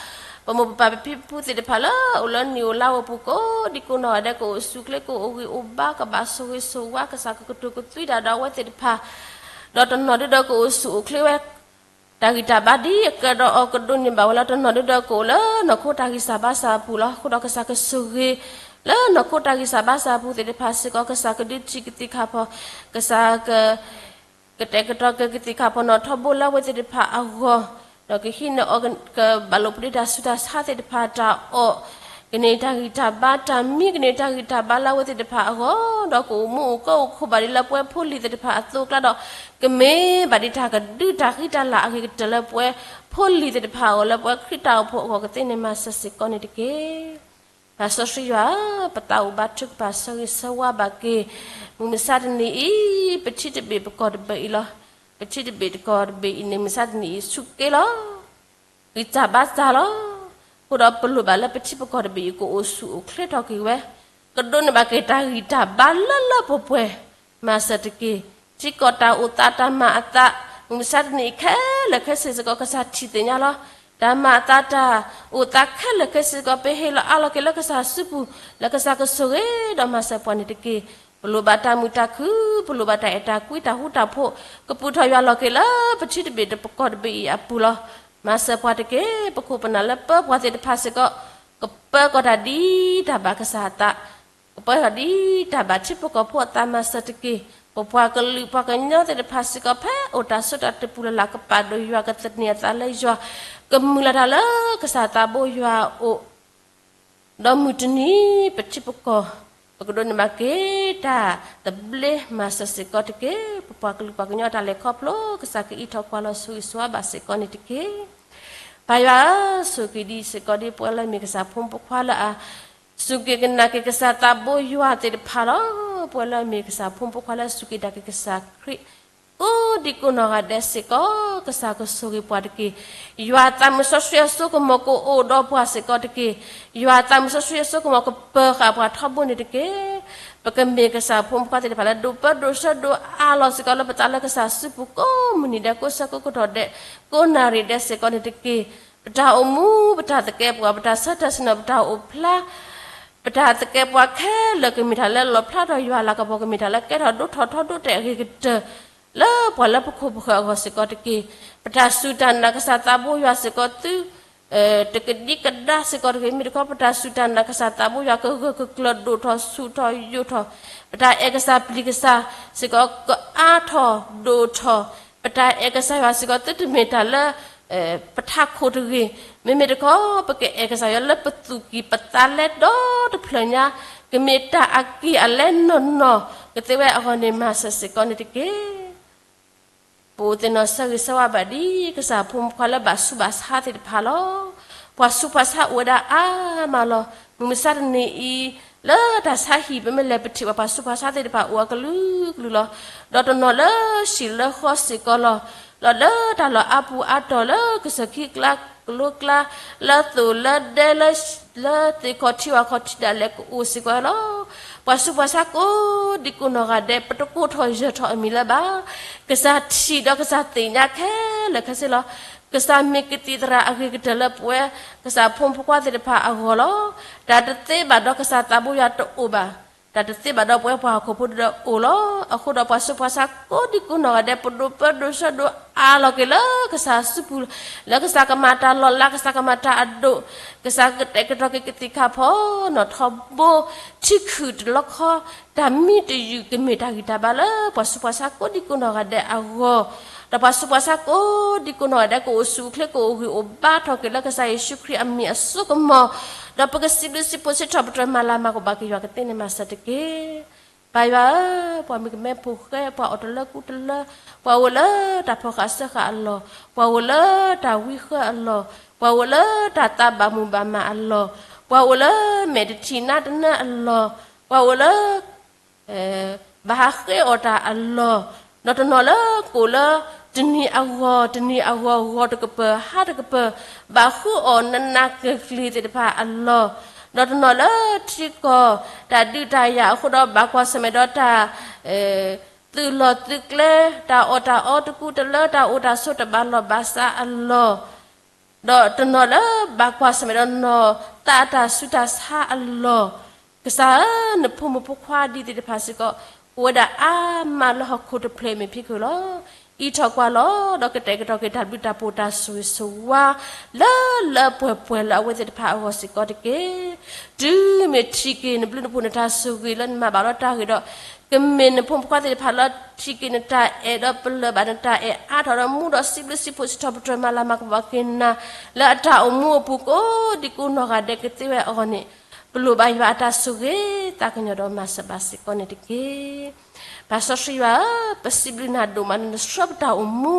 ပမိၢ်ပပၢ်ပဖံပဖုသ့ၣ်တဖၣ်လၢအိၣ်လၢနံၣ်အိၣ်လါအိၣ်ပူၤကိးဒံကိးနီၢ်ဂၤဒဲး ကအိၣ်ဆူၣ်အိၣ်ချ့ ကအိၣ်ဂံၢ်အိၣ်ဘါ ကဘၣ်ဆိၣ်ဂ့ၤဆိၣ်ဝါ ကစၢ်ကကတိၤကသွံတၢ်ဒီးအဝဲသ့ၣ်တဖၣ်, ဒီးတနီၤဒုဒီးကအိၣ်ဆူၣ်အိၣ်ချ့ဝဲ တၢ်ဂံၢ်တၢ်ဘါဒ်အကဲဒီးအီၤကဒိးန့ၢ်ဘၣ်ဝဲလီၤ. တနီၤဒုဒီးကအိၣ်လၢနီၢ်ခိတၢ်ဂံၢ်စၢ်ဘါစၢ်အပူၤလီၤ. အဃိဒီးကစၢ်ကဆိၣ်ဂ့ၤ လၢနီၢ်ခိတၢ်ဂံၢ်စၢ်ဘါစၢ်အပူၤသ့ၣ်တဖၣ်စ့ၢ်ကီး ကစၢ်ကဒုးထံၣ်ကသံၣ်ခါဖီ, ကစၢ်က ကတဲာ်ကတီၤက့ၤကသံၣ်ခါဖီနီၣ်ထီဘိလၢအဝဲသ့ၣ်တဖၣ်အဂီၢ်, ဒီးကဟံးန့ၢ်အီၤ ကဘၣ်လိာ်ပဒ့တၢ်ဆူးတၢ်ဆါသ့ၣ်တဖၣ်တၢ်အီၣ်, ကန့ၢ်တၢ်ဂံၢ်တၢ်ဘါတၢ်မံ ကန့ၢ်တၢ်ဂံၢ်တၢ်ဘါလၢအဝဲသ့ၣ်တဖၣ်အဂီၢ်, ဒီးကအိၣ်မူအိၣ်ကီးအိၣ်ခိးဘၣ်ဒ်လၢပဝဲဖိလံၤသ့ၣ်တဖၣ်အသိးအကျါဒီး ကမ့ၢ်ဘၣ်ဒ်တၢ်ကဒုးတၢ်ဃံတၢ်လၤအဂ့ၤကတၢၢ်လၢပဝဲဖိလံၤသ့ၣ်တဖၣ်အဂီၢ် လၢပဝဲခရံာ်တၢ်အိၣ်ဖှိၣ်အဂီၢ်ကသ့န့ၣ်မၤစၢၤစ့ၢ်ကီးန့ၣ်တက့ၢ်. ပၢ်စီဆှံယွၤဧၢ, ပသးအိၣ်ဘါထုကဖၣ်ဆၢဂ့ၤဆၢဝါဘၣ်က့ၤ မုၢ်မဆါတနံၤအံၤ ပထံတဘ့ၣ်ပကီၢ်တဘ့ၣ်အံၤလီၤ. ပထံတဘ့ၣ်တကီၢ်တဘ့ၣ်အံၤန့ၣ် မုၢ်မဆါတနံၤအံၤဆူးက့လီၤ. ဂံၢ်စၢ်ဘါစၢ်လီၤ. အဃိဒီးပလိၣ်ဘၣ်လၢပထံပကီၢ်တဘ့ၣ်အံၤ ကအိၣ်ဆူၣ်အိၣ်ချ့ထီၣ်က့ၤဝဲ, ကဒိးန့ၢ်ဘၣ်က့ၤတၢ်ဂံၢ်တၢ်ဘါလၢလၢပှဲၤပှဲၤ, မၤစၢၤတက့ၢ်. ထံကီၢ်တၢ်အိၣ်သးတၢ်မၤအသး မုၢ်မဆါတနံၤအံၤခဲလၢာ်ခဲဆ့စ့ၢ်ကီး ကစၢ်ထံၣ်သ့ၣ်ညါလီၤ. တၢ်မၤအသးတၢ်အိၣ်သးခဲလၢာ်ခဲဆ့စ့ၢ်ကီး ပဟ့ၣ်လီၤအါလီၤက့ၤလၢကစၢ်စုပူၤ လၢကစၢ်ကဆိၣ်ဂ့ၤဒီးမၤစၢၤပှၤန့ၣ်တက့ၢ်. ပလိၣ်ဘၣ်တၢ်မုာ်တၢ်ခုၣ်, ပလိၣ်ဘၣ်တၢ်အဲၣ်တၢ်ကွံ တၢ်ဃူတၢ်ဖိး ကပူၤထီၣ်ယွၤလီၤက့ၤလၢပထံတဘ့ၣ်ပကီၢ်တဘ့ၣ်အံၤအပူၤလီၤ. မၤစၢၤပှၤတက့ၢ်. ပခိၣ်ပနၢ်လၢပၢပှၤသ့ၣ်တဖၣ်စ့ၢ်ကီး ကပၢကီၢ်တၢ်ဒ်တၢ်ဘၣ်ကစၢ်အသး, ကပၢထီၣ်ဒ်တၢ်ဘၣ်ထံဖိကီၢ်ဖိအသး မၤစၢၤတက့ၢ်. ပပှၤကလုာ်ပှၤကညီသ့ၣ်တဖၣ်စ့ၢ်ကီး ဖဲအိၣ်တၢ်စိတၢ်တပူၤလၢ်လၢ် ကပာ်ဒိၣ်ယွၤ ကသန့ၤအသးလၢယွၤ, ကမုၢ်လၢ်တၢ်လၢကစၢ်သးဘိယွၤအအိၣ် ဒီးမုၢ်တနံၤ ပထံပကီၢ် ပကဒိးန့ၢ်ဘၣ်က့ၤတၢ်သဘျ့ မၤစၢၤစ့ၢ်ကီးတက့ၢ်. ပပှၤကလုာ်ပှၤကညီတၢ်လဲၤခီဖျိ ကစၢ်ကအံးထီၣ်ကွၢ်လီၤ ဆိၣ်ဂ့ၤဆိၣ်ဝါဘၣ်စ့ၢ်ကီးန့ၣ်တက့ၢ်. ပၢ်ယွၤဧၢ, ဆိၣ်ဂ့ၤဒံးစ့ၢ်ကီးဒ်ပဝဲလၢအမ့ၢ်ကစၢ်ဖိမုၣ်ဖိခွါလၢအ စူၢ်က့ၤကနာ်က့ၤကစၢ်သးဘိယွၤသ့ၣ်တဖၣ်လီၤ. ပဝဲလၢအမ့ၢ်ကစၢ်ဖိမုၣ်ဖိခွါလၢအစူၢ်က့ၤနာ်က့ၤကစၢ်ခရံာ် ကိးဒံကိးနီၢ်ဂၤဒဲးစ့ၢ်ကီး ကစၢ်ကဆိၣ်ဂ့ၤပှၤတက့ၢ်. ယွၤသးမုၢ်စီဆှံအစိကမီၤကအိၣ်ဒီးပှၤစ့ၢ်ကီးတက့ၢ်. ယွၤသးမုၢ်စီဆှံအစိကမီၤကပၢၤဃာ်ပှၤထီဘိန့ၣ်တက့ၢ်. ပကမ့ၢ်ကစၢ်ဖိမုၣ်ဖိခွါသ့ၣ်တဖၣ်လၢဒိးပၢဒိးဆှၢဒိးအးလီၤစ့ၢ်ကီးလၢပသးလၢကစၢ်စုပူၤကိးမုၢ်နံၤဒဲး ကိးဆၢကိးကတီၢ်ဒဲး ကိးနၣ်ရံၣ်ဒဲးစ့ၢ်ကီးန့ၣ်တက့ၢ်. ပတၢ်အိၣ်မူ ပတၢ်သကဲးပဝး ပတၢ်ဆၢတၢ်ဆ့ၣ်နီၤ ပတၢ်အိၣ်ဖျါ ပတၢ်သကဲးပဝးခဲလၢာ် ကမ့ၢ်တၢ်လၢလီၣ်ဖျါထီၣ်ယွၤအလၤကပီၤ ကမ့ၢ်တၢ်လၢကဲထီၣ်ဒိၣ်ထီၣ်ထီဒိၣ်တဲာ်အဂ့ၤကတၢၢ် လၢပှၤလၢပခိၣ်ပဃၢၤအဂီၢ်စ့ၢ်ကီးတက့ၢ်. ပတၢ်စူၢ်တၢ်နာ်ကစၢ်သးဘိယွၤစ့ၢ်ကီးသု တကဒံကဒါစ့ၢ်ကီးတဂ့ၤ မ့ၢ်တခီ ပတၢ်စူၢ်တၢ်နာ်ကစၢ်သးဘိယွၤကဂၢၢ်ကကျၢၤဒိၣ်ထီၣ်ဆူၣ်ထီၣ်ယိာ်ထီၣ်, ပတၢ်အဲၣ်ကစၢ်ပျံၤကစၢ်စ့ၢ်ကီးကအါထီၣ်ဒိၣ်ထီၣ်, ပတၢ်အဲၣ်ကစၢ်ယွၤစ့ၢ်ကီးသုတမ့ၢ်တၢ်လၢ ပထးခိၣ်တဂ့ၤ, မ့မ့ၢ်တခီ ပကအဲၣ်ကစၢ်ယွၤလၢပသူၣ်ကံၢ်ပသးလဲဒီတဖျၢၣ်ညါ, ကမ့ၢ်တၢ်အက့ၢ်အလဲနီၢ်နီၢ်ကသ့ဝဲအဂီၢ်န့ၣ် မၤစၢၤစ့ၢ်ကီးန့ၣ်တက့ၢ်. ပအိၣ်သ့ၣ်နီၣ်ဆၢဂ့ၤဆၢဝါဘၣ်ဒ်ကစၢ်ဖိမုၣ်ဖိခွါလၢဘၣ်ဆူးဘၣ်ဆါသ့ၣ်တဖၣ်လီၤ. ပှၤဆူးပှၤဆါအိၣ်ဝဲဒၣ်အါမးလီၤ. မုၢ်မဆါတနံၤအံၤ လၢတၢ်ဆါဟံၣ် ပမ့ၢ်လဲၤပထံၣ်ဘၣ်ပှၤဆူးပှၤဆါသ့ၣ်တဖၣ်အိၣ်အကလုာ်ကလုာ်လီၤ. ဒီးတနီၤလၢဟံၣ်လၢဃီစ့ၢ်ကီးလီၤ. ဒီးလၢတၢ်လီၢ်အါပူၤအါတီၤလၢကစၢၢ်ခံကျါကလိကျါ လၢသိၣ်လၢဒဲလၢ လၢသ့ၣ်ခီၣ်ထံးဝၣ်ခီၣ်ထံးဒၣ်လဲာ်ကအိၣ်စ့ၢ်ကီးလီၤ. ပှၤဆူးပှၤဆါကိးဒံကိးနီၢ်ဂၤဒဲး ပတကိးထီၣ်ယၢၤထီၣ်အမံၤလၢၤဘၣ်. ကစၢ်ထံၣ်ဒီးကစၢ်သ့ၣ်ညါခဲလၢာ်ခဲဆ့လီၤ. ကစၢ်မ့ၢ်ကသံၣ်သရၣ်အဂ့ၤကတၢၢ်လၢပဝဲ ကစၢ်ဖိမုၣ်ဖိခွါသ့ၣ်တဖၣ်အဂီၢ်လီၤ. တၢ်တသ့ဘၣ်ဒီးကစၢ်သးဘိယွၤတအိၣ်ဘၣ်. တၢ်တသ့ဘၣ်ဒီးပဝဲပှၤဟီၣ်ခိၣ်ဖိတအိၣ်လီၤ. အဃိဒီးပှၤဆူးပှၤဆါကိးဒံကိးနီၢ်ဂၤဒဲး ပဒိးပၢဒိးဆှၢဒိးအါလီၤက့ၤလၢကစၢ်စုပူၤ, လၢကစၢ်ကမၤတၢ်လီၤလး ကစၢ်ကမၤတၢ်အဒိၣ်, ကစၢ်ကတဲာ်ကတီၤက့ၤကသံၣ်ခါဖီနီၣ်ထီဘိ ထံခုၣ်တလီခီ, တၢ်မံတယုၢ် ကမ့ၢ်တၢ်ဂံၢ်တၢ်ဘါလၢ ပှၤဆူးပှၤဆါကိးဒံကိးနီၢ်ဂၤဒဲးအဂီၢ်, ဒီးပှၤဆူးပှၤဆါကိးဒံကိးနီၢ်ဂၤဒဲး ကအိၣ်ဆူၣ်အိၣ်ချ့ ကအိၣ်ဂံၢ်အိၣ်ဘါထီၣ်က့ၤလၢကစၢ်ယ့ၣ်ၡူးခရံာ်အမံၤအစိကမီၤ, ဒီးပကစံးဘျုးစံးဖှိၣ်စံးထီၣ်ပတြၢၤ မၤလၤမၤကပီၤက့ၤယွၤကသ့န့ၣ် မၤစၢၤတက့ၢ်. ပၢ်ယွၤဧၢ, ပှၤမ့ၢ်ကမဲဖိဃဲ, ပှၤအိၣ်တလၢကူတလၢ, ပှၤအိၣ်လၢတၢ်ဖီၣ်ဃာ်စၢဃာ်အလီၢ်, ပှၤအိၣ်လၢတၢ်ဝံဃၢအလီၢ်, ပှၤအိၣ်လၢတၢ်သးဘၣ်မူဘၣ်မၤအလီၢ်, ပှၤအိၣ်လၢမဲာ်တထံၣ်နါတနါအလီၢ်, ပှၤအိၣ်လၢ ဘၣ်ဟးဃ့အီၣ်တၢ်အလီၢ်, ဒီးတနီၤလၢကအိၣ်လၢ တနံၤအဂီၢ် တနံၤအဂီၢ် ဂီၤတကပၤ ဟါတကပၤ, ဘၣ်ဃုအီၣ်နးနးကျံၤကျံၤသ့ၣ်တဖၣ်အလီၢ်, ဒီးတနီၤလၢထံကီၢ်တၢ်ဒုးတၢ်ယၤအဃိဒီး ဘၣ်ကွၢ်ဆၢၣ်မဲာ်ဒီးတၢ် သုးလီၢ်သုးကျဲ, တၢ်အီၣ်တၢ်အီတကူတလၢ, တၢ်အိၣ်တၢ်အီတကူတလၢတၢ်အိၣ်တၢ်ဆိးတဘၣ်လီၢ်ဘၣ်စးအလီၢ်, ဒီးတနီၤလၢဘၣ်ကွၢ်ဆၢၣ်မဲာ်ဒီးနီၢ်သးအတၢ်ဆူးတၢ်ဆါအလီၢ်, ကစၢ်ဧၢ, နဖိမုၣ်ဖိခွါဒ်သ့ၣ်တဖၣ်စ့ၢ်ကီး အိၣ်ဝဲဒၣ်အါမးလၢဟီၣ်ခိၣ်တဖျၢၣ်အံၤမ့ၢ်ဖံးက့ၤလီၤ. အံးထီၣ်ကွၢ်လီၤ, ဒီးကတဲာ်ကတီၤက့ၤတၢ်ဘျုးတၢ်ဖှိၣ်တၢ်ဆိၣ်ဂ့ၤဆိၣ်ဝါ လၢလၢပှဲၤပှဲၤလၢအဝဲသ့ၣ်တဖၣ်အဂီၢ်စ့ၢ်ကီးတက့ၢ်. တုၤမ့ၢ်ထံၣ်က့ၤနဘျုးနဖှိၣ်နတၢ်ဆိၣ်ဂ့ၤလၢနမၤဘၣ်လီၤတၢ်ဂ့ၤဒီး ကမ့ၢ်နဖိမုၣ်ဖိခွါသ့ၣ်တဖၣ်လၢထံၣ်က့ၤနတၢ်အဲၣ်ဒီးပလၢၢ်ဘၣ်နတၢ်အဲၣ်အါထီၣ်ဒီး မူဒီးစံးဘျုးစံးဖှိၣ်စံးထီၣ်ပတြၢၤမၤလၤမၤကပီၤက့ၤနၤ လၢအတၢ်အိၣ်မူအပူၤကိးဒံကိးနီၢ်ဂၤဒဲးကသ့ဝဲအဂီၢ်န့ၣ် ပလိၣ်ဘၣ်ယွၤအတၢ်ဆိၣ်ဂ့ၤသးကညီၤဒီးမၤစၢၤဘၣ်စ့ၢ်ကီးန့ၣ်တက့ၢ်. ပၢ်စီဆှံယွၤဧၢ, ပစံးဘျုးနၤဒိၣ်မး နဆှၢပတၢ်အိၣ်မူ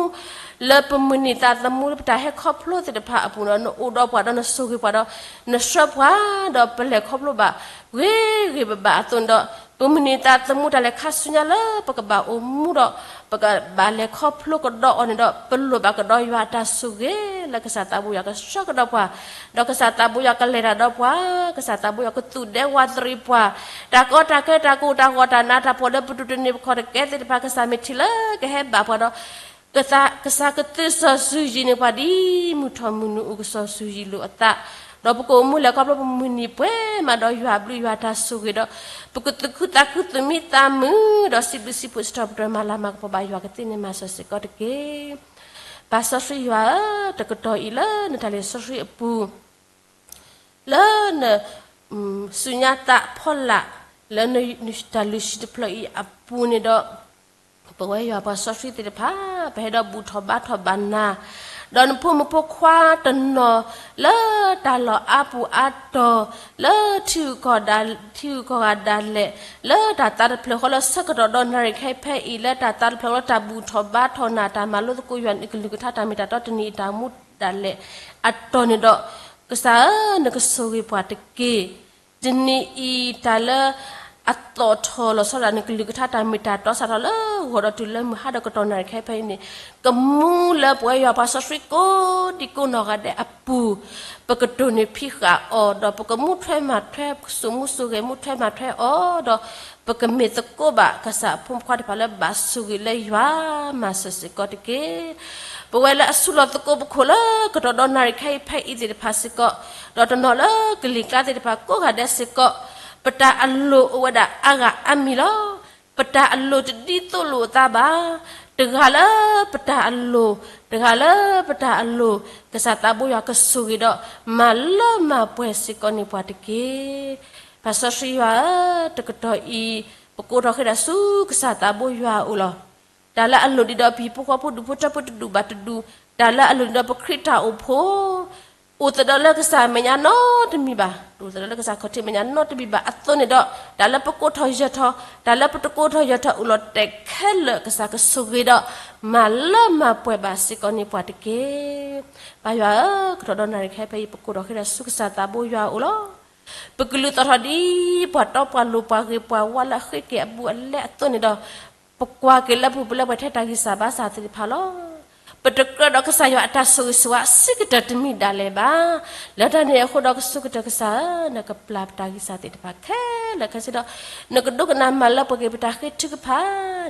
လၢပမုၢ်နံၤသးသမူလၢပတၢ်ဟဲခီဖျိသ့ၣ်တဖၣ်အပူၤဒီး နအိၣ်ဒီးပှၤဒီးနဆိၣ်ဂ့ၤပှၤဒီး နဆှၢပှၤဒီးပလဲၤခီဖျိဘၣ် ဂ့ၤဂ့ၤဘၣ်ဘၣ်အသိးန့ၣ်ဒီး ပမုၢ်နံၤသးသမူတၢ်လဲၤခါဆူညါလၢပကဘၣ်အိၣ်မူဒီး ပကဘၣ်လဲၤခီဖျိကဒီးအီၤန့ၣ်ဒီး ပလိၣ်ဘၣ်ကဒီးယွၤအတၢ်ဆိၣ်ဂ့ၤလၢကစၢ်သးဘိယွၤကဆှၢကဒီးပှၤ, ဒီးကစၢ်သးဘိယွၤကလဲၤတၢ်ဒီးပှၤ, ကစၢ်သးဘိယွၤကသူၣ်ဒဲဝးတရံးပှၤ, တၢ်ကီတၢ်ခဲတၢ်ကိၢ်တၢ်ဂီၤတၢ်နးတၢ်ဖှီၣ်လၢပဒိၣ် တန့ၢ်ပခီၣ်တကဲသ့ၣ်တဖၣ် ကစၢ်မ့ၢ်ထံၣ်လၢကဟဲဘၣ်ပှၤဒီး ကစၢ်ကသုးစီၤစုၤယံၤန့ၢ်ပှၤဒ်မုၢ်ထီၣ်မုၢ်နုာ်အိၣ်ကစီၤစုၤယံၤလိာ်အသး, ဒီးပကအိၣ်မူလဲၤခီဖျိပမုၢ်နံၤပှဲၤမးဒီးယွၤဘျုးယွၤတၢ်ဆိၣ်ဂ့ၤဒီး ပကသူၣ်ခုသးခုသူၣ်မံသးမုာ်ဒီးစံးဘျုးစံးဖှိၣ်စံးထီၣ်ပတြၢၤမၤလၤမၤကပီၤဘၣ်ယွၤကသ့န့ၣ်မၤစၢၤစ့ၢ်ကီးတက့ၢ်. ပၢ်စီဆှံယွၤဧၢ, တကတီၢ်အံၤလၢနတၢ်လံာ်စီဆှံအပူၤ လၢန ဆူညါသးဖီလာ်လၢနတၢ်လုၢ်ဟံၣ်တဖျၢၣ်အံၤအပူၤန့ၣ်ဒီး ပဝဲယွၤပှၤစီဆှံသ့ၣ်တဖၣ် ပဟဲဒီးဘူၣ်ထီၣ်ဘါထီၣ်ဘၣ်နၤ, ဒီးနဖိမုၣ်ဖိခွါတနီၤ လၢတၢ်လီၢ်အါပူၤအါတီၤ လၢထံဂုၤကီၢ်ဂၤဒၣ်လဲာ် လၢတၢ်သးတဖျၢၣ်ဃီလၢဆၢကတီၢ်ဒီးနၣ်ရံၣ်ခဲအံၤဖဲအံၤ လၢတၢ်သးတဖျၢၣ်ဃီလၢတၢ်ဘူၣ်ထီၣ်ဘါထီၣ်နၤ တၢ်မၤလိသကိးယွၤနကလုၢ်ကထါတၢ်မ့ၢ်တၢ်တီတနံၤအံၤတၢ်မူဒၣ်လဲာ်အတီၤန့ၣ်ဒီး ကစၢ်ဧၢ, နကဆိၣ်ဂ့ၤပှၤတက့ၢ်. တနံၤအံၤတၢ်လၢ အသီၣ်ထီၣ်လီၤဆီဒၣ်နကလုၢ်ကထါတၢ်မ့ၢ်တၢ်တီစးထီၣ်လၢဂီၤဒီးတုၤလၢမုၢ်ဟါဒီးကတီၢ်နၣ်ရံၣ်ခဲအံၤဖဲအံၤန့ၣ် ကမူလၢပဝဲယွၤပှၤစီဆှံကိးဒံကိးနီၢ်ဂၤဒဲးအပူၤ ပကတိၢ်န့ၢ်ဖံးဃာ်အီၤ ဒီးပကမူထွဲမၤထွဲ စိာ်မူစိာ်ဂဲၤမူထွဲမၤထွဲအီၤ ဒီးပကမ့ၢ်သကိးဘၣ်ကစၢ်အဖိမုၣ်ဖိခွါတဖၣ်လၢဘၣ်ဆိၣ်ဂ့ၤလၢယွၤမၤစၢၤစ့ၢ်ကီးတက့ၢ်. ပဝဲလၢအစုလီၢ်သကိးပခိၣ်လၢကတီၢ်ဒီးနၣ်ရံၣ်ခဲအံၤဖဲအံၤသ့ၣ်တဖၣ်စ့ၢ်ကီး ဒီးတနီၤလၢကလံၤကျါသ့ၣ်တဖၣ်ကိးဂၤဒဲးစ့ၢ်ကီး ပတၢ်အလိၤအိၣ်ဝဲဒၣ်အါဂၤအါမံၤလီၤ. ပတၢ်အလိၤတဒ်သိးလိာ်အသးဘၣ်. တဂၤလၢပတၢ်အလိၤ, တဂၤလၢပတၢ်အလိၤ, ကစၢ်သးဘိယွၤကဆိၣ်ဂ့ၤဒီး မၤလၢမၤပှဲၤစ့ၢ်ကီးန့ၢ်ပှၤတက့ၢ်. ပၢ်စီဆှံယွၤဧၢ, တကတီၢ်အံၤ ပကိးထီၣ်ဃ့ဒၣ်ဆူကစၢ်သးဘိယွၤအအိၣ်လီၤ. တၢ်လၢအလိၤဒံးဒီးပဟံၣ်ဖိဃီဖိဒူၣ်ဖိထၢဖိတဒူၣ်ဘၣ်တဒူၣ်, တၢ်လၢအလိၤဒံးဒီးပခရံာ်တၢ်အိၣ်ဖှိၣ် အိၣ်သဒၢလၢကစၢ်မဲာ်ညါနီတမံၤဘၣ်, အိၣ်သဒၢလၢကစၢ်ခီၣ်ထံးမဲာ်ညါနီတမံၤဘၣ်အသိးန့ၣ်ဒီး တၢ်လၢပကိးထီၣ်ယၢၤထီၣ်, တၢ်လၢပတကိးထီၣ်ယၢၤထီၣ်အိၣ်လီၤတဲာ်ခဲလၢာ် ကစၢ်ကဆိၣ်ဂ့ၤဒီး မၤလၢမၤပှဲၤဘၣ်စ့ၢ်ကီးန့ၢ်ပှၤတက့ၢ်. ပၢ်ယွၤဧၢ, ကတီၢ်ဒီးနၣ်ရံၣ်ခဲအံၤဖဲအံၤ ပကိးထီၣ်ဃ့ဒၣ်ဆူကစၢ်သးဘိယွၤအအိၣ်လီၤ. ပကလုၢ်သီၣ်ထီၣ်ဒ်ပှၤတီပှၤလိၤပှၤဂ့ၤပှၤဝါလၢအဃ့က့ၤအဘူးအလဲအသိးန့ၣ်ဒီး ပကွၢ်က့ၤလၢပူၤပလဲပှဲၤထဲတၢ်ဂံၢ်စၢ်ဘါစၢ်သ့ၣ်တဖၣ်လီၤ. ပတကြၢးဒီးကစၢ်ယွၤအတၢ်ဆိၣ်ဂ့ၤဆိၣ်ဝါအဆံးကတၢၢ်တမံၤဒၣ်လဲာ်ဘၣ်. လၢတၢ်န့ၣ်အဃိဒီးကစူၢ်ကတၢၢ်ကစၢ်ဧၢ, နကပျၢ်ပတၢ်ဂံၢ်စၢ်သ့ၣ်တဖၣ်ခဲလၢာ်ခဲဆ့ဒီး နကဒိကနၣ်မၤလၢပှဲၤက့ၤပတၢ်ဃ့ထုကဖၣ်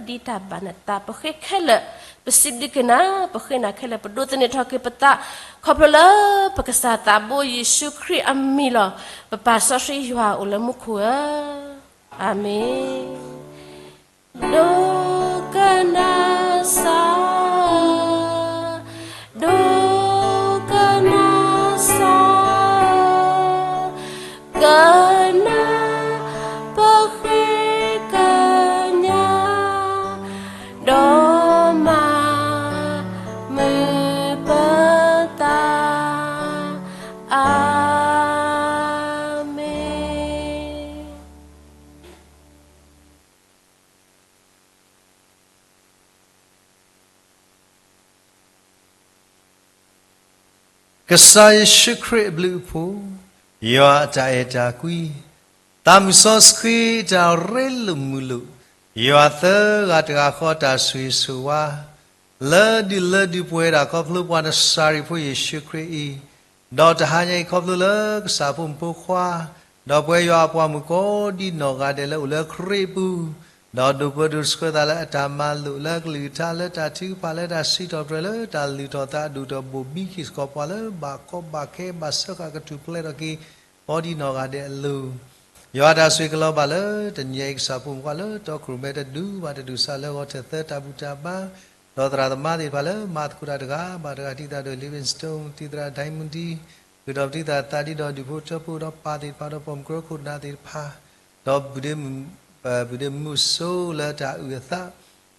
ဒ်တၢ်ဘၣ်နသး ပဃ့ခဲလၢာ်, ပစံးဘျုးက့ၤနၤ, ပဃ့နၤခဲလၢာ်, ပဒိးသန့ၤထီၣ်က့ၤပသး ခီဖျိလၢပကစၢ်သးဘိယ့ၣ်ၡူးခရံာ်အမံၤလီၤ. ပပၢ်စီဆှံယွၤအိၣ်လၢမူခိၣ်ဧၢ, အၤမ့ၣ်. ဒိကနၣ်စၢ်, ဒိကနၣ်စၢ်, ကနၣ်ပဃ့ကညး, ဒီးမၤမုာ်ပသး, အၤမ့ၣ်. ကစၢ်ယ့ၣ်ၡူးခရံာ်အဘျုးအဖှိၣ်, ယွၤအတၢ်အဲၣ်တၢ်ကွံ, သးမုၢ်စီဆှံအတၢ်ရ့လိာ်မုာ်လိာ်, ယွၤသၢဂၤတဂၤဃီတၢ်ဆိၣ်ဂ့ၤဆိၣ်ဝါ, လၢဒုးလၢဒုးပှဲၤဒၣ်ခီဖျိပှၤနစၤရ့းဖိယ့ၣ်ၡူးခရံာ်အံၤ, ဒီးတဟါညါအံၤခီဖျိလၢကစၢ်ဖိမုၣ်ဖိခွါ ဒီးပဝဲယွၤအပှၤမုၣ်ကိးဒံနီၢ်ဂၤဒဲးလၢအိၣ်လၢခရံာ်ပူၤ, ဒီးဒိၣ်ပၢဒိၣ်ဆှၢသးလၢအတၢ်မၤလိာ်လၢအကလုၢ်ကထါ လၢတၢ်ထုကဖၣ် လၢတၢ်စံးထီၣ်ပတြၢၤလၢတၢ်လုၢ်ထီၣ်သးအဒိၣ်ကတၢၢ် ဘိၣ်ဘံက့ၤစ့ၢ်ကီးပှၤလၢဘၣ်ကီဘၣ်ခဲ ဘၣ်စၢဃာ်ကထူၣ်ဖျဲးထီၣ်က့ၤ ကိးဒံနီၢ်ဂၤဒဲးအလိၤ, ယွၤအတၢ်ဆိၣ်ဂ့ၤကလီၤဘၣ်လၢတနံၤညါအံၤ ကစၢ်ဖိမုၣ်ခွါလၢတီခိၣ်ရိၣ်မဲတဒူဘၣ်တဒူၣ် ကစၢ်လၢဂီၤထၢၣ်သၢတၢ်ဘူၣ်တၢ်ဘါ, ဒီးသရၣ်သမါသ့ၣ်တဖၣ်လၢမၤသကိးတၢ်တဂၤဘၣ်တဂၤ တံၤသရၣ်ဒိၣ် Livingstone, တံၤသရၣ် Diamond, ဃုာ်ဒီးပတံၤသရၣ်သးဒံဒီးဒူၣ်ဖိထၢဖိ ဒီးပၢ်သ့ၣ်တဖၣ် ဒီးပိာ်မုၣ်ကရၢခိၣ်နၢ်သ့ၣ်တဖၣ်, ဒီး ပုၢ်ဒ့မုၣ်စိလၢတၢ်အုၣ်အသး,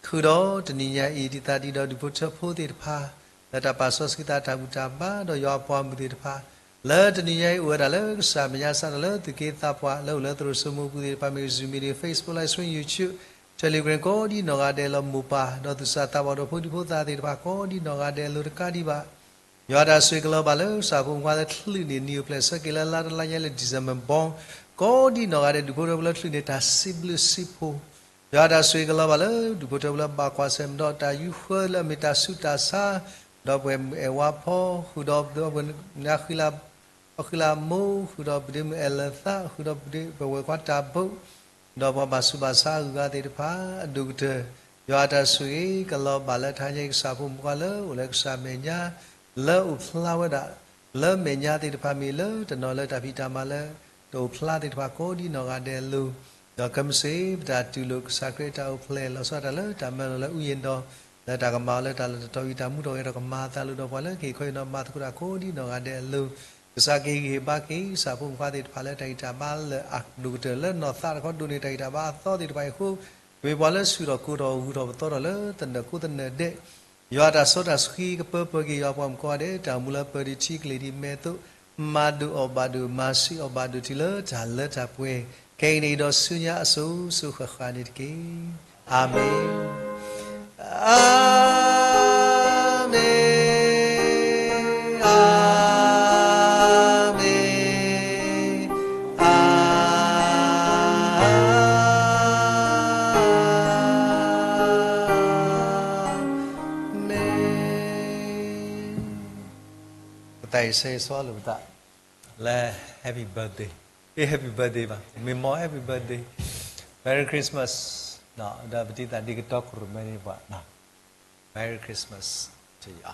ဃုာ်ဒီးတနံၤညါအံၤ တံၤသရၣ်ဒံဒီးဒူၣ်ဖိထၢဖိသ့ၣ်တဖၣ် လၢတၢ်ပာ်စီဆှံသးတၢ်ဘူၣ်တၢ်ဘါ ဒီးယွၤအပှၤမုၣ်သ့ၣ်တဖၣ် လၢတနံၤညါအံၤအိၣ်ဝဲဒၣ်လၢကစၢ်မဲာ်ညါ စးထီၣ်လၢသုးက့သးပှၢ် လၢအိၣ်လၢသရိာ်စိမိၤပူၤသ့ၣ်တဖၣ် မ့ၢ် Zoom meeting, Facebook live stream, YouTube, Telegram ကိးဒံနီၢ်ဂၤဒဲးလီၤ မိၢ်ပၢ် ဒီးသူၣ်စၢ်သးဘီၣ်ဒီးဖိဒံဖိသၣ်သ့ၣ်တဖၣ် ကိးဒံနီၢ်ဂၤဒဲးအလိၤတကးဒံးဘၣ် ယွၤတၢ်ဆိၣ်ဂ့ၤကလီၤဘၣ်လၢကစၢ်ဖိမုၣ်ခွါလၢချုးန့ၢ်နံၣ်အိၣ်ဖျဲၣ်ဆၢက့ၤလၢလါတလါညါလၢ December born, ကိးဒံနီၢ်ဂၤဒဲး ဒူၣ်ဖိထၢဖိလၢချုးန့ၢ်တၢ်စံးဘျုးစံးဖှိၣ်, ယွၤတၢ်ဆိၣ်ဂ့ၤကလီၤဘၣ်လၢဒူၣ်ဖိထၢဖိလၢဘၣ်ကွၢ်ဆၢၣ်မဲာ်ဒီးတၢ်ယူးဃၢလၢအမ့ၢ်တၢ်ဆူးတၢ်ဆါ, ဒီးပှၤအဲၣ်ဝါဖီ ဃုာ်ဒီး ပှၤဃံလၤမိၢ် ဃုာ်ဒီးပုၢ်ဒ့မုၣ်အဲၣ်လၢာ်သး ဃုာ်ဒီးပဝဲၢ်ခွါတၢ်ဘိး ဒီးပှၤဘၣ်ဆူးဘၣ်ဆါအဂုၤအဂၤသ့ၣ်တဖၣ် အဒိၣ်ကတၢၢ် ယွၤအတၢ်ဆိၣ်ဂ့ၤကလီၤဘၣ်လၢတဟါညါအံၤ ကစၢ်ဖိမုၣ်ခွါလၢအိၣ်လၢကစၢ်မဲာ်ညါ လၢအိၣ်ဖျါဝဲဒၣ် လၢမဲာ်ညါသ့ၣ်တဖၣ်မ့ၢ်လၢတနီၤလၢတၢ်ဖံးတၢ်မၤလၢ တအိၣ်ဖျါသ့ၣ်တဖၣ် ကိးဒံနီၢ်ဂၤဒဲးအလိၤ, ဒီးခဲမုၢ်ဆ့ၣ် ပတၢ်တူၢ်လိာ်ကစၢ်ခရံာ်အတၢ်အိၣ်ဖျဲၣ် လီၤဆီဒၣ်တၢ်လၢတၢ်မၢလီၤလၢအူယ့ၣ်ဒီး လၢတၢ်ကမၤအီၤလၢတၢ်လီၢ်တတီၤအံၤ တၢ်မူထီၣ်ဂဲၤထီၣ်ကမၤအသးလိာ်ဒီး ပှၤလၢကဟ့ၣ်ခီဟ့ၣ်နီၤမၤသကိးတၢ် ကိးဒံနီၢ်ဂၤဒဲးအလိၤ, ကစၢ်ကဟ့ၣ်ဂံၢ်ဟ့ၣ်ဘါက့ၤ ကစၢ်ဖိမုၣ်ခွါသ့ၣ်တဖၣ်လၢတၢ်ဂံၢ်တၢ်ဘါလၢအဒိၣ်ကတၢၢ် လၢနီၢ်သးတခီဒိၣ်န့ၢ်တၢ်ဂံၢ်တၢ်ဘါအသီသ့ၣ်တဖၣ်အံၤအဃိ, ကမ့ၢ်ပှၤလၢဆူၣ်ထီၣ်ကိၢ်ထီၣ်ဂုၤထီၣ်ပသီထီၣ်လၢသနၢၣ်ခိသနၢၣ်ဒဲး, ယွၤအတၢ်စီတၢ်ဆှံကပၢပှဲၤက့ၤယွၤပှၤမုၣ်ကိးဂၤဒဲး တၢ်အိၣ်မူလၢပၢၤဒံးထံကလ့ၢ်ဒံးမဲာ်သိး, မၤဒိၣ်အီၣ်ဘၣ်ဒိၣ် မၤဆံးအီၣ်ဘၣ်ဒိၣ်တုၤလၢတၢ်လၢတၢ်ပှဲၤ, ခဲအံၤန့ၣ်ဒီးဆူညါအစိၤစိၤဃၣ်ဃၣ်န့ၣ်တက့ၢ်. အၤမ့ၣ်, အၤမ့ၣ်, အၤမ့ၣ်, အၤမ့ၣ်. ပသးအံၤဆၢဂ့ၤဆၢဝါလိာ်ပသး လၢ happy birthday, တ happy birthday ဘၣ်, မ့ၢ်မ့ၢ် happy birthday, Merry Christmas, ဒီးပတံၤသးဒ်ကတီခိၣ်ရိၣ်မဲန့ၣ်ပှၤ, Merry Christmas to you.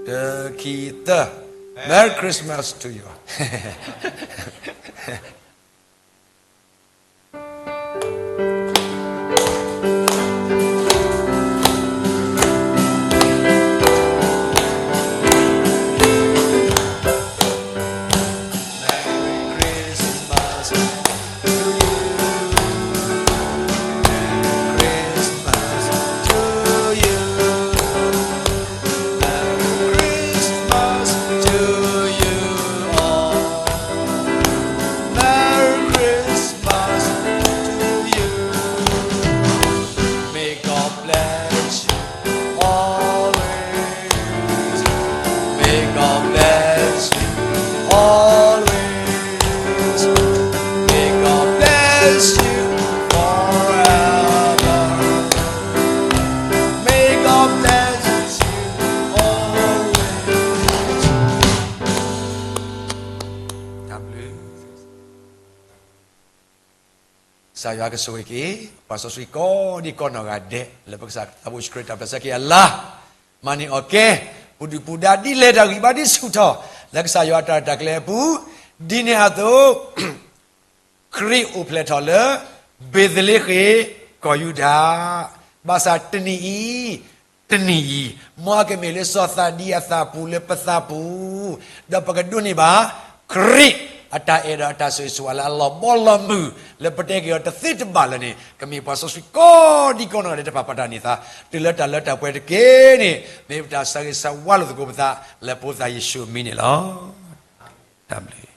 တ ခံ သၢ, Merry Christmas to you. May God bless you always. May God bless you always. May God bless you forever. May God bless you always. တၢ်ဘျုး ကစၢ်ယွၤကဆိၣ်ဂ့ၤက့ၤ ပှၤစီဆှံကိးဒံကိးနီၢ်ဂၤဒဲး လၢပကစၢ်သးဘိယ့ၣ်ၡူးခရံာ်တၢ်ပျၢ်ဆၢက့ၤအလါ မၤန့ၢ်အီၣ်ကဲ ပူၤဒုၣ်ပူၤဒါဒ်လဲၣ် တၢ်ဂံၢ်ဘါဒ်ဆူၣ်ထီၣ် လၢကစၢ်ယွၤအတၢ်ရဲၣ်တၢ်ကျဲၤအပူၤ ဒ်န့ၣ်အသိး ခရံာ်အိၣ်ဖျဲၣ်ထီၣ်လၢ ဘ့းသလ့ဃ့ၣ် ကီၢ်ယူဒၤ ဘၣ်ဆၣ်တနံၤအံၤ တနံၤအံၤ မ်အကမ့ၢ်လၢစီၤသးဒံအသးပူၤလၢပသးပူၤ ဒီးပကဒိးန့ၢ်ဘၣ် ခရံာ်အတၢ်အဲၣ်ဒီးအတၢ်ဆိၣ်ဂ့ၤဆိၣ်ဝါလၢအလီၤဘီလီၤမုၢ် လၢပတဲက့ၤအီၤတသ့တဘၣ်လၢၤန့ၣ် ကမ့ၢ်ပှၤစီဆှံကိးဒံကိးနီၢ်ဂၤဒဲးတဖၣ်ပာ်တၢ်န့ၢ်သါ တုၤလၢတၢ်လၢတၢ်ပှဲၤတက့ၢ်န့ၣ် မ့ၢ်ပတၢ်ဆၢဂ့ၤဆၢဝါလိာ်သကိးပသး လၢဖိသၣ်ယ့ၣ်ၡူးအမံၤန့ၣ်လီၤ. တၢ်ဘျုး